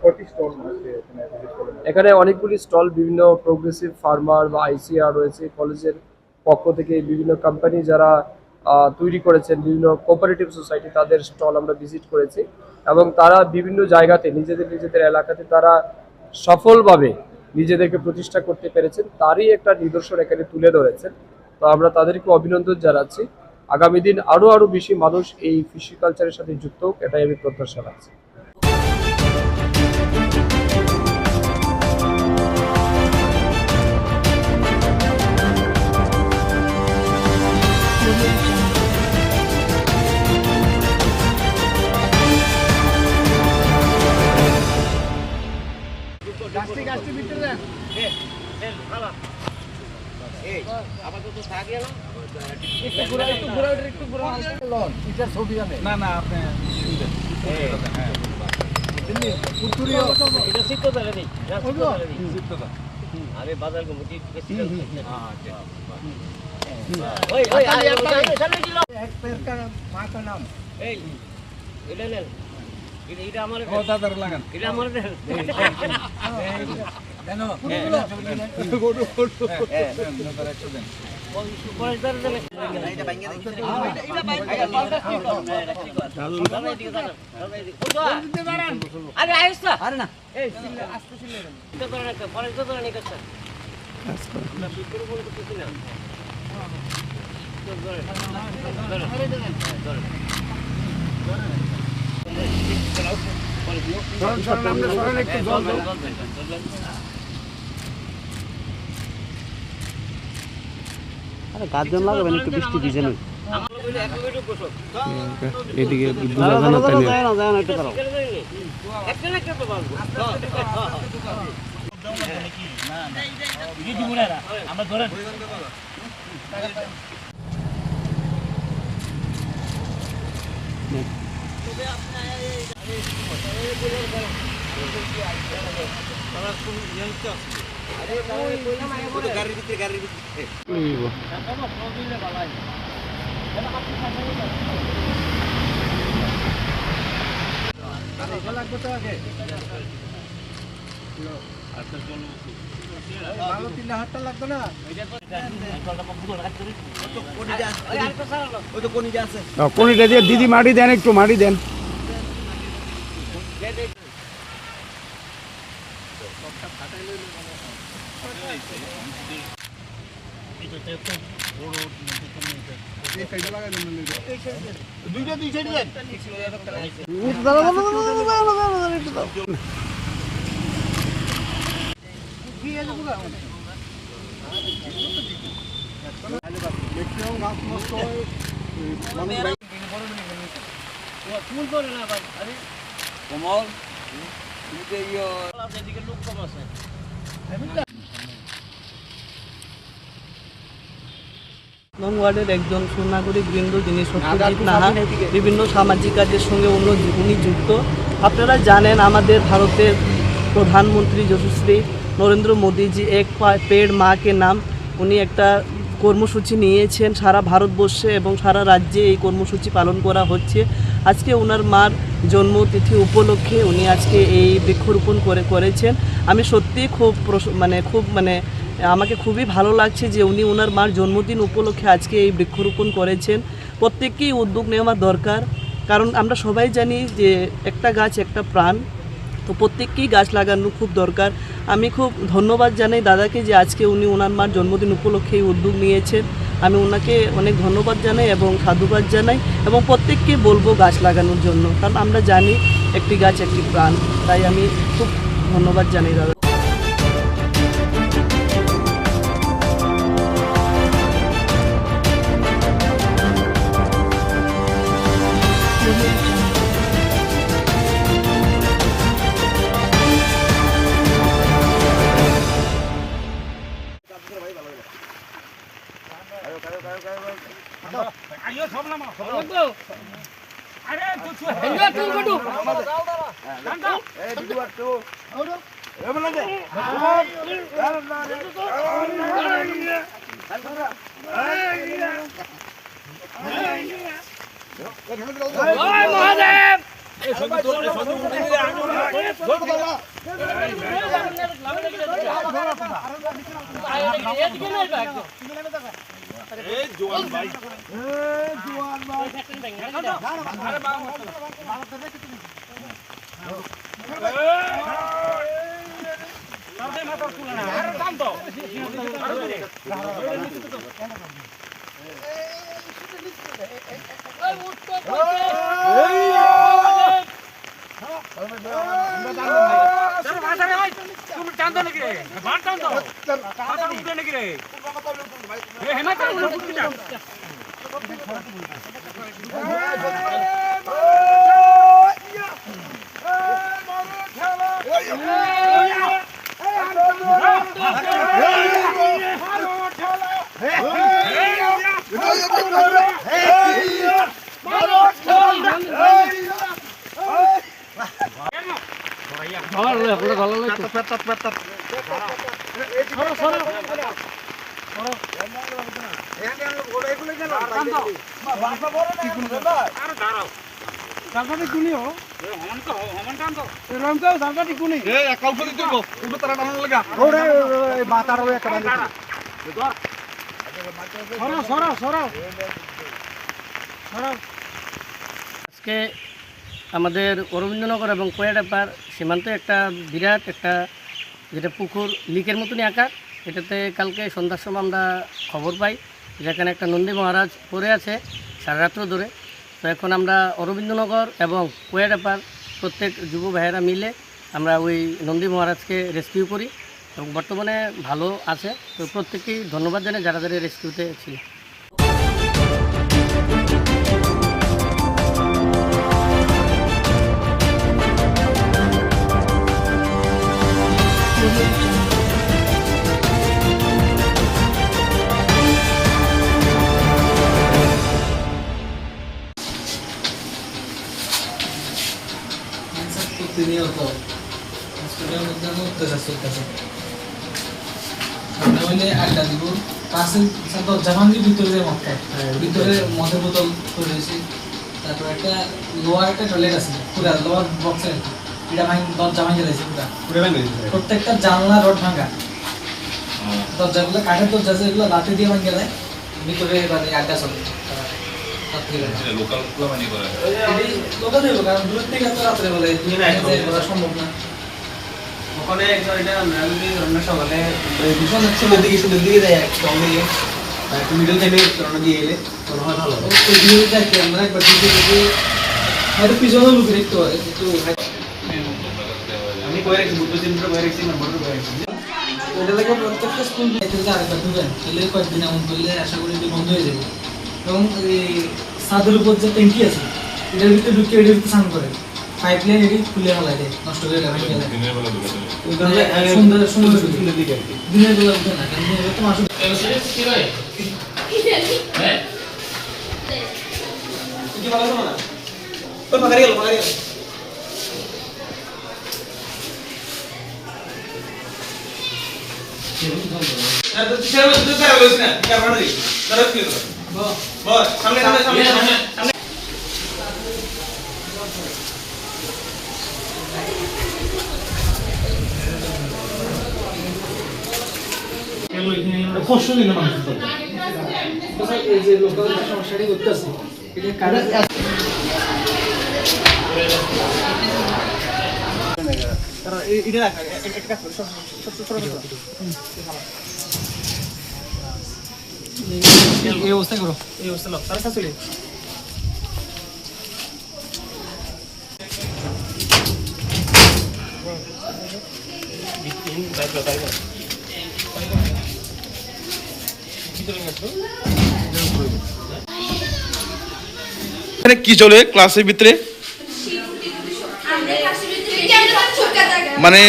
কয়টি স্টল আছে এখানে ভিজিট করলেন? এখানে অনেকগুলি স্টল, বিভিন্ন প্রোগ্রেসিভ ফার্মার বা আইসিআর রয়েছে, কলেজের পক্ষ থেকে বিভিন্ন কোম্পানি যারা, আহ, তৈরি করেছেন, বিভিন্ন কোঅপারেটিভ সোসাইটি, তাদের স্টল আমরা ভিজিট করেছি এবং তারা বিভিন্ন জায়গাতে নিজেদের নিজেদের এলাকাতে তারা সফলভাবে নিজেদেরকে প্রতিষ্ঠা করতে পেরেছেন, তারই একটা নিদর্শন এখানে তুলে ধরেছেন। তো আমরা তাদেরকে অভিনন্দন জানাচ্ছি। আগামী দিন আরও আরও বেশি মানুষ এই ফিশি কালচারের সাথে যুক্ত হোক, এটাই আমি প্রত্যাশা রাখছি। এই, আপাতত থাক গেল। একটু ঘুরা, একটু ঘুরা, একটু ঘুরা। এটা ছবি আনে। না, না, আপনি এই, হ্যাঁ। বুঝলি? উত্তরীয়। এটা সিদ্ধ করে দিই, না, সিদ্ধ করে দিই। সিদ্ধ করে। আমি বাজার কমিটি থেকে সিদ্ধ করে দিই। হ্যাঁ, হ্যাঁ, ঠিক আছে। ওই, ওই, আরে, আরে, আরে, সামনে ছিল। এক পেয়ার কা মা কা নাম। এই, এটা নেন। এটা, এটা আমার ও, দাদার লাগান। এটা আমার দেন। এই, এই, এই। কেন? হ্যাঁ। হ্যাঁ, হ্যাঁ, হ্যাঁ, দাদা, একটু দেন। আরে, আয়ুষ না। আরে না। এই, সিল-, আস্তে সিল দেন। এটা ধরেন একটা, পরে এটা ধরেন, এটা একটা। আরে গার্জেন লাগাবেন একটু বৃষ্টি ভিজে নি। এদিকে বুঝা যায় না, তাই না? যায় না, যায় না, একটু দাঁড়াও। ও, কোনিটা দিয়ে দিদি মাটি দেন, একটু মাটি দেন। কমল, তুমি তো ইয়ে। নং ওয়ার্ডের একজন সুনাগরিক বৃন্দ, যিনি সত্যজিৎ নাহা, বিভিন্ন সামাজিক কাজের সঙ্গে উনি, উনি যুক্ত। আপনারা জানেন, আমাদের ভারতের প্রধানমন্ত্রী যশস্বী নরেন্দ্র মোদীজি এক পা-, পেড় মা কে নাম, উনি একটা কর্মসূচি নিয়েছেন সারা ভারতবর্ষে এবং সারা রাজ্যে এই কর্মসূচি পালন করা হচ্ছে। আজকে ওনার মার জন্মতিথি উপলক্ষে উনি আজকে এই বৃক্ষরোপণ করে, করেছেন। আমি সত্যিই খুব প্রশ-, মানে, খুব, মানে, আমাকে খুবই ভালো লাগছে যে উনি ওনার মার জন্মদিন উপলক্ষে আজকে এই বৃক্ষরোপণ করেছেন। প্রত্যেককেই উদ্যোগ নেওয়া দরকার, কারণ আমরা সবাই জানি যে একটা গাছ একটা প্রাণ। তো প্রত্যেককেই গাছ লাগানো খুব দরকার। আমি খুব ধন্যবাদ জানাই দাদাকে যে আজকে উনি ওনার মার জন্মদিন উপলক্ষে এই উদ্যোগ নিয়েছেন। আমি ওনাকে অনেক ধন্যবাদ জানাই এবং সাধুবাদ জানাই এবং প্রত্যেককে বলবো গাছ লাগানোর জন্য, কারণ আমরা জানি একটি গাছ একটি প্রাণ। তাই আমি খুব ধন্যবাদ জানাই দাদা। এই জোয়ান ভাই। এই জোয়ান ভাই। আজকে আমাদের অরবিন্দনগর এবং কোয়াডাপার সীমান্তে একটা বিরাট একটা, যেটা পুকুর, লিকের মতনই আকার। এটাতে কালকে সন্ধ্যার সময় আমরা খবর পাই, যেখানে একটা নন্দী মহারাজ পড়ে আছে সারা রাত্র ধরে। তো এখন আমরা অরবিন্দনগর এবং কোয়াডাপার প্রত্যেক যুব ভাইয়েরা মিলে আমরা ওই নন্দী মহারাজকে রেস্কিউ করি এবং বর্তমানে ভালো আছে। তো প্রত্যেককেই ধন্যবাদ জানাই, যারা যারা রেস্কিউতে ছিল। প্রতিনিয়ত হসপিটালের মধ্যে আমার অত্যাচার চলতেছে। সামনে হইলে আড্ডা দিব, পাশে দরজা ভাঙি ভিতরে যে মদ খায়, ভিতরে মদের বোতল করে রয়েছে। তারপর একটা লোয়ার একটা টয়লেট আছে, পুরা লোয়ার বক্সের, এটা ভাঙি, দরজা ভাঙি গেছে পুরা। পুরা ভাঙি গেছে। প্রত্যেকটা জানলা রড ভাঙা। দরজাগুলো কাঠের দরজা আছে, এগুলো লাঠি দিয়ে ভাঙি যায়। ভিতরে মানে আড্ডা চলে। তারা রাত্রিবেলা। এটা লোকাল প্ল্যানিং করা হয়। এটি লোকাল হইব, কারণ দূর থেকে তো রাত্রে বেলা এই দুই না, এক যে ঘন্টা। করা সম্ভব না। ওখানে একজন এটা আমরা যদি আমরা সকালে ওই ভীষণ শুরুর দিকে, শুরুর দিকে যাই এক সঙ্গে গিয়ে, আর একটু মিডল টাইমে রওনা দিয়ে এলে মনে হয় ভালো হবে। ওই ভিডিও দেখতে আমরা একবার ভিডিও দেখে হয়তো পিছনেও লুকে দেখতে পারে, একটু আমি কয়ে রাখছি, বুদ্ধ চিহ্নটা কয়ে রাখছি, নাম্বারটা কয়ে রাখছি। ওটা লাগে প্রত্যেকটা স্কুল এতে যে আরেকবার ঢুকেন, তাহলে কয়েকদিন এমন করলে আশা করি যে বন্ধ হয়ে যাবে। এবং এই ছাদের উপর যে ট্যাঙ্কি আছে, এটার ভিতরে ঢুকে এটার ভিতরে স্নান করে। পাইপ লাইন এটি খুলে ফেলা যায়, নষ্ট করে ফেলা যায়। দিনের বেলা ঢুকে থাকে। ওই কারণে, হ্যাঁ, আহ, সন্ধ্যা, সন্ধ্যা সন্ধ্যার দিকে আর কি। দিনের বেলা উঠে না, কারণ দিনের বেলা তো মানুষ এবার সেটা কি হয়? হ্যাঁ? কি বলা তোমার? ওই ফাঁকা গেল, ফাঁকা গেল। এই যে লোকাল সমস্যাটি করতেছে। এই অবস্থায় করো, এই অবস্থা লো, তারা শাশুড়ি। এখানে কি চলে ক্লাসের ভিতরে? মানে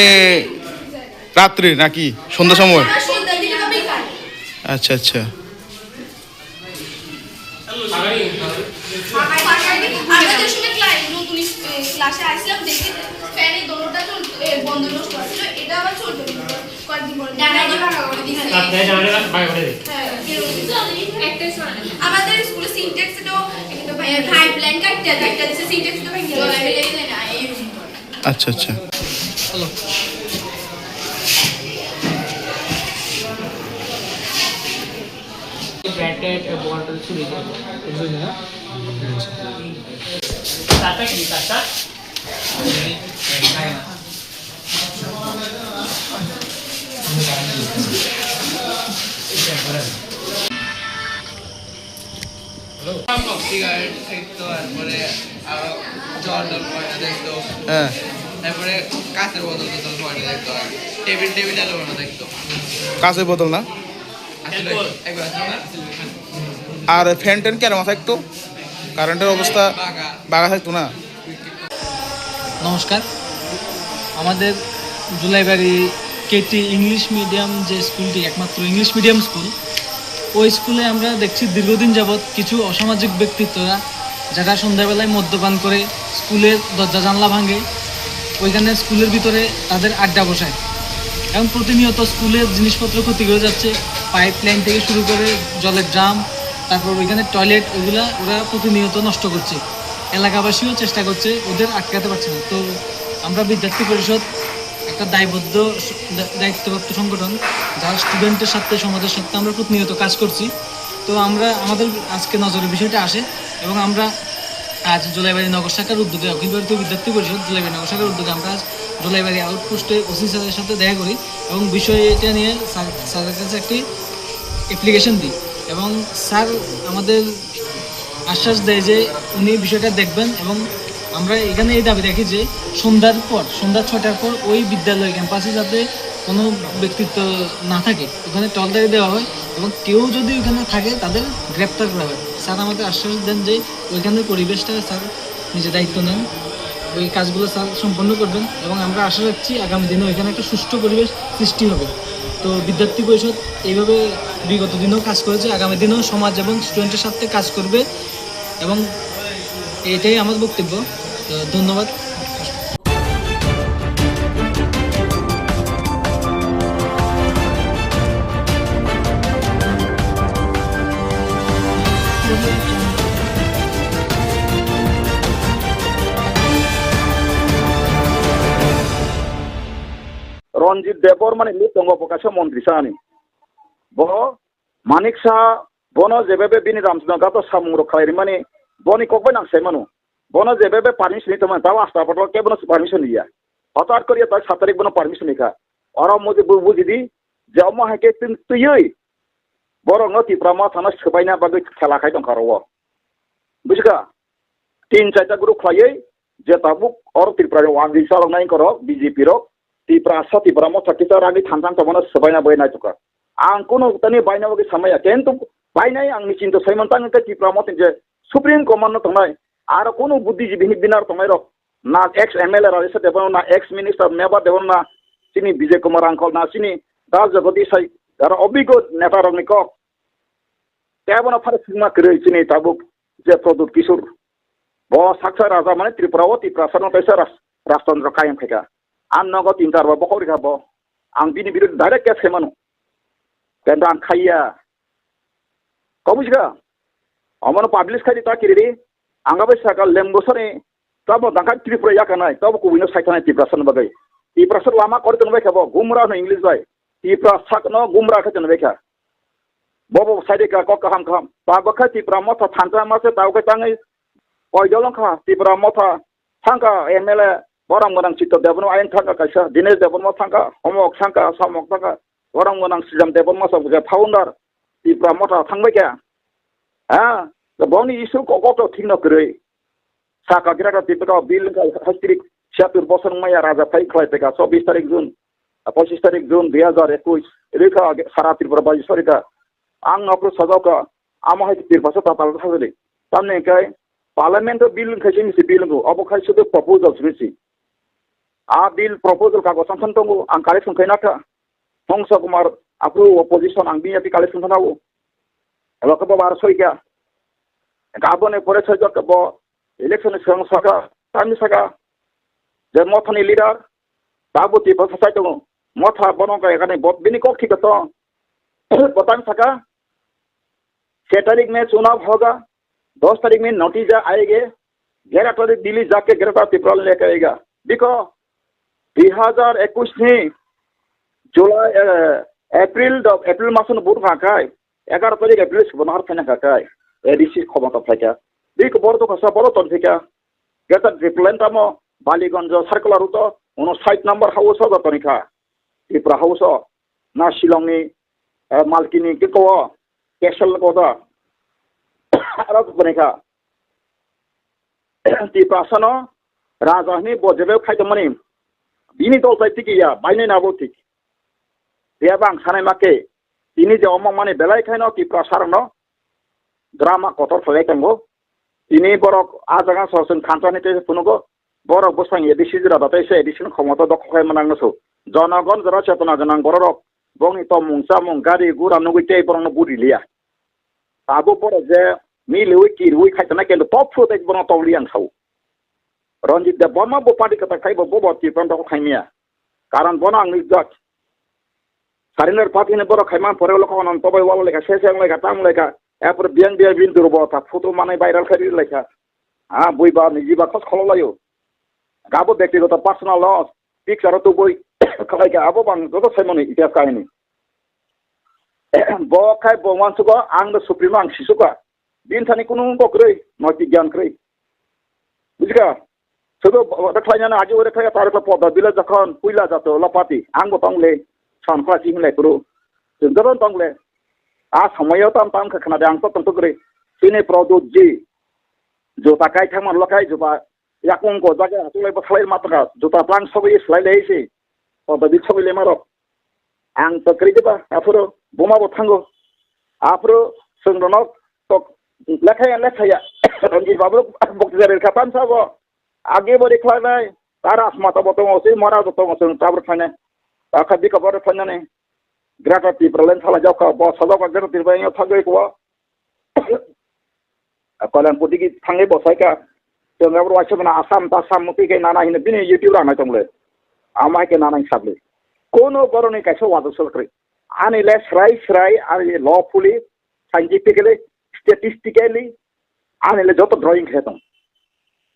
রাত্রে নাকি সন্ধ্যা সময়? আচ্ছা, আচ্ছা। আমরা যে সময় ক্লা-, নতুন ইস-, এ, ক্লাসে আসলাম, দেখি ফ্যান এই দোনোটা চলতো, এ, বন্ধ নষ্ট আছিল, এটা আবার চলতো, কিন্তু কয়েকদিন পরে জানালা ভাঙা করে দিছে। হ্যাঁ, এরকম। আমাদের স্কুলে সিনট্যাক্স তো, এটা তো ভাইয়া পাইপ লাইন কাটতে, কাটতে দিছে, সিনট্যাক্স তো ভাঙা গেছে। আচ্ছা, আচ্ছা। Cat, cat, a ball to churi dibo. Tata ki tata? Cigarette খাইতো, তারপরে আরো জল টল পড়ে দেখতো। হ্যাঁ। তারপরে কাঁচের বোতল টোতল পড়ে দেখতো। টেবিল টেবিল আলো পড়ে দেখতো। কাঁচের বোতল না? আসলে একবার আসলে না? আর ফ্যান ট্যান কেন থাকতো? কারেন্টের অবস্থা বাগা। বাগা থাকতো না? নমস্কার। আমাদের জুলাইবাড়ি কেটি ইংলিশ মিডিয়াম যে স্কুলটি, একমাত্র ইংলিশ মিডিয়াম স্কুল, ওই স্কুলে আমরা দেখছি দীর্ঘদিন যাবৎ কিছু অসামাজিক ব্যক্তিত্বরা, যারা সন্ধ্যাবেলায় মদ্যপান করে স্কুলের দরজা জানলা ভাঙে, ওইখানে স্কুলের ভিতরে তাদের আড্ডা বসায় এবং প্রতিনিয়ত স্কুলের জিনিসপত্র ক্ষতি করে যাচ্ছে। পাইপ লাইন থেকে শুরু করে জলের ড্রাম, তারপর ওইখানে টয়লেট, ওইগুলা ওরা প্রতিনিয়ত নষ্ট করছে। এলাকাবাসীও চেষ্টা করছে, ওদের আটকাতে পারছে না। তো আমরা বিদ্যার্থী পরিষদ একটা দায়বদ্ধ স-, দা-, দায়িত্বপ্রাপ্ত সংগঠন, যারা স্টুডেন্টের সাথে, সমাজের সাথে আমরা প্রতিনিয়ত কাজ করছি। তো আমরা, আমাদের আজকে নজরে বিষয়টা আসে এবং আমরা আজ জুলাইবাড়ি নগর শাখার উদ্যোগে, অখিল ভারতীয় বিদ্যার্থী পরিষদ জুলাইবাড়ি নগর শাখার উদ্যোগে আমরা আজ জুলাইবাড়ি আউটপোস্টে ওসি স্যারের সাথে দেখা করি এবং বিষয়ে এটা নিয়ে স্যার, স্যারের কাছে একটি অ্যাপ্লিকেশন দিই এবং স্যার আমাদের আশ্বাস দেয় যে উনি বিষয়টা দেখবেন এবং আমরা এখানে এই দাবি রাখি যে সন্ধ্যার পর, সন্ধ্যা ছয়টার পর ওই বিদ্যালয় ক্যাম্পাসে যাতে কোনো ব্যক্তিত্ব না থাকে, ওখানে টহলদারি দেওয়া হয় এবং কেউ যদি ওখানে থাকে তাদের গ্রেপ্তার করা হয়। স্যার আমাদের আশ্বাস দেন যে ওইখানের পরিবেশটা স্যার নিজে দায়িত্ব নেন, ওই কাজগুলো স্যার সম্পন্ন করবেন এবং আমরা আশা রাখছি আগামী দিনে ওইখানে একটা সুষ্ঠু পরিবেশ সৃষ্টি হবে। তো বিদ্যার্থী পরিষদ এইভাবে বিগত দিনেও কাজ করেছে, আগামী দিনেও সমাজ এবং স্টুডেন্টের সাথে কাজ করবে এবং এটাই আমার বক্তব্য। তো ধন্যবাদ। Ranjit Debbarma ni le tongo bo kaisa montri sani. Bo Manik Saha bono jebebe bini Ramchandra Ghat o samung rok khlai rimani boni kok bai nang sai mano. Bono jebebe permission ni tongmani tabo Asta Patal kebo no permission ya. Hotat koriya tai sat tarik bono permission ni kha. Oro modi bu buji di je omo hai khe twi twiwi borok no Tipra Motha no swbaina bagwi khela khai tong kha oro o. Bujikha? Tin chaita group khlaiwi je tabuk oro Tripura ni wangwi chaloknai wngkha rok B J P rok, Tiprasa, Tipra Motha kisa ragwi thansa wngkha bono swbaina bagwi naitokha. Ang kunu tani baina bagwi samaya, kintu bainai ang ni chinta saimanta wngkha Tipra Motha ni je Supreme Command no tongnai, aro kunu buddhijibi ni binar tongnai rok, na ex M L A Rajeswar Debbarma, na ex minister Mevar Debbarma, chini Bijay Kumar Rangkhol, na chini Das Jagadish hai, aro obiggo neta rok ni kok. Tei abono phano swngma kwrwi chini tabuk je Pradyut Kishore. Bo saksa raja mane Tripura o Tiprasa no kaisa ras-, rajtantro kayam khaikha. Ang nogo tin char bar bokhok rikha bo. Ang bini biruddhe direct case khaimano. Kintu ang khaiya. Kok bujikha? Omono publish khaidi ta kiridi. Ang abai saka lembosani tamo dangkha Tripura yakanai, tamo kubuino saithanai Tiprasa no bagwi. Tiprasa lama kori tongbai kha bo, gumra no English bai. Tiprasa no gumra khe tongbai kha. Bobo saide ka kok kaham kaham. Tabuk khe Tipra Motha thansa masa tabuk khe tangwi koidol wngkha. Tipra Motha thangkha M L A borok mwnang Chitto Debbarma ayang thangkha kaisa, Dinesh Debbarma thangkha, Homok thangkha, Somok thangkha, borok mwnang Sriram Debbarma sa buja founder Tipra Motha thangbai kha. Ha? Boni issue kok kok thik no kwrwi. Saka Greater Tipraland bill wngkha hastrik siyatur bosor wngmaya raja phai khlai peka chobbish tarik June, pochish tarik June dui hazar ekush rikha sara Tripura bai sorika. Ang aphuru sajauka amo hai Tiprasa tatal sajali. Tamni hwnkhe Parliament o bill wngkha sini si bill wngo obo khai sudu proposal sini si. A bill proposal kago samsam tongo ang collection khai nakha. Hongsa Kumar aphuru opposition ang bini ati collection khana o. Elo khe bo bar soika. Gabon e pore soi jot bo election ni swng saka, tani saka, je Mothani leader, tabuk Tiprasa sai tongo. Motha bono kaya kani bot bini kok thik to. Bo tani saka, "छह तारीख में चुनाव होगा, दस तारीख में नतीजा आएगा, ग्यारह तारीख दिल्ली जाके ग्रेटर तिप्रा लेके आएगा।" Biko, dui hazar ekush ni July, eh, April do, April maso no vote pha khai, Egaroh tarikh April se bo nahar phaina kha kai. A D C khobor to phaikha. Bini borok to khasa borok tong phika. Greater Tipraland tamo Baliganj circular road o uno side number house o tongkha. Tripura house o na Shillong ni, eh, Malkini khe ko Kesel ko da. Aro tongkha. Tiprasano raja hwnwi bo jebe khai tongmani bini dol tai tiki ya, bainai nabo thik. Phiya ba ang sanai ma khe, tini je omo mani belai khaino Tiprasarokno drama kotor khlai tongo. Tini borok a jaga so chwng khansa hwnwi tei phunugo, borok bwsang A D C jora da tei se A D C ni khomota dokhol khai manang no so. Jonogon jora chetona gwnang bororok bongni tomung chamung gari gura nugwi tei borokno budi liya. Tabuk borok je miliwi kirwi khai tongnai khe top phu tei borokno tong liya ang sao. Ranjit Debbarma bo party kwtal khai bo, bo bo Tiprano dokhol khai maya. Karon bono ang nukjak. Surrender party ni borok khai man pore ulo kokno tobai wala lekha, se se wng lekha, tang lekha. Erpore biyang biyang bini durbo ta photo manai viral khai ri lekha. Ha, bui ba niji ba khos kholo laio. Gabo bektigoto personal loss. Picture o tubui khalai kha abo bang joto saimani itihas kahini. Bo khai bo wansugo ang do supremo ang sisuka. Bini thani kunu bo kwrwi, noiti gyan kwrwi. Bujikha? Sodo, ore khlainani agi ore khlai tar khlai poda bila jokhon puila jato lapati ang bo tongle san khlai si hinlai kuru. Chwng joto tongle. A somoyo tam tam kha khna de ang to tong kwrwi. Sini product ji. Jota kai thang man lo kai joba. Yakung ko jaga tulai bo khlai ma tongkha. Jota plang sobi slai lei si. Poda bil sobi le marok. Ang to kwrwi de ba. Aphuru buma bo thango. Aphuru chwng rono tok lekhaya lekhaya. Ranjit babu bok jare kha tam sabo. Age bori khlainai, ta rasma ta bo tongo, sei mora bo tongo, chwng tabra khlainai. Ta kha bika bori khlainani. Greater Tipraland sala jokha, bo sajokha Greater Tipraland thangwi ko. Kalyanpur digi thangwi bo saika. Chwng abro waisa bana Assam, ta Assam muti kai nana hino bini YouTube rang nai tongle. Amai ke nana sabli. Kono boroni kaisa wajak solkri. Ani le srai srai, ani lawfully, scientifically, statistically, ani le joto drawing khe tong.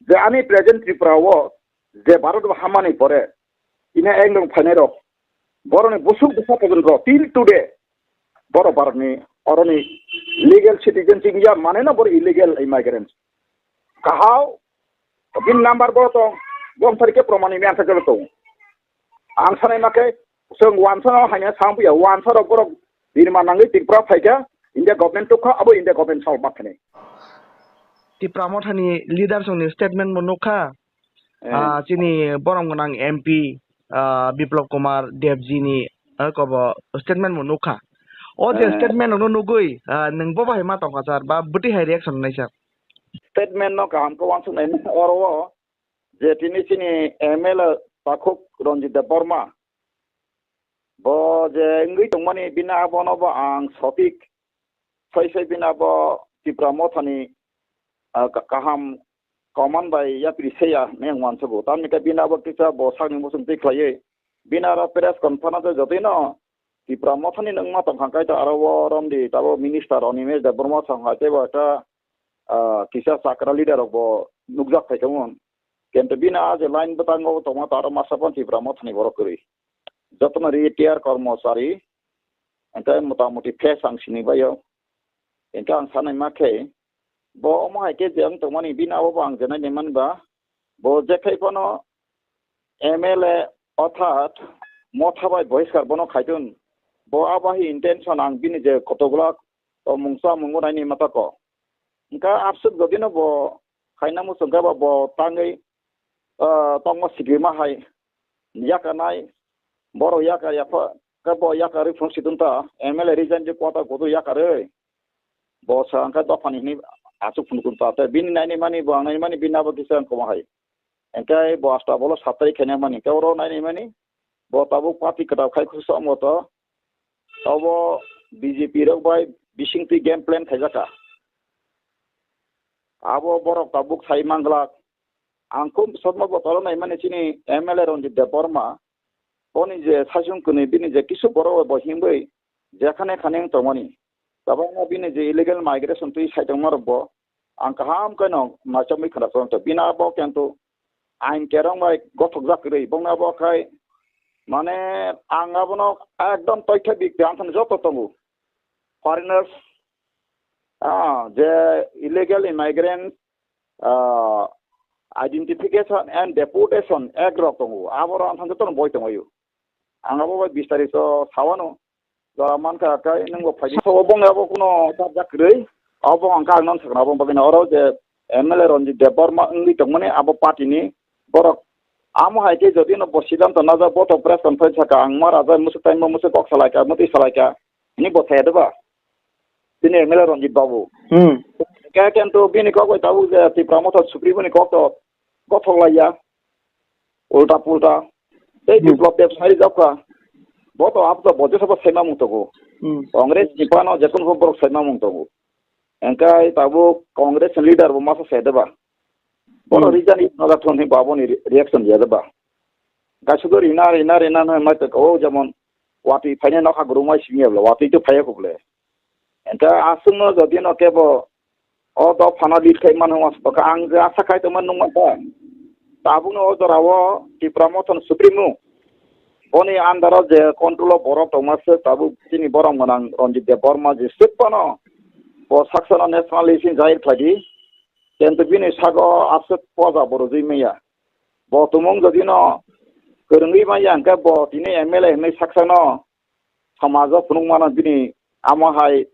Je ani present Tripura o je Bharat bo hamani pore, ina ekdom phainai rok, boroni busuk busa pojont rok till today, borok Bharat ni oroni legal citizenship ya mane no bor illegal immigrants. Kahao, bin number bo tong, bom thari ke promani mi answer tong. Ang sanai ma khe, chwng wansa no haina sang buya, wansa rok borok birma nangwi Tripura phaikha, India government tukha, abo India government sal ma thani. Tipra Mothani leader songni statement bo nukha. Eh. Ah, chini borom gwnang M P, ah, Biplab Kumar Debji ni, ah, kobo statement bo nukha. O je Eh. statement rokno nugwi, ah, nwng bo bahai ma tongkha sir, ba bwtwi hai reaction nai sir? Statement no kaham khe wansuk nai oro o je tini chini M L A takhuk Ranjit Debbarma, bo je wngwi tongmani bini abono bo ang sotik sai sai bini abo Tipra Mothani, ah, ka-, kaham koman bai yapri seya hinwi ang wansugo. Tamni khe bini abo kisa bo sakni muchung twi khlaiwi bini aro press conference o jotino Tipra Mothani nungma tongkha kaitor aro o romdi tabo minister Animesh Debbarma song hai teibo ekta, ah, kisa chakra leader rok bo nukjak phai tongmon. Kento bini a je line bwtango tongma to aro masa phan Tipra Mothani borok kwrwi. Jotono retire kormochari, hwnkhe motamuti face ang sini baio. Hwnkhe ang sanai ma khe, bo omo hai khe je wng tongmani bini abo bo ang je nai nai mani ba, bo je khai phano M L A orthat motha bai bohiskar bono khaitun, bo abo hai intention ang bini je kotogwla tongmung chamung bo nai nai ma tako. Hwnkhe absuk jodi no bo khaina muchung khe bo, bo tangwi, ah, tongma sigima hai yakarnai, borok yakar yapha, khe bo yakarwi phunuk sidung ta, M L A resign je kwtal kudu yakarwi. Bo sa hwnkhe dophani hwnwi achuk phunuk ta, tei bini naini mani bo ang naini mani bini abo kisa wng kwma hai. Hwnkhe bo asta bolo sat tarik khaina mani, hwnkhe oro naini mani bo tabuk party kwtal khai khusok mo to, obo B J P rok bai bisingtwi game plan khaijak kha. Abo borok tabuk sai manglak. Ang khub sotma botoro naimani chini M L A Ranjit Debbarma, boni je saichung kwnwi bini je kisu borok bai bo himwi jekhane khane wng tongmani. Kwbangma bini je illegal migration twi sai tongma rok bo ang kaham khe no maichomwi khna tong tong. Bini abo kento ain kerong bai gothokjak kwrwi, bongni abo khai mane ang abono ekdom toitha bikti ang thani joto tongo. foreigners, ah, je illegal immigrant, ah, identification and deportation act rok tongo, abo rok ang jotono boi tongwi. Ang abo bai bistarito sawano. Jora mankha khe nwng bo phaidi. Sabo bong abo kuno chapjak kwrwi. Abo ang kang non sakna abo bagwi oro je M L A Ranjit Debbarma wngwi tongmani abo party ni borok. Amo hai khe jodi no bo siddhanto najak bo to press conference saka ang ma raja musuk time musuk kok salaika muti salaika. Ini bo thaya deba. Bini M L A Ranjit Babu. Hmm. Khe kento bini kok bai tabuk je Tipra Motha Supremo ni kok to gothok laiya. Ulta pulta. Tei hmm. Biplop Deb sai jokha. Bo to ap to bo jesa bo saima mung tongo. Hmm. Congress ni pano jekun ko borok saima mung tongo. Engkai tabuk Congress ni leader bo masa sai deba. Bono hmm. Reason is not a thon hin babo ni re-, reaction ya deba. Gasu do rina rina rina na mai to ko jemon watwi phaina nokha guru mai simi abla watwi to phaya ko ble. Engka aswkno jodi no kebo o dophano lead khai mano, bwkha ang je asa khai tongmani nukmankha. Tabukno o jorao Tipra Mothani Supremo boni under o je control o borok tongma se tabuk chini borom gwnang Ranjit Debbarma je swk phano bo saksano nationalist hin jahir khlaidi. Kintu bini sago aswk poja bo rwjwi manya. Bo tumung jodi no kwrwngwi manya hwnkhe bo tini M L A hinwi saksano somajo phunukmano bini amo hai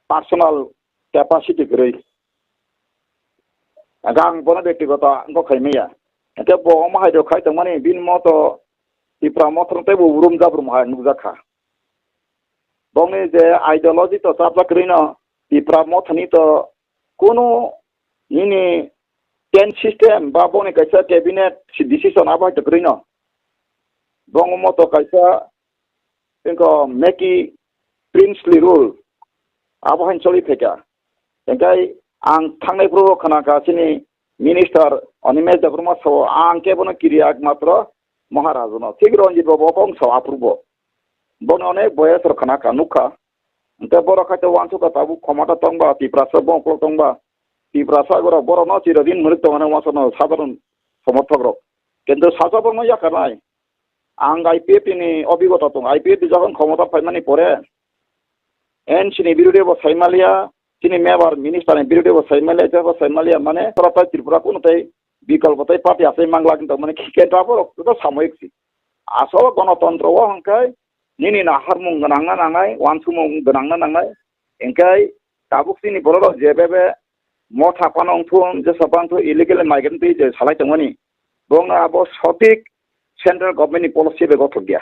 personal capacity kwrwi. Hwnkhe ang bono bektigoto wngkok khai manya. Hwnkhe bo omo hai rok khai tongmani bini moto Tipra Mothani teibo urum jabrum hai nukjak kha. Bongni je ideology to chapjak kwrwi no Tipra Mothani to kunu nini ten system ba bongni kaisa cabinet decision abo hai to kwrwi no. Bong moto kaisa Tengko Meki princely rule abo hain choli phaikha. Tengkai ang thangnai phuru khana kha chini minister Animesh Debbarma sao ang khe bono kiriya ekmatro Maharaj no. Thik Ranjit Babu kong sao apurbo. Bono onek boyes rok khana kha nukha. Hwnkhe borok khai to wansukha tabuk khomota tongba, Tiprasa bongkol tongba. Tiprasa borok borokno chirodin mwrwk tongmani wansukno sadharon somorthok rok. Kintu sajabokno yakarnai. Ang I P F T ni obhigota tongo. I P F T jokhon khomota phaimani pore, N C ni birude bo saimalia, chini member minister ni birude bo saimalia, jebo saimalia mane, sora tai Tripura kuno tai bikolpo tai party asai mangla kintu mane khe ta borok to samoyik si. Asol gonotontro o hwnkhe nini naharmung gwnangna nangnai, wansukmung gwnangna nangnai. Hwnkhe tabuk chini borok rok jebebe motha phano wngthun, jesa phano illegal migrant twi je salai tongmani, bongno abo sotik central government ni policy bai gothok ya.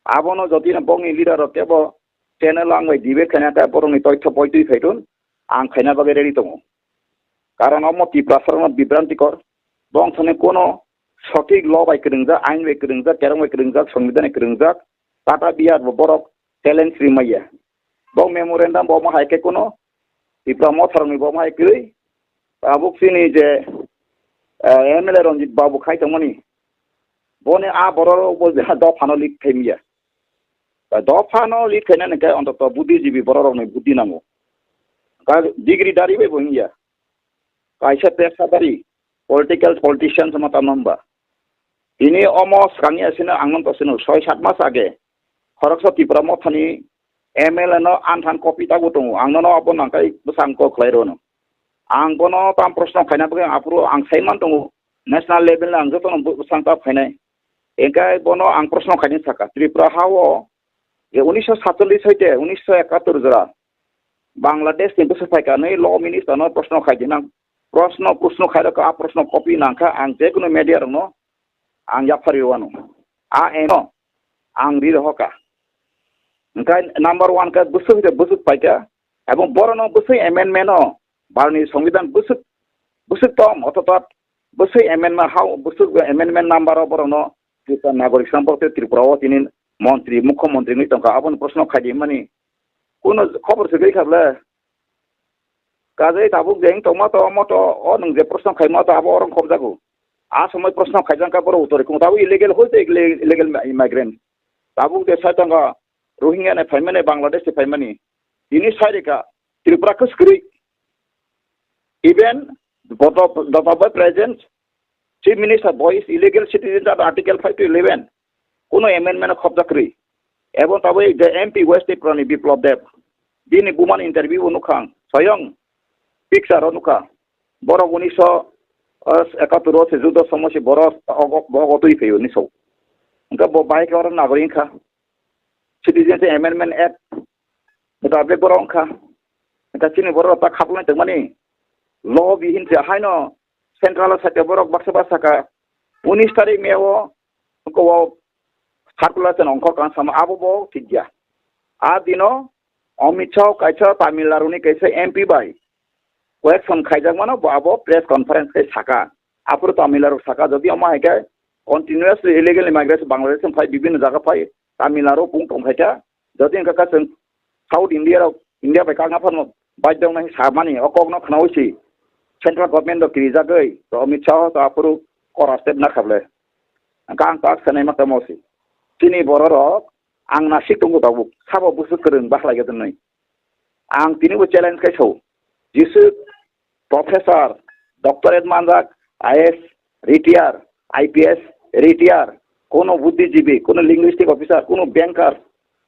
Abono jodi no bongni leader rok kebo channel ang bai debate khaina khe borokni toitho poitwi phaithun ang khaina bagwi ready tongo. Karon omo Tiprasa rokno bibrantikor, bong thani kono sotik law bai kwrwngjak, ain bai kwrwngjak, kerong bai kwrwngjak, songbidhan bai kwrwngjak, tata biyar bo borok challenge rimaya. Bo memorandum bo omo hai khe kuno Tipra Motharokni bo omo hai kwrwi. Tabuk chini je, eh, M L A Ranjit Babu khai tongmani. Boni a borok bo je dophano lead khaimya. Dophano lead khainani khe ontoto buddhijibi bororokni buddhi nango. Ka degree dari bai bo hinya. Kaisa pesadari, political politician sama tamo hwnba. Tini omo swkangni asino ang nang tosino soi sat mas age khoroksa Tipra Mothani M L A no anthan copy tago tongo. Ang nono abo nangkai bwsang kok khlai rwno. Ang bono tam proshno khaina bagwi aphuru ang saiman tongo. National level ang jotono bwsang ta phainai. Engkai bono ang proshno khaini saka Tripura hao je unisho satchollish hoite unisho ekattor jora Bangladesh ni bwswk phaikha nai law minister no proshno khai dinang. Proshno, proshno khairokha, a proshno copy nangkha, ang jekunu media rokno ang yaphari rwano. A eno ang ri rohokha. Hwnkhe number one khe bwswk hwnkhe bwswk paikha, ebong borokno bwswk amendment no, Bharoni Songbidan bwswk, bwswk tom, othotot bwswk amendment hao, bwswk amendment number o borokno Tripura nagorik samporke Tripura o tini montri, mukhyamantri wngwi tongkha, aboni proshno khaidi mani kuno khobor swgwi kha ble. Kajai tabuk je wng tongma to, omo to, o nwng je proshno khaima to, abo oro wng khobjago. A somoi proshno khaijak kha borok uttor rikung, tabuk illegal hoite ille-, illegal migrant. Tabuk je sai tongkha Rohingya ni phaimani, Bangladesh ni phaimani. Tini sai rikha Tripura kwskwrwi. Even Dota, Dota by present Chief Minister boy is illegal citizen under Article five to eleven. Kuno amendment khobjak kwrwi. Ebong tabuk je M P West Tripura ni Biplab Deb. Bini bumani interview bo nukha ang. Soyong picture o nukha. Borok unisho ekattor o se judo somoy se borok ogo, ogo twi phaio ni so. Hwnkhe bo bahai khe oro nagoring kha. Citizenship Amendment Act mutabik borok wngkha. Hwnkhe chini borok ta khapulai tongmani law bihin se haino central o saka borok baksa baksa kha. Unis tarik May o, o circular se ongkhor kang sama abo bo thik ya. A dino Amit Shah kaisa Tamil Nadu ni kaisa M P bai question khaijak mano, bo abo press conference khai saka. Aphuru Tamil Nadu saka, jodi omo hai khe continuously illegal immigration Bangladesh phai bibhinno jaga phai Tamil Nadu pung tong khai kha. Jodi wngkha kha chwng South India rok, India bai kagna phano baidhyo wngnai samani o kokno khnaui si central government rok kirijagwi to Amit Shah to aphuru kora step na khable. Hwnkha ang tak sanai ma tamo si. Chini borok rok ang nasik tongo tabuk sabo busu kwrwng bakhlai gadwnwi. Ang tini bo challenge khai sao. Jesuk professor, doctorate manjak, I A S retire, I P S retire, kono buddhijibi, kono linguistic officer, kono banker,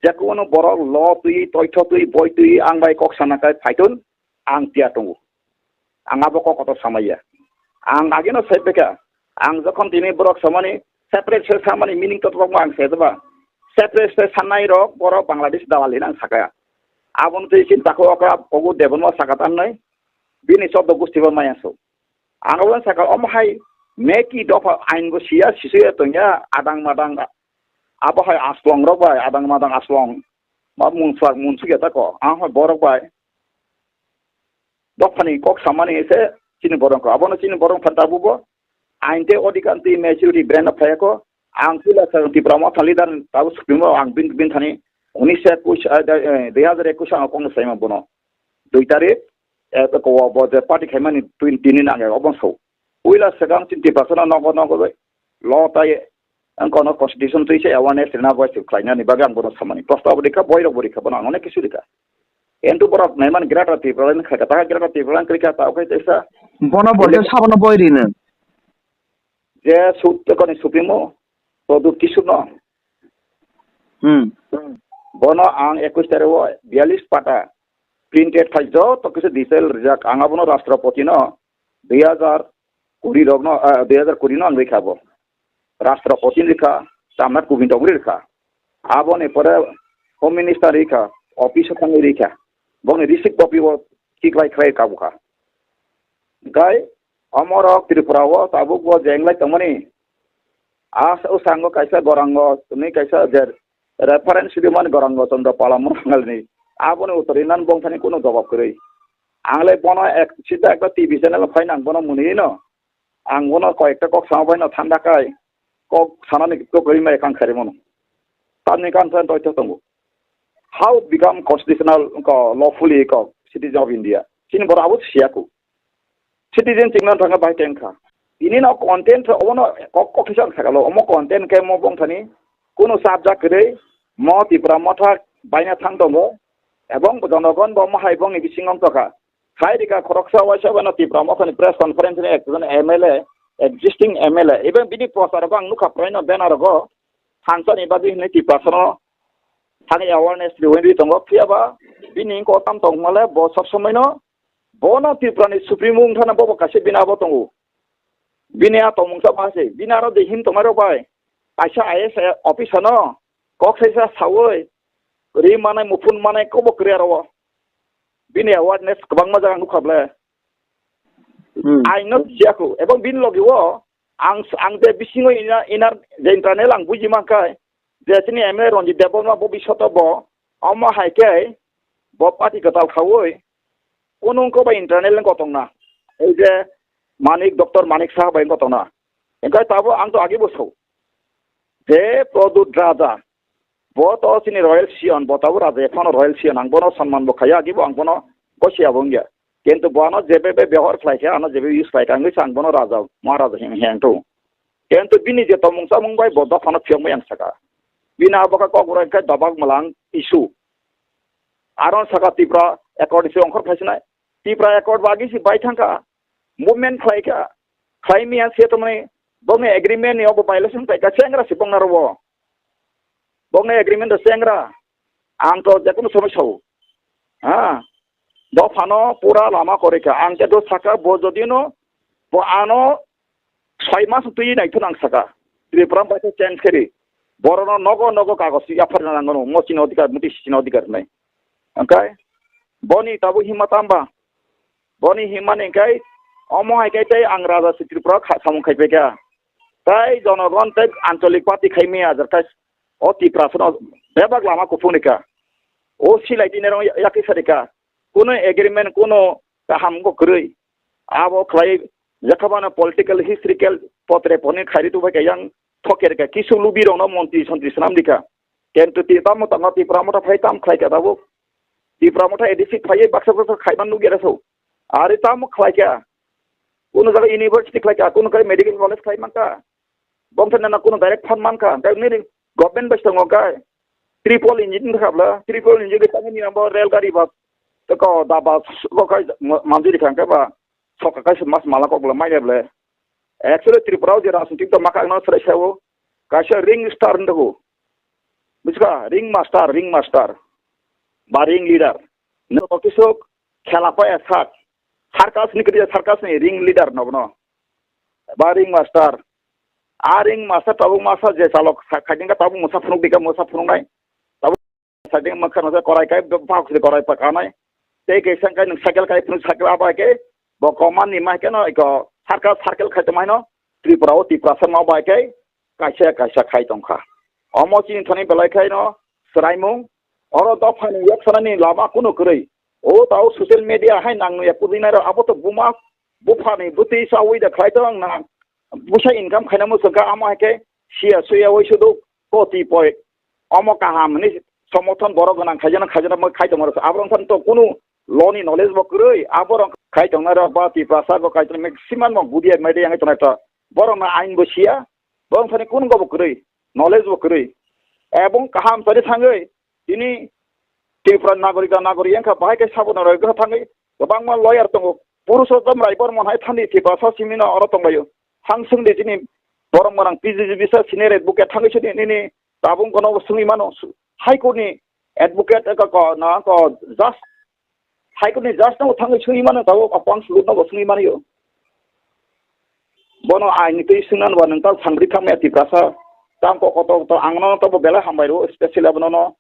je kono borok law twi, toitho twi, boi twi, ang bai kok sana khai phaitun, ang tiyar tongo. Ang abo kok kotor samaya. Ang ageno sai pekha. Ang jokhon tini borok samani separate se samani meaning to tokma ang sai ba. Separate se sanai rok borok Bangladesh dalal hina ang sakaya. Aboni twi chinta khe okra ogu debonma saka tannai. Bini chobdo gusti bo maya so. Ang abo saka omo hai meki dopha ain bo siya sisuya tongya adang madang abo hai aslong rok bai adang madang aslong. Ma mungsa munsuk ya tako. Ang hai borok bai. Dophani kok samani se chini borok ko. Abono chini borok phan tabu bo. Ain te odikar twi maturity brain no phayako. Ang puila sa Tipra Motha leader tabu supremo ang bin, bin thani unis se kuch, eh, eh, dui hajar ekush ang kong saima bono. Dui tarik, eh, ko bo je party khaimani twi tini nang ya obon so. Puila segang chini Tipra sana nogo nogo bai. Lo tai ang kono constitution twi se awareness rina bai se khlainani bagwi ang bono samani. Prosta bo dikha, boy rok bo dikha, bono ang onek kisu dikha. Entu borok naiman Greater Tipraland khai kha, ta Greater Tipraland kri kha, ta okai tesa. Bono bo je sabono boi rino. Je sut koni supimo, Pradyut Kishore no. Hmm. Bono ang ekush tarik o biyalish pata printed khai joto kisa detail rijak. Ang abono Rashtrapati no dui hajar kuri rok no, ah, dui hajar kuri no ang rikha bo. Rashtrapati rikha, Ramnath Kovind rikha. Aboni pore Home Minister rikha, office o thangwi rikha. Bongni receipt copy bo khiklai khlai kabukha. Hwnkhe omorok Tripura o tabuk bo je wnglai tongmani. A o sango kaisa gorango, tini kaisa je reference rimani gorango Chandra Pala Murangalni. Aboni uttori nan bongthani kunu jobab kwrwi. Angle bono ek, sita ekta T V channel o phaina ang bono mwnwino. Ang bono koyekta kok sama bai no thanda kai, kok sanani kok ri mai kang khairi mano. Tamni kan san toitho tongo. How become constitutional ko lawfully ko citizen of India? Chini boro abo siya ku. Citizen chingna thanga bai keng kha. Ini no content obo no kok kok kisa sakalo omo content ke mo bong thani kuno subject kwrwi mo Tipra Motha baina thang tongo. Ebong jonogon bo mo hai bongni bising ong tokha. Hai rika khoroksa waisa bano Tipra Mothani press conference ni ekjon M L A, existing M L A, even bini poster rok ang nukha prai no banner rok, thansani bagwi hinwi Tiprasa no thani awareness riwi ri tongo, phiya ba bini wngkha o tam tong male bo sob somoi no bono Tripura ni supremo wngthana bobo kaisa bini abo tongo. Bini a tongmung sa ma se, bini aro de him tongmai rok bai kaisa I A S officer no kok saisa sawi ri manai muphun manai kobo kwrwi aro o. Bini awareness kwbangma jaga nukha ble. Hmm. Aino siyaku. Ebong bini logi o ang, ang je bisingo ina, ina je internal ang buji mankhai, je chini M L A Ranjit Debbarma bo bisoto bo, omo hai khe bo party kwtal khaui, kunung ko ba internal ni kotong na. Ei je Manik, Doctor Manik Saha bai kotong na. Engkai tabo ang to agi bo sao. Je Pradyut Raja, bo to chini royal siyong, bo tabo raja, ekhano royal siyong, ang bono sonman bo khaiya, agi bo ang bono gosi abo wngya. Kintu bo ano jebe be behor khlai khe, ano jebe use khlai khe, ang kisa ang bono raja, maharaja hing hing tong. Kintu bini je tomung chamung bai bo dophano phiyokmai ang saka. Bini abo khe kok rai khe dobak mwlang issue. Aro saka Tipra Accord issue ongkhor khlai sinai. Tipra Accord bo agi si bai thangkha. Movement khlai kha. Khlai miya se to mane bongni agreement ni obo violation khlai kha, chengra si bongna robo. Bongni agreement do chengra. Ang to jekono somoi sao. Ha? Dophano pura lama korikha. Ang khe do saka bo jodino bo ano soi mas twi naithun ang saka. Tripura bai khe change kheri. Borono nogo nogo kagos yaphar na nango mo chini odhikar muti chini odhikar nai. Angkai boni tabu himma tamba. Boni himma ni kai omo hai kai tei ang raja si Tripura kha samung khai peka. Tai jonogon tei ancholik party khai me ajar kai o Tiprasano bebak lama kuphung rika. O silai tini rong yakisa rika. Kuno agreement kuno kaham go kwrwi. Abo khlai jakhabana political historical potre poni khairi tu bai kayang thoker ka kisu lubi rong no montri sontri swnam dika. Kento ti tamo tamo Tipra motha phai tam khlai ka tabuk. Tipra motha A D C phai baksa baksa khaiman nugya raso. Ari tamo khlai ka. Kuno jaga university khlai ka, kuno kai medical college khlai man ka. Bongsa nana kuno direct fund man ka. Kai nini government bai tongo kai. Triple engine khabla, triple engine ke tangi ni ambo rail gari ba. Teko da ba ko kai manjuri khang ka ba. Soka kai mas mala kok bla mai ble. Actually Tripura o je rajnitik to maka no srai sao. Kaisa ring star ndo. Buska ring master, ring master. Ba ring leader. No kisok khela pa ya sak. Circus ni kri circus ni ring leader no no. Ba ring master. A ring master tabuk master je chalok khaiding ka tabuk musa phunuk dika musa phunuk nai. Tabuk khaiding makha no korai kai bak korai pa kanai. Tei kaisa kai nwng cycle kai phunuk cycle abai kai. Bo koman ni mai keno iko circle circle khai tongmai no. Tripura o Tiprasa ma bai kai. Kaisa kaisa khai tongkha. Omo chini thani belai khai no swraimung. Oro dophani yaksana ni lama kuno kwrwi. O tao social media hai nang ya kudinai ro abo to buma buphani bwtwi chawi da khlai tong na. Busa income khaina muchung kha amo hai khe siya suya oi sudu koti poi. Omo kaham ni somorthon borok gwnang khaijana khaijana mo khai tongma rok. Aborok thani to kunu law ni knowledge bo kwrwi. Aborok khai tongna rok ba Tiprasa go khai tong maximum mo gudia media yang tong to. Borok na ain bo siya. Borok thani kunu go bo kwrwi. Knowledge bo kwrwi. Ebong kaham sari thangwi tini Tripura nagorik da nagorik wngkha, bahai khe sabo nagorik wngkha thangwi kwbangma lawyer tongo. Purushottom Rai Bormon hai thani Tiprasa simino oro tonglaio. Hangsung di chini borok morang P G G B sa senior advocate thangwi sini nini tabung kono swngwi mano. High Court ni advocate ka ko na ko just High Court ni judge no thangwi swngwi mano, tabuk apang suluk no bo swngwi mano. Bono aini twi swngna ba nwng tal sangri thangmaya Tiprasa. Tang ko koto to ang no to bo belai hambai ro special abono no